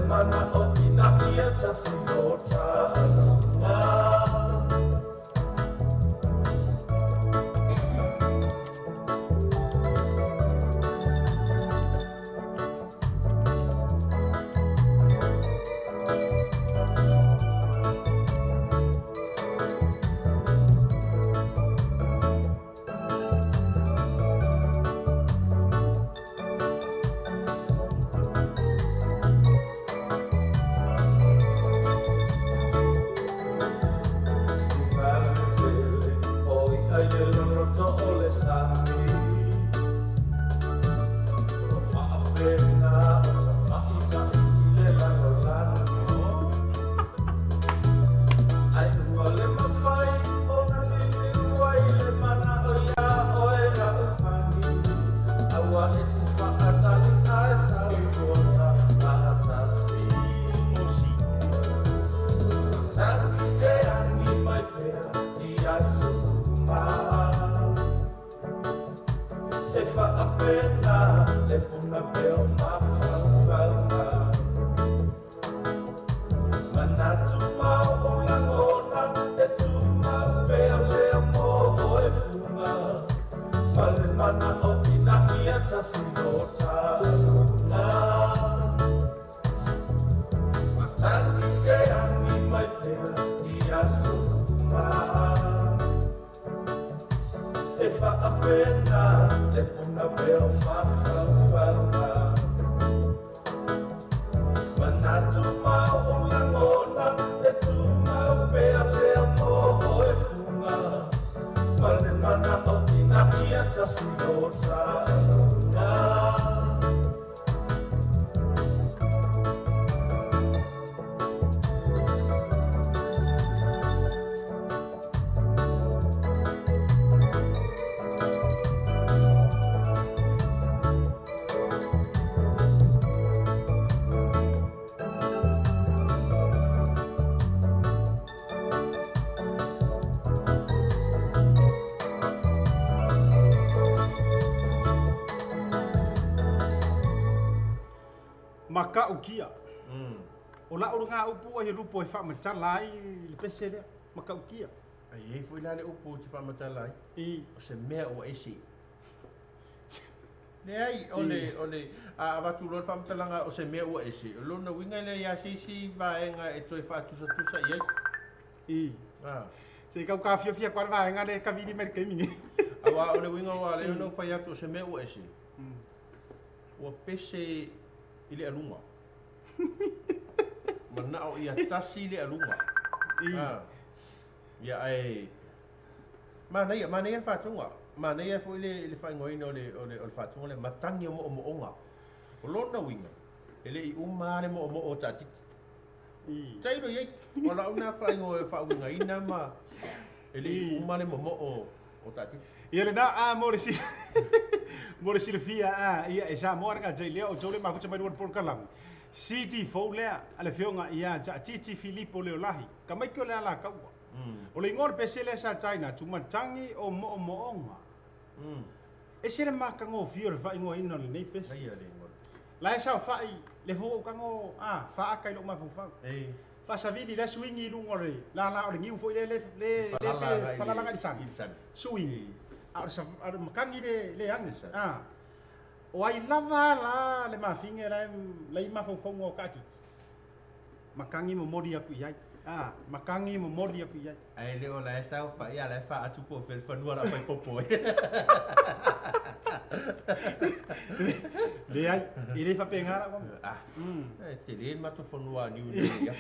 Mana o ina ia tasi o ta. E faapena le puna pea o mafaufauga. Manatu ma o lagona e tumau pea lea mo oe fuga. Ma le mana'o ina ia tasi lo taluga. Matagi ke agi mai pea i aso uma. E faapena le puna pea o mafaufauga. Manatu ma o lagona e tumau pea lea mo oe fuga. Ma le mana'o ina ia tasi lo taluga. Makaukia. O la'u lagā upu ai lupo e faamatala ai le pese lea. Makaukia. Ai ai foi la le upu ou te faamatala ai. I. O se mea ua ese. Leai, o le, o le, a avatu loa le faamatalaga o se mea ua ese, o lona uiga lea iā se isi vaega e toe faatusatusa i ai. I. Ah. Se i kaukafiafia koa le vaega lea e kavili mai le taimi nei. Auā o le uiga ua ala ai ona ou fai atu o se mea ua ese, ua pese i le aluga. Mana'o ia tasi le aluga. I. Ah. Ia ae manaia, manaia le faatuga. Manaia foi le le faaigoaina o le o le o le faatuga lea, matagi o mo'omo'oga. O lona uiga, e le'i uma lava le mo'omo'o o taatiti. I. Tailo i ai, o la'u na faaigoa e faauigaina ma e le'i I. uma le momo'o o taatiti. Ia lenā a mo le si mo le silafia a ia e Samoa le gatai lea o tou le mafuta mai lua le polokalame. CD fou lea a le afioga ia Taatiti Filipo Leolahi, tamaiti o le Alataua. O le igoa o le pese lea sa taina atu, matagi o moomooga. Ese le matagofie o le faaigoaina o lenei pese. Naia le igoa o le pese. La e saofai le fou ou tago a faata i lou mafaufau. E. Faasavili la suigi i luga o le lala o le niu foi le le le le falala i le sami. I le sami. Suigi. A o le a o le matagi le le agi. Le sami. A. O ai lava la le mafiga la la i mafaufauga o taatiti. Matagi momoli atu i ai. A, matagi momoli atu i ai. Ae le o la e saofai a la e faatu po o fea le fanua o le a fai popo ai. Leai, e le faapena la'u ama. Ah. E tele le matou fanua a niu nei ia.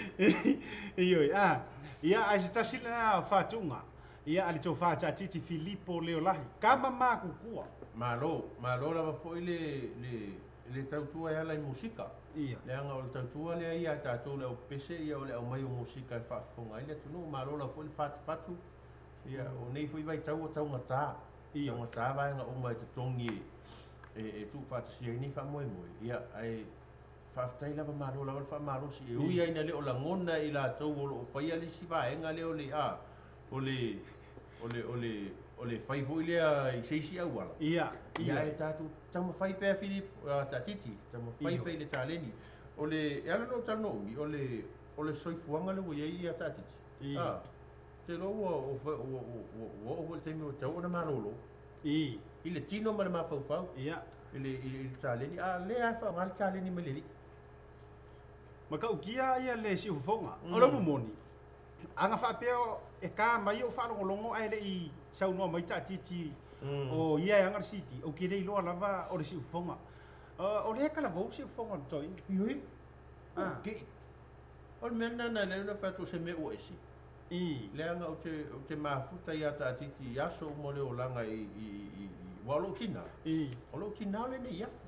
Ioe, a. Ia, ae se tasi lena o faatuga. Ia, a le tofa Taatiti Filipo Leolahi. Kama makukua. Malo, malo lava foi le le le tautua e ala i musika. Ia. Leaga o le tautua lea ia a tatou le aupese ia o le aumai o musika e faafofoga ai le atunuu. Malo lava foi le fatufatu. Ia o nei foi vaitau ua taugata. Ia. Taugata vaega uma e totogi e e tuufaatasia ai nei faamoemoe. Ia ae faafetai lava malo lava le faamalosi. E ui lava ina le o lagona i latou o loo faia le isi vaega lea o le a o le o le o le o le fai foi lea i se isi auala. Ia, Ia ia. ae tatou taumafai pea Filip Taatiti, taumafai Ia. pea i le taleni. O le e ala ona ou talanoa umi, o le o le soifuaga lea ua i ai ia Taatiti. I. Ah, te iloa ua ua ua ua ua oo foi i le taimi ua tatau ona malolo. I. I le tino ma le mafaufau. Ia. I le i le taleni, a o lea lava e faaaoga le taleni mai le alii. Matautia ia le siufofoga. O le upu moni, aga faapea e ka mai ou faalogologo ae le'i saunoa mai Taatiti o ia e aga le CD, ou te le iloa lava o le siufofoga. O lea e talavou le siufofoga o le toeaina. Ioe. Ah. Ke. O le mea lena na ala ai ona fai atu o se mea ua ese. I. Leaga ou te ou te mafuta ia Taatiti i aso uma o le olaga i i i aua o lou tinā. I. O lou tinā lenei i afu.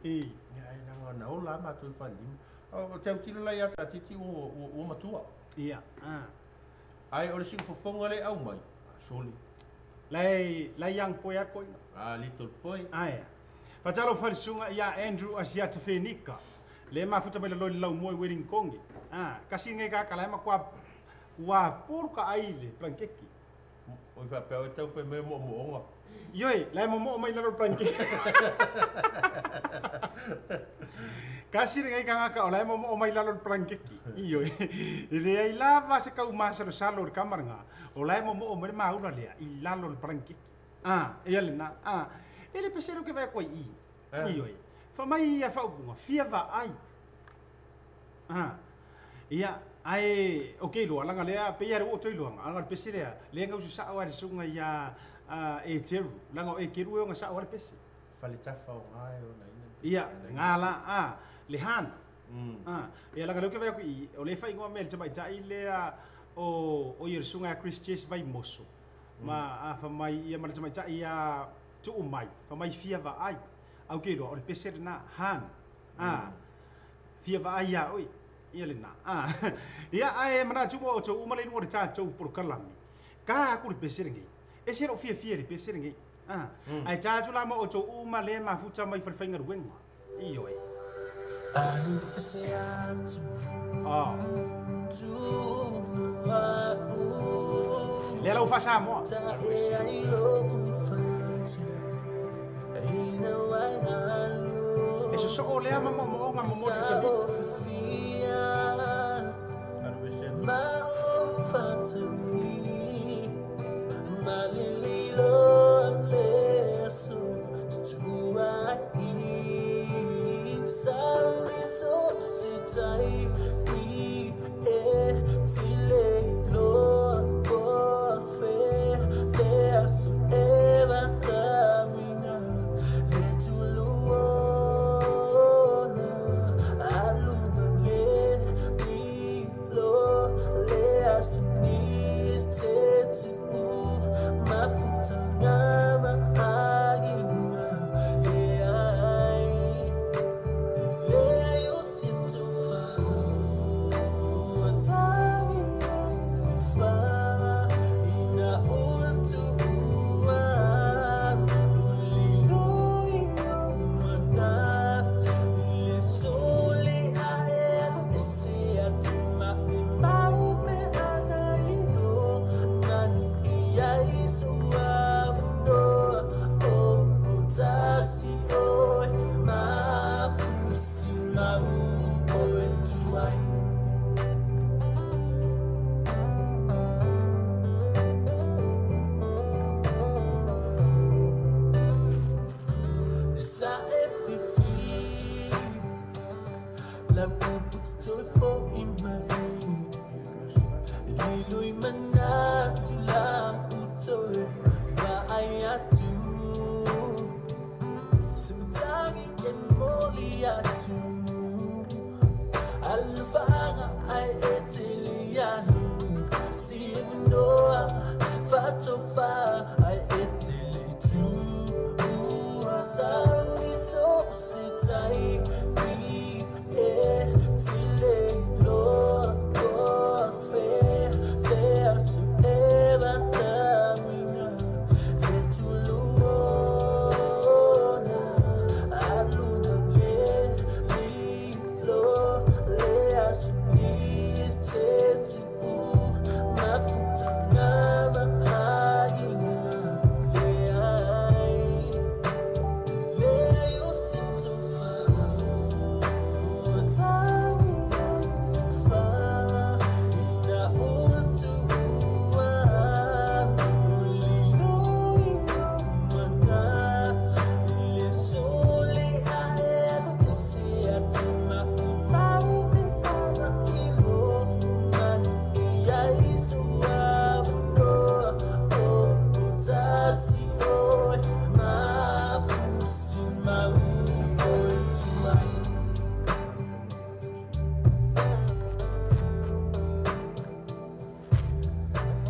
I. Ia ae leaga na ola lava matou i Falelima. O te autilo la ia Taatiti ua ua ua matua. Ia. Ah. Ae o le siufofoga lea e aumai, ah sole. Lai lai young boy a koina. Ah little boy. Ae. Faatalofa i le susuga ia Andrew Asiata Fenika, le mafuta mai laloi le laumua i Wellington. Ah, kasi nei kaka la e matua ua pulu ka ai le blanketi. Oi faapea oe tau fai mai o moomooga. Ioe, la e momo'o mai lalo palanke. Kasi lenei tagata o la e momo'o mai lalo le palankeki. Ioe, e leai lava se kaumasalosalo o le kama lagā, o la e momo'o mai le maula lea i lalo le palankeki. A, ia lena, a, e le pese ke vai koe i. Ioe, fa mai ia faupuga, fia vaai. A, ia, ae, o ke iloa, laga lea, pe ia le ua o toe iloaga, aga o le pese lea, lea gausu sa'o a le susuga ia e Jeru, laga o e Keru e oga sa'o a le pese. Faletafa o ga e ona ina. Ia, gala, a, le han. A, ia laga lea ou te vaai atu i i, o lea e faaigoa mai e le tamaitai lea o ia le susuga ia Chris Jess Vaimoso, ma a fai mai ia ma le tamaitai ia tuu mai, fai mai fia vaai. Ae ou te iloa o le pese lena, han. A, fia vaai iā oe. Ia lena. A, ia ae manatu ua outou uma le iluga o le tatou polokalame. Ka aku le pese lenei. Ese lou fiafia i le pese lenei. A, ae ta atu la ma outou uma lea e mafuta mai falefaigaluega. Ioe. Oh. Lea lau faa-Samoa. E sosoo lea ma moomooga momoli o Savita.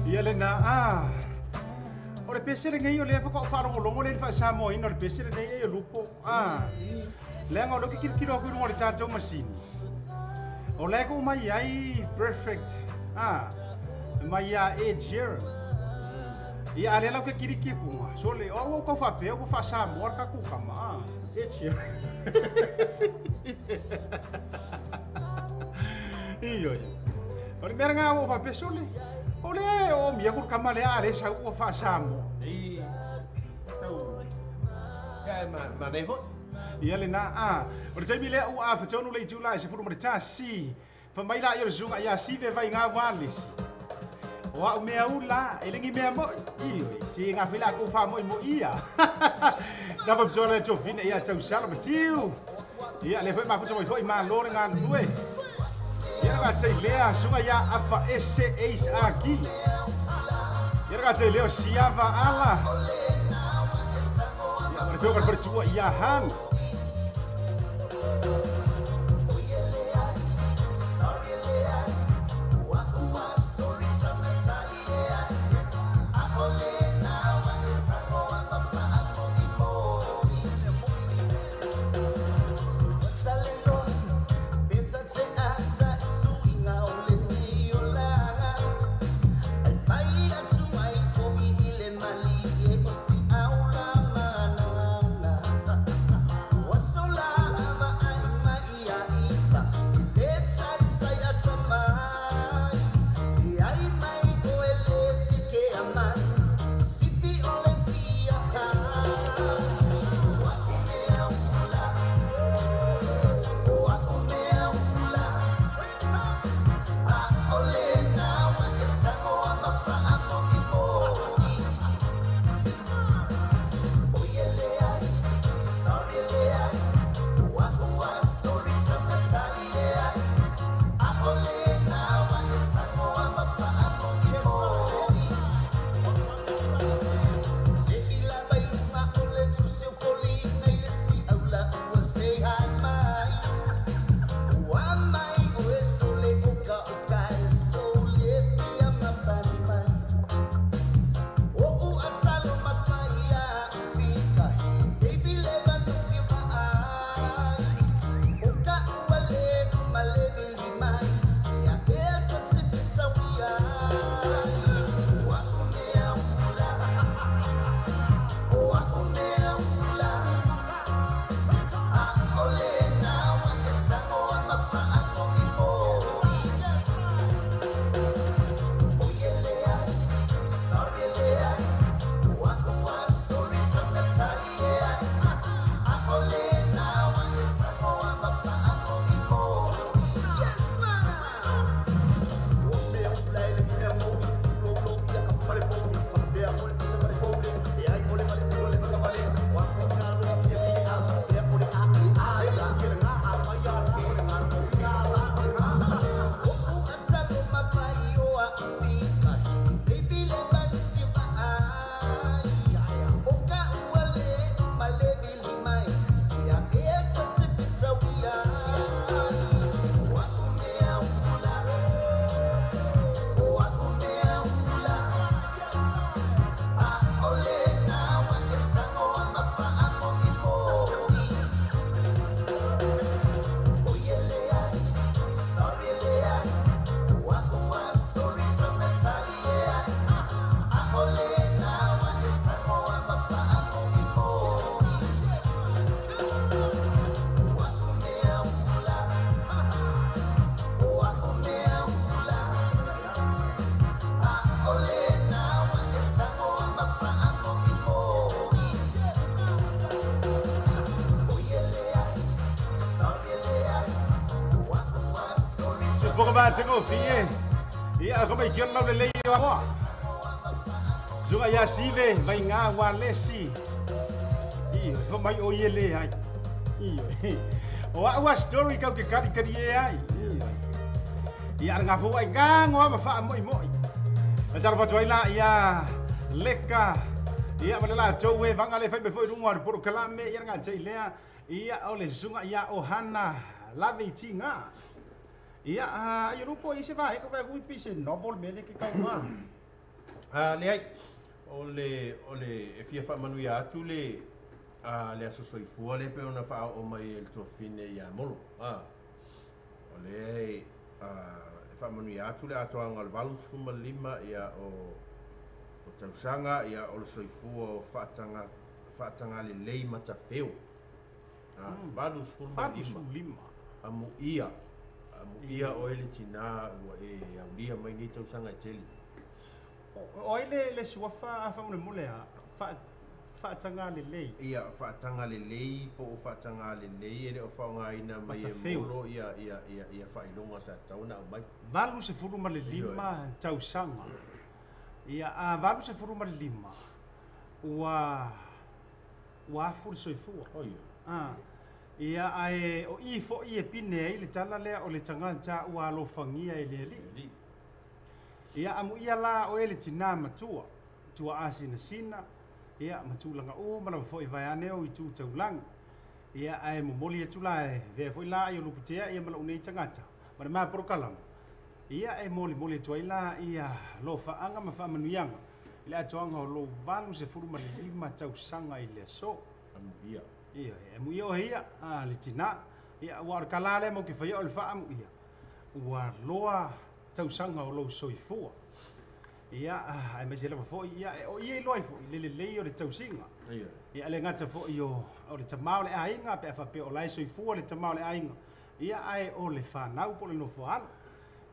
Ia lena, a, o le pese lenei o lea faatoa ou faalogologo lea i le faasamoaina o le pese lenei e lupo. A, leaga o lea ou te kilokilo atu i luga o le tatou masini. O la e tuu mai ai perfect. A, mai ia Ed Sheeran. Ia a lea la ou te kiliki atuga. Sole, o au ua tau faapea ua faasamoa le tatou kama. A, Ed Sheeran. Ioe. O le mea lena ua ou faapea, sole, o lea e oomi atu le kama lea a lea sau ua faasamoa. Manaia foi. Ia lenā a o le taimi lea ua afatonu le itulā e 11 faimai laia o le susuga iā Sive Vaigā Walesi o a'u mea ula e legi mea mo'i ioe se gafai lakou faamo'imo'ia tapa le tofina ia tausala matiu ia le foi mafuta mai foi malo le galulue ia le gatailea susuga iā Afa Ese Ace Aki ia le gatailea o Siava Ala ia ma le fioga le faletua iā Han. Fie ia ko mai kion le lei o Suga ia Sive Vaigā Walesi i ko mai o ie le ai i o a story kau ke kari kari e ai i ara ngā fua ai ngā ngoa ma wha moi moi a taro watu ai la ia leka ia ma le la tau e vanga le whai me foi runga o poro kalame ia ngā tei lea ia o le suga ia o Hana lave i tinga ia ia rupo i se vai ko vai kui pise novel me le ke kau ma le ai o le e fia faamanuia atu le le aso soifua le pe ona faaoo mai e le tuafine iā Molo o le e faamanuia atu le atoaga o le 85 ia o tausaga ia o le soifua o faatagalelei matafeo 85 amuia amuia oe le tinā ua e aulia mai nei tausaga e tele. O ai le suafa afamolemole a Faatagā lelei. Ia, faataga lelei po o faatagā lelei e le o faaaogaina mai e Molo ia ia ia ia faailoga sa tatau ona aumai. 85 tausaga. Ia, a 85 ua ua afu le soifua. A, ia, ae o i foi e pine ai le tala lea o le tagata ua alofagia e le Alii. Ia, amuia la oe le tinā matua, tuaa sinasina, ia, ma tulaga uma lava foi vaeane ou itu taulagi. Ia, ae momoli atu la e avea foi la i o Luputea ia ma lou nei tagata, ma le ma porokalama. Ia, e molimoli atu ai la ia alofaaga ma faamanuiaga i le atoaga o lou 85 tausaga i le aso. Amuia. Ia, e amuia oe ia, a, le tinā. Ia, aua o le tala lea matou te faia o le faaamuia, ua loa tausaga o lou soifua. Ia, aemaise lava foi, ia, o ia iloa ai foi le lelei o le tausiga. Ia, e le gata foi o, o le tamā o le aiga, pe a faapea o la e soifua le tamā o le aiga, ia, ae o le fanau po o le nofo a alo.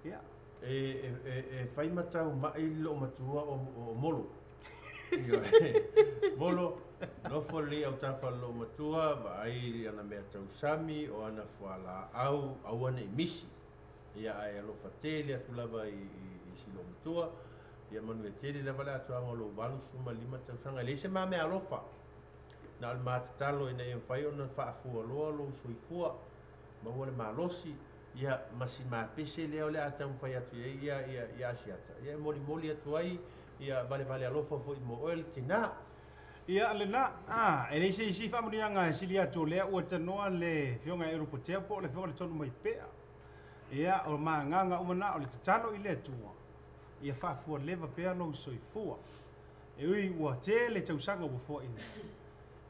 Ia. E, e, e, e fai ma tau mai le loomatua o, o Molo. Ioe. Molo, nofo lelei autafa o le loomatua, vaai i ana mea tausami, o ana fualaau, aua ne i misi. Ia, ae alofa tele atu lava i, i, i si loomatua. Ia manuia tele lava le atoaga o lou 85 tausaga. E leai se ma meaalofa. Na o le ma tatalo ina ia mafai ona faafualoa lou soifua, maua le malosi, ia, ma si ma pese lea o le a taumafai atu i ai ia, ia, ia Asiata. Ia e molimoli atu ai, ia valevale alofa foi mo oe le tinā. Ia lena, a, e leai se isi faamanuiaga e sili atu o lea ua tanoa le Afioga ia Erupotea po o le Afioga i le Tonumaipea. Ia, o ma agaga uma na o le tatalo i le Atua, ia faafualeva pea lou soifua. E ui ua tele tausaga ua foaina,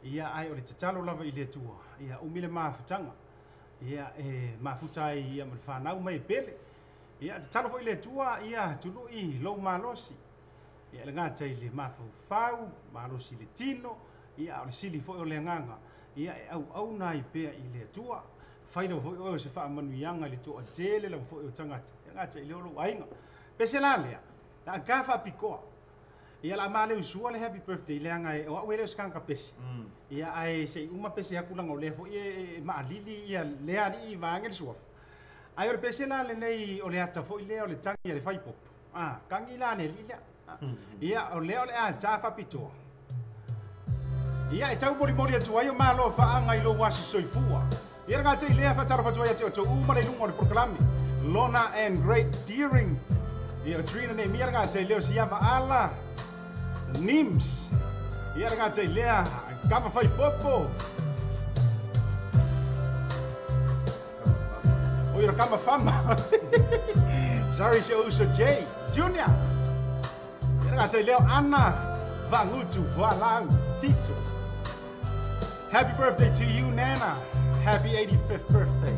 ia, ae o le tatalo lava i le Atua, ia umi le mafutaga, ia, e mafuta ai ia ma le fanau mai e pele. Ia, tatalo foi i le Atua, ia tului lou malosi, ia, e le gata i le mafaufau, malosi i le tino, ia, a o le sili foi o le agaga, ia, e auauna ai pea i le Atua. Fai lava foi oe o se faamanuiaga i le toatele lava foi o tagata, e le gata i lea o lou aiga. Pese la lea, la a ka faapitoa. Ia la ma le usua le happy birthday leaga e o au e le o se tagata pese. Ia ae se i uma pese atu leaga o lea foi e maalili ia lea alii vaeane le suafa. Ae o le pese la lenei o le ata foi lea o le tagi a le faipopo. A, tagi la le alii lea. Ia o lea o le a ta faapitoa. Ia e taumolimoli atu ai o malo faaga i lou aso soifua. Ia le gata i lea, faatalofa atu ai ia te outou uma le luga o le polokalame. Lona and Great Deering. Ia o Trina Nehemia le gata i lea o Siava Ala. Nims. Ia le gata i lea, Kama Faipopo. O ia Kama Fama. Sorry si uso J. Junior. Ia le gata i lea o Anna Vangutu Voalau Tito. Happy birthday to you, Nana. Happy 85th birthday.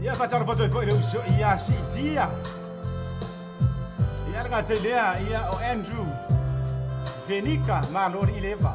Ia faatalofa atu ai foi i le uso ia Siitia. Ia le gata i lea, ia o Andrew Venika, malo le ileva.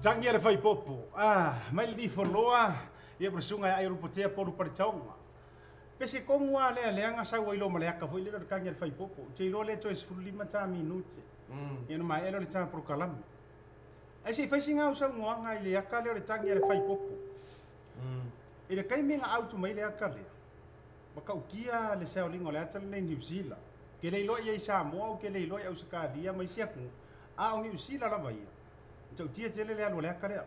Tagi le faipopo. Ah, mai le foloa ia presunga ai rupotea polu palitaonga. Pese kongu a lea leanga sau ai lo ma le aka foi le le tagi le faipopo. Te ilo le toe 15 ta minute. Ia no mai elo le ta prokalame. Ai se fai singa au sau ngoanga i le aka le le tagi le faipopo. I le kaimi nga autu mai le aka lea. Makaukia le saolinga o le ata lenei New Zealand. Ke le iloa ia i Samoa au ke le iloa i Ausetalia ma isi atunuu. A o Niu Sila lava ia. Tautia tele le alu o le aka lea.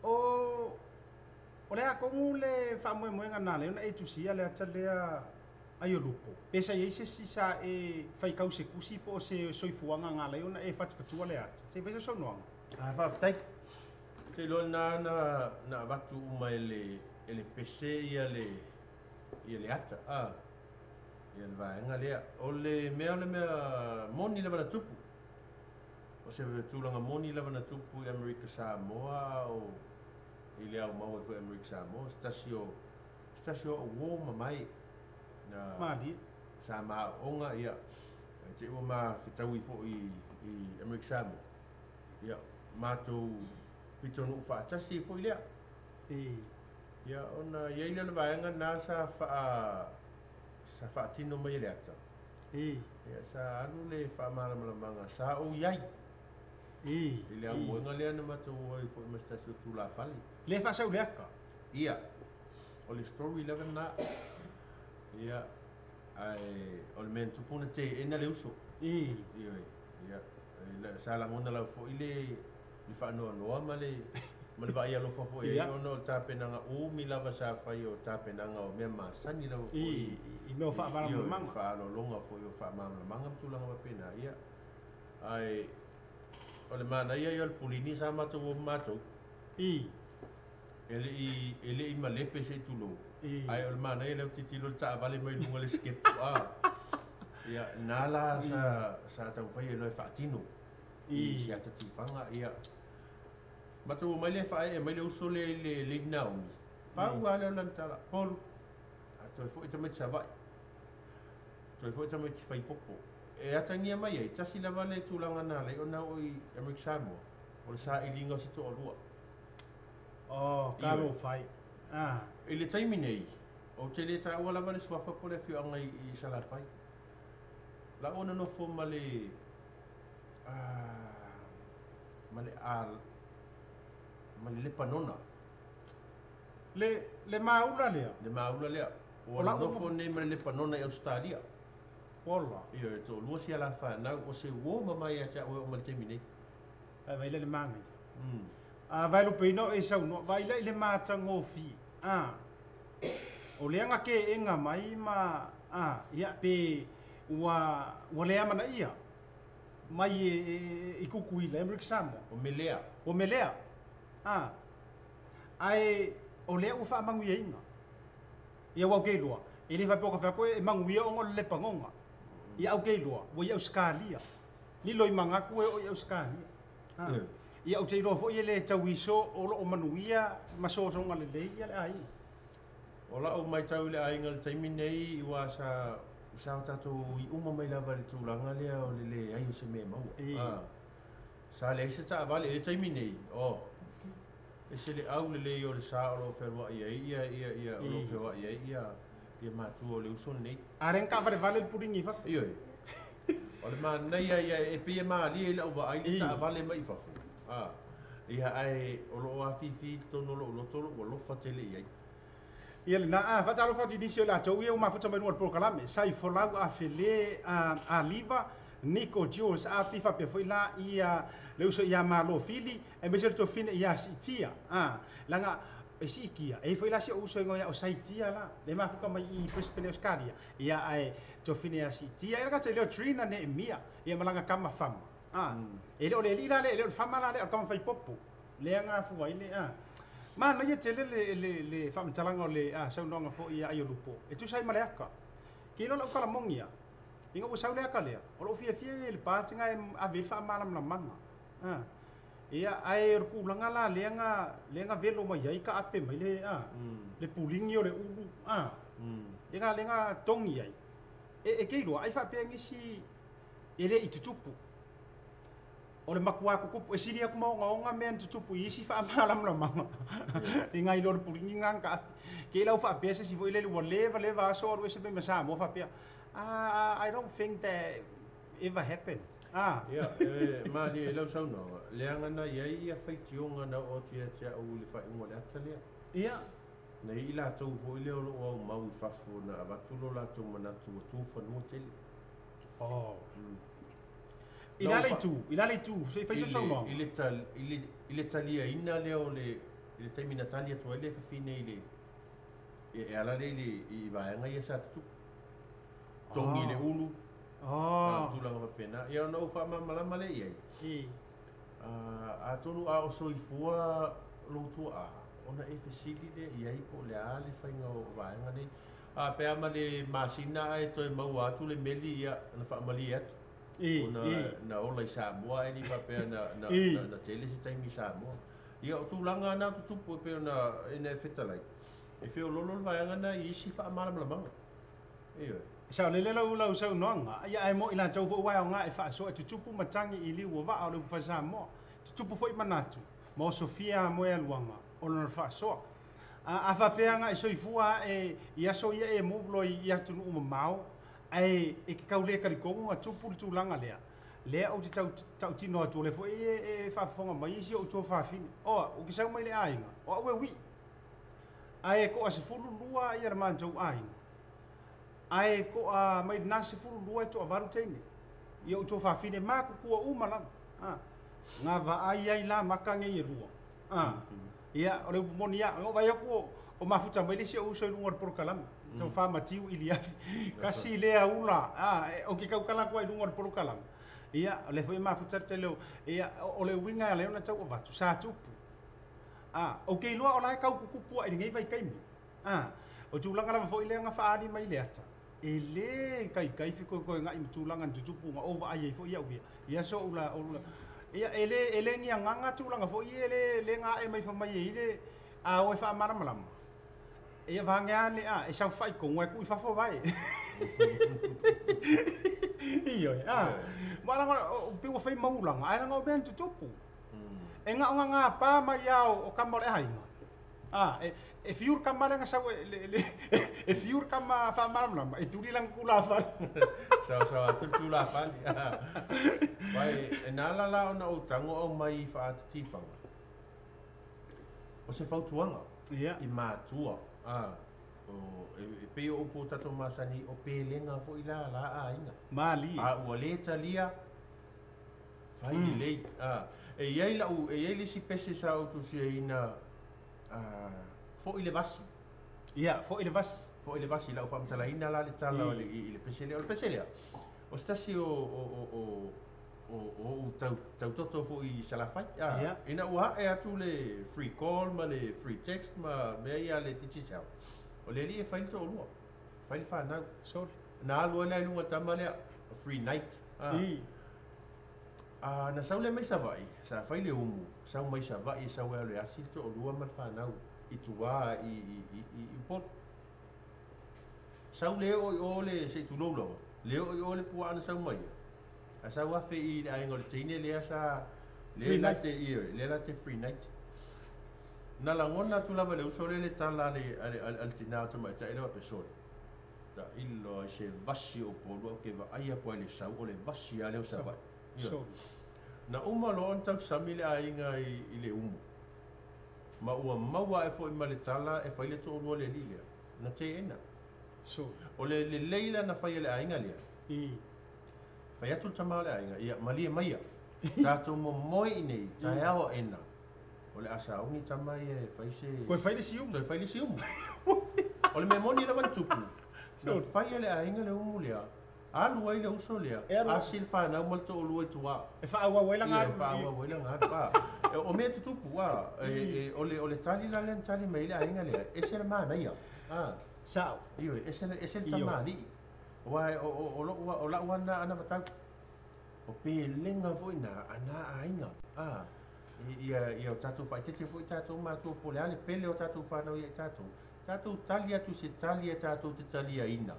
O o le a kongu le faamoemoega na le ona e tusia le ata lea ai o lupo. Pe sa iai se isi sa e faitau se tusi po o se soifuaga na ala ai ona e fatufatua le ata. Se i fai sau saunoaga. Ah, faafetai. Te iloa lena na avatu uma e le pese ia le ata, ia le vaega lea. O le mea moni lava na tupu. O se tulaga moni lava na tupu i Amerika Samoa o i le au maua foi Amerika Samoa. Se tasi o uo mamai na Malie. Sa maonga ia. Te ua ma fetaui foi i Amerika Samoa. Ia mātou pitonu faatasi foi lea. Ia ona ia i le vaega na sa faatino mai le ata. Ia sa alu le faamalamalamaga sa ou iai. I le aumoega lea na matou ai foi ma se tasi o tulafale. Le faasau le aka. Ia. O le story lava na. Ia ai o le mea na tupu na te ena le uso. Ia. Ia sa lagona lau foi le faanoanoa ma le vaai alofa foi ai ona o le tapenaga umi lava sa fai o tapenaga o mea masani lava foi i mea o faamalamalamaga. Faalologa foi o faamalamalamaga ma tulaga faapena. Ia ai o le manaia ia o le pulini sa matou o matou. E le i malepe se tulou. Ai o le manaia lea o titilo le taavale mai luga le skepo. Ia na la sa taumafai ai loa e faatino i se ata tifaga. Ia matou mai le faaee mai le uso le Lady Naomi. Pau lava lea o lana tala polu. A toe foi tamaiti Savaii. Toe foi tamaiti Faipopo. E atagia mai ai tasi lava le tulaga na alai ona oo i Amerika Samoa. O le sailiga o se toalua. Oh, kalo fai. I le taimi nei, o te le taua lava le suafa po le afioaga i Salafai. La ona nofo ma le ma le Lepanona. Le maula lea. Le maula lea. O la nofo nei ma le Lepanona i Australia. Ola. Ia e toalua si ala whanau o se uo mamai ia te au e o ma le taimi nei. Ai vai le le mangai. A vai lupe ino e sau no vai le matagofie. O le anga ke enga mai ma ia pe ua lea mana ia mai e kukuila e Amerika Samoa. O melea. O melea. Ae o lea ua faamanuiaina. Ia ua au loa. E le faapea o ka fai e manuia ona o le lepagoga. Ia au keiloa, ua i Australia. Lilo i magaku e o i Australia. Ia au te iloa foi e le tauiso o loo manuia ma sosoga lelei ia le aiga. O lau matau i le aiga i le taimi nei ua sa o tatou i uma mai lava i le tulaga lea o le leai o se mea maua. Sa leai se taavale i le taimi nei. E se le au lelei o le sa o loo fealuai ai ia o loo feoai ai ia matua o le uso nei. A renga kavalevale le pulingi i fafo. Ioe. O le manaia ia e pei e malie i lau vaai le taavale mai i fafo. Ia ae o loo afifi i totonu o lou loto o lou alofa tele i ai. Ia lena faatalofa atu i nisi o latou ia ua mafuta mai luga o le polokalame. Sa i folau afele Aliva Nico Jules api faapea foi la ia le uso ia Malo Fili e aemaise le tofine ia Siitia. Laga e siitia e foi la si o uso igoa ia o Saitia la le mafuka mai i Brisbane Australia. Ia ae tofine ia Siitia e lagata i leo Trina ne mia ia malaga kama fama. E le o le alii la le, e le o le fama la le o le kama faipopo. Le aga afua ai le Manaia tele le faamatalaga o le saunoaga foi ia ai o lupo. E tusa ai ma le aka. Ke iloa lau kalamogia. Ina ua sau le aka lea. O lou fiafia ia i le pātiga e ave ai le faamalamalamaga. Ia ae o le kulaga la lea na velo mai ai ka ape mai le le puligi o le ulu. Lea na togi ai. E ke iloa ai faapea nisi e le i tutupu. O le makuā tutupu, e sili atu ma ogaoga mea na tutupu i isi faamalamalamaga i nai lo le puligi lena na taafi. Ke lau faapea se isi foi lele ua leva leva aso o alu ese mai ma Samoa faapea, ah, I don't think that ever happened. Ah. Ia, e malie i lau saunoaga, leaga na i ai ia faitioga na oo atu ia te au i le faaiuga o le ata lea. Ia. Na i ai i latou foi lea o lo o aumau i fafo na avatu lo latou manatu ua tu fanua tele. Oh. I le a le itu? I le a le itu? Se i fai sau saunoaga. I le, i le, i le taliaina lea o le, i le taimi na tali atu ai le fafine i le, e ala lea i le, i vaega ia sa tutupu. Togi le ulu, tulaga faapena. Ia ona ou faamalamalama lea i ai. Atonu a o soifua lou tuaa, ona e fesili lea i ai po o le a le faiga o vaega nei. A pe a ma le masina ae toe maua atu le meli, ia, na faamalie atu. Ona na ola i Samoa ae le i faapea na tele se taimi i Samoa. Ia, o tulaga na tutupu e pei ona ina e fetalai, e feoloolo le vaega na i isi faamalamalamaga. Ioe. E saolele lau lau saunoaga, ia ae mo'i latou foi ua e aoga e faasoa e tutupu matagi i liu o vaa o le upu Samoa. Tutupu foi manatu, ma osofia moe aluaga o lona faasoa. A faapea agai soifua ae i aso ia e move loa i atunuu mamao, ae e ke tau le talitonu na tupu le tulaga lea, lea ou te tautino atu o lea foi e faafofoga mai isi o'u tuafafine. Oa, ou te sau mai le aiga, o au e ui'i, ae to'a 12 ia le matou aiga, ae to'a mai lena 12 e to'avalu teine, ia o'u tuafafine matutua uma lava. Na vaai ai la maka nei e lua. Ia, o le upu moni lava, na ou vaai atu o mafuta mai le isi o'u uso i luga o le polokalame, tofa Matiu Iliafi, tasi lea ula, ou te tautala atu ai i luga o le polokalame. Ia, o lea foi e mafuta le tele o, ia, o le uiga e ala ai ona tau avatu, sa tupu. Ou te iloa o la e tau tutupu ae i lenei vaitaimi. O tulaga lava foi lea na faaali mai le ata, e lē taitai fitoitoega'i ma tulaga na tutupu na ou vaai ai foi au ia, i aso o ula, ia, e lē, e lē ni agaga tulaga foi ia e lē, lē na a'e mai fai mai e i le, a o e faamalamalama, ia vaeane le, e saofai tonu ae tuu i fafo vae. Ioe, ma laga, pei ua fai maulaga, ae laga o mea na tutupu. E na o na gapā mai lava o tama o le aiga. E fiu le tama lea na sau e fiu le tama faamalamalama, e tuli lana tulafale. Saosaoa atu le tulafale. Vai, e na ala la ona ou tago aumai i faaatitifaga, o se fautuaga i matua, e pei o upu o tatou masani, o pelega foi la la aiga. Malie. A ua lē talia, fai lelei. E i ai la'u, e i ai le isi pese sa ou tusiaina, fo'i le vasi. Ia, fo'i le vasi. Fo'i le vasi, la'u faamatalaina la le tala o le i le pese lea. O le pese lea, o se tasi o o o o o o'u tau tautoto foi i Salafai. Ina ua a'e atu le free call ma le free text ma mea ia a le Digicel, o le alii e fai le to'alua, fai le fanau. Sorry. Na alu ai la i luga tama lea, free night. Na sau lea mai Savaii, sa fai le umu, sau mai Savaii e sau e alu e asi le to'alua ma le fanau i tuā i i i i Upolu. Sau le oo i o le, se i tulou lava, le oo i o le puaa na sau mai ai, ae sau afe i le aiga o le teine lea sa, lea la te, ioe, lea la te free night. Na lagona atu lava e le uso lea le tala a le, a le, a le tinā o tamaitai lea faapea, sole, tailo ai se vasi o Upolu ae ou te vaai atu ai i le sau, o le vasi lava lea o Savaii. Ioe. Na uma loa ona tausami le aiga i le umu, ma ua maua ae foi ma le tala e fai le to'alua o le alii lea, na teena. O le lelei la na fai e le aiga lea, fai atu le tama o le aiga, ia malie maia, tatou momoe i inei, taeao aena, o le a sauni tama ia e fai se... Toe fai le isi umu. Toe fai le isi umu. O le mea moni lava na tupu, na fai e le aiga le umu lea, alu ai le uso lea, asi le fanau ma le to'alua i tuā. E faaauau ai lana alu. E faaauau ai lana alu. O mea tutupu, o le tali la lea na tali mai ai le aiga lea, ese le manaia. Sa'o. Ioe, ese le tamalii. Aua o lo'u, o la'u lava lena anavatau. O pelega foi na a na aiga. Ia o tatou faaeteete foi tatou matua po o le a le pele o tatou fanau ia i tatou. Tatou tali atu i se tali e tatou te taliaina,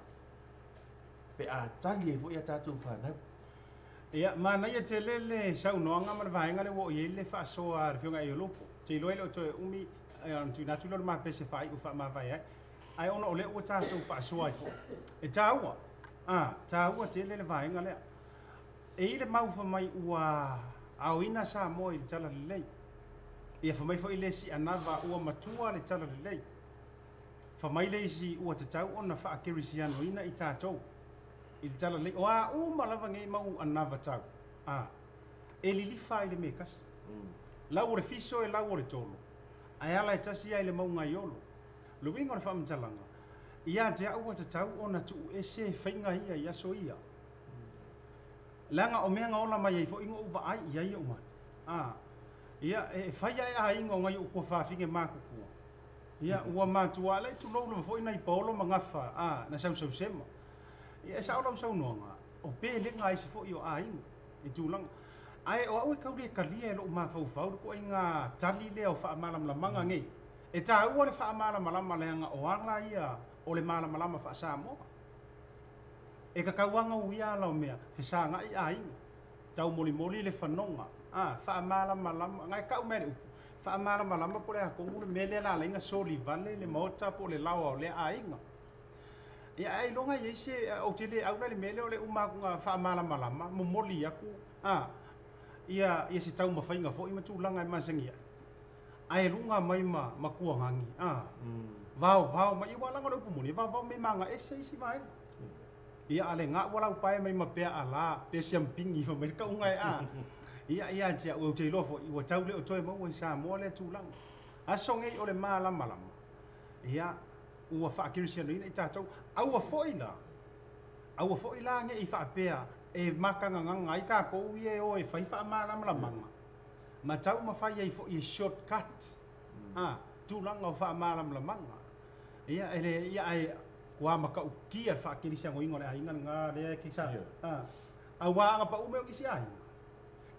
pe a tali ai foi a tatou fanau. Ia, manaia tele le saunoaga ma le vaega lea ua oo i ai le faasoa a le Afioga ia Iolupo. Ou te iloa e le o toe umi ona tuuina atu lea o le ma pese faaiu e faamavae ai. Ae ona o lea ua tatou faasoa ai foi, e taua, a, taua tele le vaega lea. E i ai le mau fai mai ua aoina Samoa i le talalelei. Ia fai mai foi le isi anava ua matua le talalelei. Fai mai le isi ua tatau ona faakerisianoina i tatou i le talalelei. O a uma lava nei mau anava tau, a, e lilifa i le mea e tasi. Lau o le fiso e lau o le tolo, ae ala e tasi lava i le mauga i Olo. Le uiga o le faamatalaga, ia te au ua tatau ona tuu ese faiga ia i aso ia. Leaga o mea na ola mai ai foi na ou vaai i ai ou mata. A, ia, e fai ae aiga o nai ou tuafafine matutua. Ia, ua matua alai tulou lava foi nai paolo ma gafa, a, na sausausema. Ia, e sao lau saunoaga, o pelega a isi foi o aiga i tulaga. Ae o au e tau le talia e lou mafaufau le ituaiga tali lea o faamalamalamaga nei. E taua le faamalamalama leaga o ala ia o le malamalama faa-Samoa. E tatau lava ona uia ala o mea, fesagai aiga, taumolimoli le fanoga, a, faamalamalama, na e tau mai le upu, faamalamalama po o le a tonu le mea lea na ala ai ona soli vale le maota po o le laoa o lea aiga. Ia, ae ailoga e i ai se, ou te le au la i le mea lea o le uma atu na faamalamalama, momoli atu, a, ia, ia se taumafaiga foi ma tulaga e masani ai. Ae luga mai ma matuagagi, a, vaovao mai, aua leaga o le upu moni, e vaovao mai ma agaese isi vaega. Ia, a le ga ua laupae mai ma pea ala, pea siampigi fai mai le tauga e a. Ia, ia te au, ou te iloa foi, ua tau le o toe maua i Samoa lea tulaga. Aso nei o le malamalama, ia, ua faakerisianoina i tatou. Aua foi la, aua foi la ne i faapea e matagagaga ai tatou ia e o e fai faamalamalamaga, ma taumafai ai foi e shortcut, a, tulaga o faamalamalamaga. Ia, e le, ia, ae ua matautia le faakerisianoina o le aiga lena lea e te sa, a, aua a na pau mai o nisi aiga,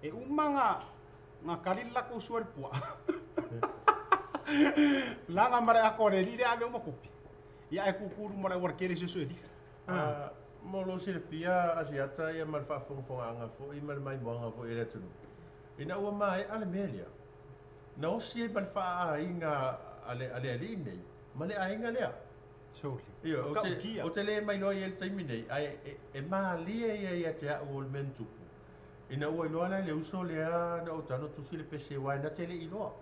e uma na tali le latou sua i le puaa. Laga ma le ato a le alii lea ave uma tupe. Ia ae tutu i luma o le aualatele suesue lifa. A, mo lou silafia Asiata ia ma le faafogafogaaga foi ma le maimoaga foi a le atunuu, ina ua maea le mea lea, na osi ai ma le faaaiga a le a le alii nei ma le aiga lea. Soli. Ioe, ou te, Matautia. ou te le mailoa i ai i le taimi nei, ae e, e malie ia ia te au o le mea na tupu. Ina ua iloa la e le uso lea na ou tago tusi le pese aua e na te le i iloa.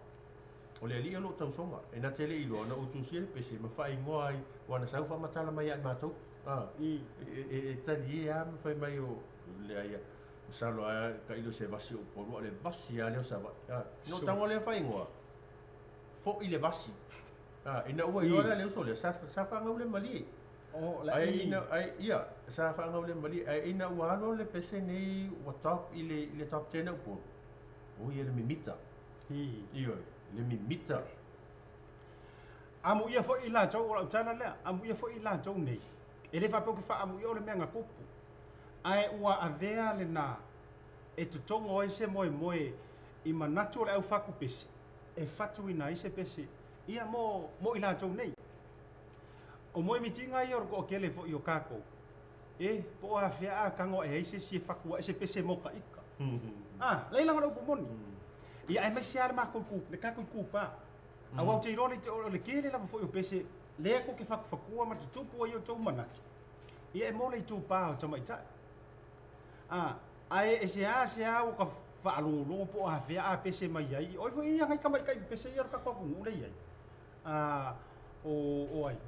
O le alii o lou tausoga, e na te le i iloa na ou tusia le pese ma faaigoa ai ua na sau faamatala mai ia i matou. A, e, e, e talie lava ma fai mai o leai masalo lava tailo i se vasi o Upolu, a o le vasi lava lea o Savaii. A, na ou tago lea faaigoa, foi le vasi. A, ina ua iloa la e le uso lea, sa, sa faagaulemalie. O la Ae i. ina, ae, ia, sa faagaulemalie, ae ina ua alu le pese nei ua top i le, i le top 10 a Upolu, oi e le mimita. Ioe, le mimita. Amuia foi i latou, o lau tala lea, amuia foi i latou nei. E le faapea ou te faaamuia o le mea na tupu, ae ua avea lena e totogo ai se moemoe i manatu o le au fatu pese, e fatuina ai se pese ia mo, mo i latou nei. O moemitiga ia o le toatele foi o tatou, e, po o afea a tago ae ai se isi e fatu ae se pese mo taita. A, leai laga o le upu moni. Ia aemaise lava le matou itu, le tatou itupa. Aua ou te iloa le, o le tele lava foi o pese lea tou te fatufatua ma tutupu ai outou manatu, ia e mo le itupa o tamaitai. A, ae e seasea ua ka faalogologo po o afea a pese mai ai, o ai foi ia nai tamaitai pepese ia o le tatou atunuu lea e i ai. A, o, o ai?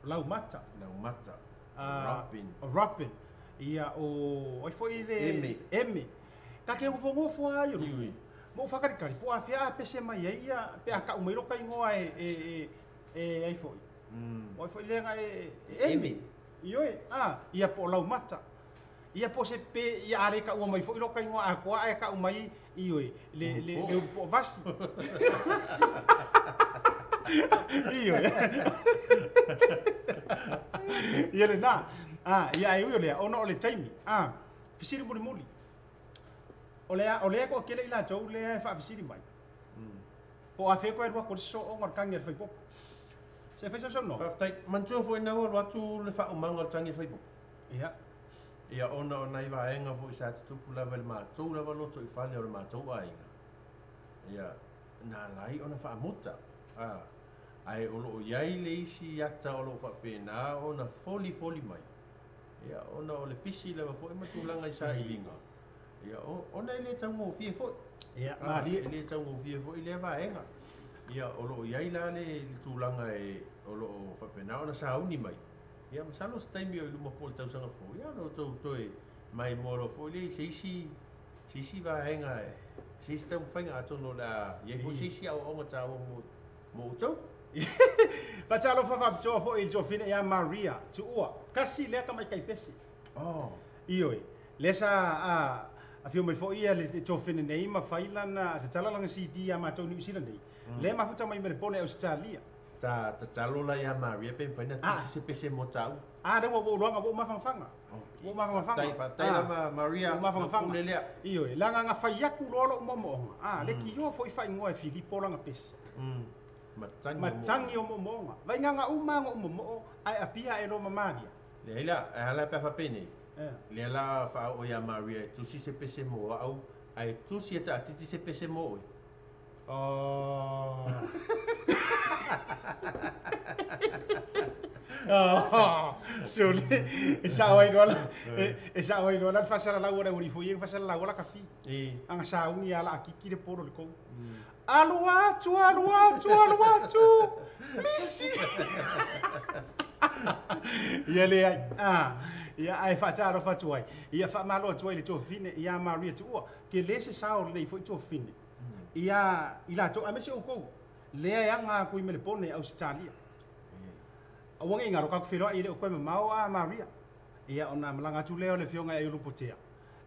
Laumata. Laumata. A, Robin. Robin. Ia, o ai foi le... Eme. Eme. Ta te nofonofo lava i o Ioe. ma ou faakalikali, po o afea a pese mai ai ia, pe a tau mai loka igoa e, e, e, e ai foi. O ai foi lea na e, e Eme. Ioe, a, ia po o Laumata. Ia po o se pe, ia a le taua mai foi loka igoa atoa ae tau mai, ioe, le, le, le ulupo o vasi. Ioe. Ia lena. A, ia ae ui o lea, ona o le taimi. A, fesili mulimuli. O le, o lea toatele i latou lea e faafesili mai. Po o afea toe alu atu ai le sosooga o le tagi a le faipopo. Se i fai sau saunoaga. Faafetai. Manatua foi na ua alu atu le faaumaga o le tagi a le faipopo. Ia. Ia ona o nai vaega foi sa tutupu lava i le matou lava lotoifale o le matou aiga, ia, na ala ai ona faamuta, a, ae o lo o i ai le isi ata o lo o faapena ona folifoli mai, ia, ona o le pisi lava foi ma tulaga i sailiga, ia, ona e le taugofie foi. Ia, malie. E le taugofie foi lea vaega. Ia, o lo o i ai la le tulaga e, o lo o faapena ona sauni mai. Ia, masalo o se taimi o i luma po o le tausaga fou, ia, ona outou toe maimoa loa foi lea i se isi, se isi vaega, se isi taumafaiga, atonu o le a i ai foi se isi aoaoga taua mo, mo outou. Faatalofa faapitoa foi i le tuafine ia Maria Tuua, kasi lea tamaitai pese. Oh. Ioe, lea sa afio mai foi ia le tuafine nei ma fai lana, tatala lana CD ia matou i Niu Sila nei. Lea e mafuta mai Melepone Ausetalia. Ta tatalo la ia Maria pe mafai ona tusi se pese mo taua. A, lea ua ou iloaga, ua ou mafanafana. Ua ou mafanafana. Faafetai, faafetai lava Maria, Ua ou mafanafana. lou pule lea. Ioe, leaga na fai atu loa lou moomooga, a, le tioa foi faaigoa e Filipo lana pese. Matagi o moomooga. Matagi o moomooga. Vaigaga uma lava na ou momoo, ae apia ae loa ma Maria. Leai la, e a la pe a faapenei? Lea la faaoo ia Maria e tusi se pese mo au, ae tusi e taatiti se pese mo oe. Oh. Sole, e sao ai loa la, e sao ai loa la le faasalalau a le aualii foi ia na faasalalau ai laka fi. Aga sauni lava laakiki le polo i le kou. Alu atu, alu atu, alu atu, misi! Ia leai, ia ae faatalofa atu ai, ia faamalo atu ai i le tuafafine ia Maria Tuua, ke le se sao o lenei foi tuafafine ia i latou aemaise outou lea e aga atu i Melepone Ausetalia. Aua ne i galo tatou feiloai e le o toe mamao a Maria. Ia ona malaga atu lea o le afioga ia Iolupotea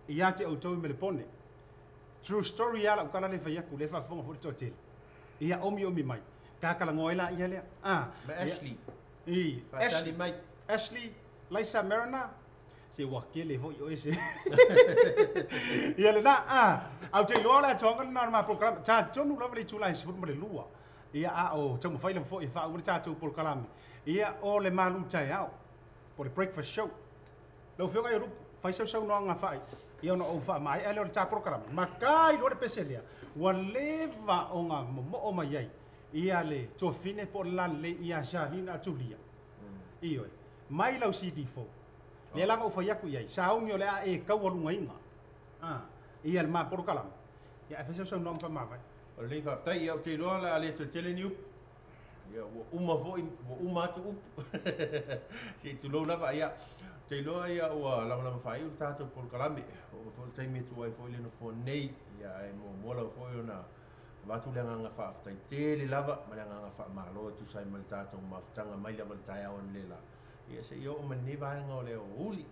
ia te outou i Melepone. True story lava lau tala lea e fai atu, lea e faafofoga foi le toatele. Ia omiomi mai, ta talanoa ai laia lea. A, Ma Ashley. I, Faatali Ashley, mai. Ashley, Laisa Mariner, se ua kele foi oe se. Ia lena, a, ae ou te iloa o le atoaga lena o le ma polokalame. Talitonu lava le itula e 12, ia a o taumafai lava foi e faauma le tatou polokalame. Ia o le malu taeao, po o le breakfast show. Lau Afioga Iorupu, fai sau saunoaga faaii, ia ona ou faamaea lea o le ta polokalame. Makai loa le pese lea, ua leva ona momoo mai ai ia le tuafafine po o le lalelei ia Charlene Atulia. Ioe, mai lau CD fou. Lea la na ou fai atu i ai, sauni o le a e taualugaina a ia le ma polokalame. Ia ae fai sau saunoaga faamavae. O lenei faafetai, ia ou te iloa o le a le toe tele ni upu. Ia ua uma foi, ua uma atu upu. Se i tulou lava, ia, ou te iloa ia ua lamalama faaiu le tatou polokalame. Ua oo foi le taimi e tuu ai foi le nofoa nei, ia ae muamua lava foi ona avatu le agaga faafetai tele lava ma le agaga faamalo e tusa ai ma le tatou mafutaga mai lava i le taeao analeila. Ia se i oo mai lenei vaega o le aoauli.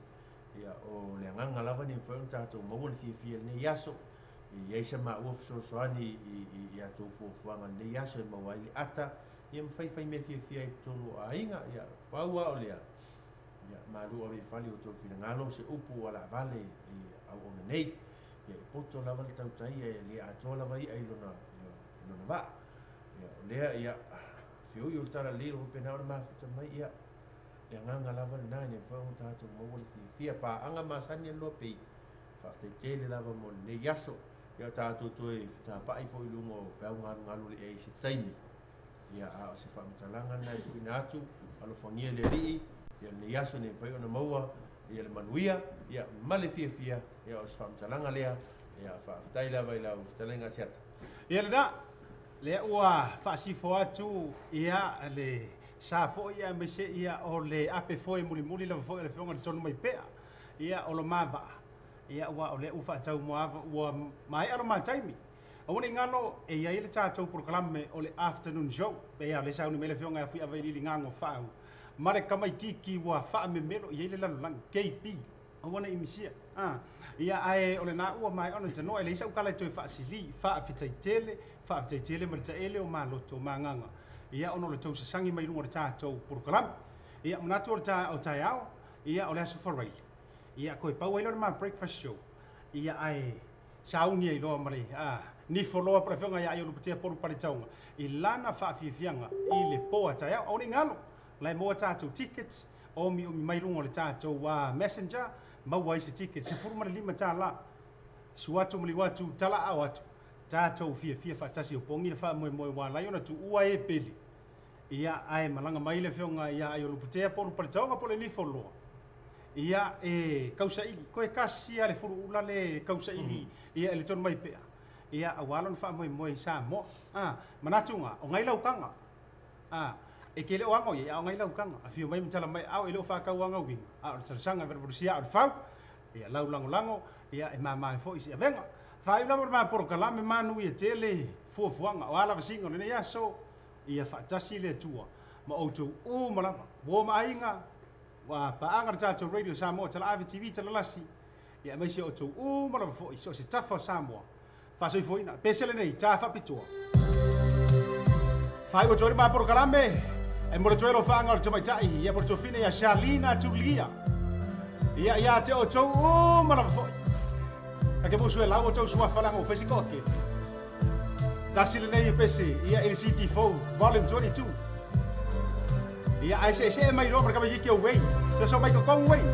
Ia o le agaga lava ina ia mafai ona tatou maua le fiafia i lenei aso. E i ai sa maua fesoasoani i, i, i a outou fuafuaga i lenei aso e maua ai le ata, ia ma faifai mea fiafia ai i totonu o aiga. Ia, pau lava o lea, ia, malu ave i fale i o outou finagalo se upu ua laavale i auauna nei. Ia, e poto lava le tautai ae le atoa lava i'a i lona, i lona vaa. Ia, o lea, ia, feoi o le talalelei o lo o faapena ona mafuta mai, ia, le agaga lava lena ina ia mafai ona tatou maua le fiafia. Paaga masani a le Loa Pei, faafetai tele lava mo lenei aso. Ia, tatou toe fetapa'i foi i luga o peau galugalu le ea i se taimi. Ia, a o se faamatalaga lena e tuuina atu, alofagia e le Alii, ia lenei aso ina ia mafai ona maua ia le manuia, ia, ma le fiafia. Ia, o se faamatalaga lea. Ia, faafetai lava i lau fetalaiga Asiata. Ia lena, lea ua faasifo atu ia le sa foi aemaise ia o le ape foe mulimuli lava foi o le Afioga i le Tonumaipea, ia o lo ma vaa, ia aua o lea ua faataumuaava ua maea lo ma taimi. Aua ne i galo e i ai le tatou polokalame o le afternoon show, pei lava o lea e sauni mai le Afioga ia Fuiavailili Gago Faau ma le tamaitiiti ua faamemelo i ai le lalolagi, KB. Aua ne i misia. A, ia, ae o lena ua maea ona tanoa, e leai sau tala e toe faasili, faafetai tele, faafetai tele ma le taele o maloto ma agaga, ia, ona o le tou sasagi mai luga o le tatou polokalame. Ia, manatu o le ta, o taeao, ia, o le Aso Faraile, ia, toe pau ai lea o le ma breakfast show, ia, ae sauni ai loa ma le, a, nifo loa po o le Afioga ia Aiolupotea Polu Paletaoga i lana faafiafiaga i le po a taeao. Aua ne i galo, la e maua tatou tickets, omiomi mai luga o le tatou messenger, maua ai se ticket $15. Susu atu ma liu atu, talaaao atu, tatou fiafia faatasi o pogi le faamoemoe ua ala ai ona tuua e pele. Ia, ae malaga mai le afioga ia Aiolupotea po o Lupaletaoga po o le Lifoloa. Ia, e tausaili, toe tasi lava le fuluula le tausaili ia i le Tonumaipea, ia, aua lona faamoemoe i Samoa. A, manatu ga, o gai laukaga. A, e te le o ago i ai, a o gai laukaga. Afio mai ma tala mai aao e le o faatauaga uiga, a o le talosaga e valuvalusia aa o le fau, ia lau lagolago, ia e mama ai foi i si avega. Faaiu lava le ma polokalame manuia tele fuafuaga o a lavasiga o lenei aso, ia faatasi le Atua ma outou uma lava. Uo ma aiga, ua paaga le tatou Radio Samoa, Talaave TV, Talalasi, ia aemaise outou uma lava foi i so o se tafa o Samoa. Faasoifuaina, pese lenei, ta faapitoa. Faaiu atu ai le ma polokalame, e momoli atu ai alofaaga o le tamaitai, ia po o le tuafine ia Charlene Atulia. Ia ia te outou uma lava foi. Ta ke musu e lau outou suafa leaga ua fai si toatele. Tasi lenei e pese, ia i le CD fou, Volume 22. Ia ae seesee mai loa ma le tamaitiiti o Wayne. Soso mai totonu Wayne.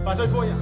Faasoifua ia.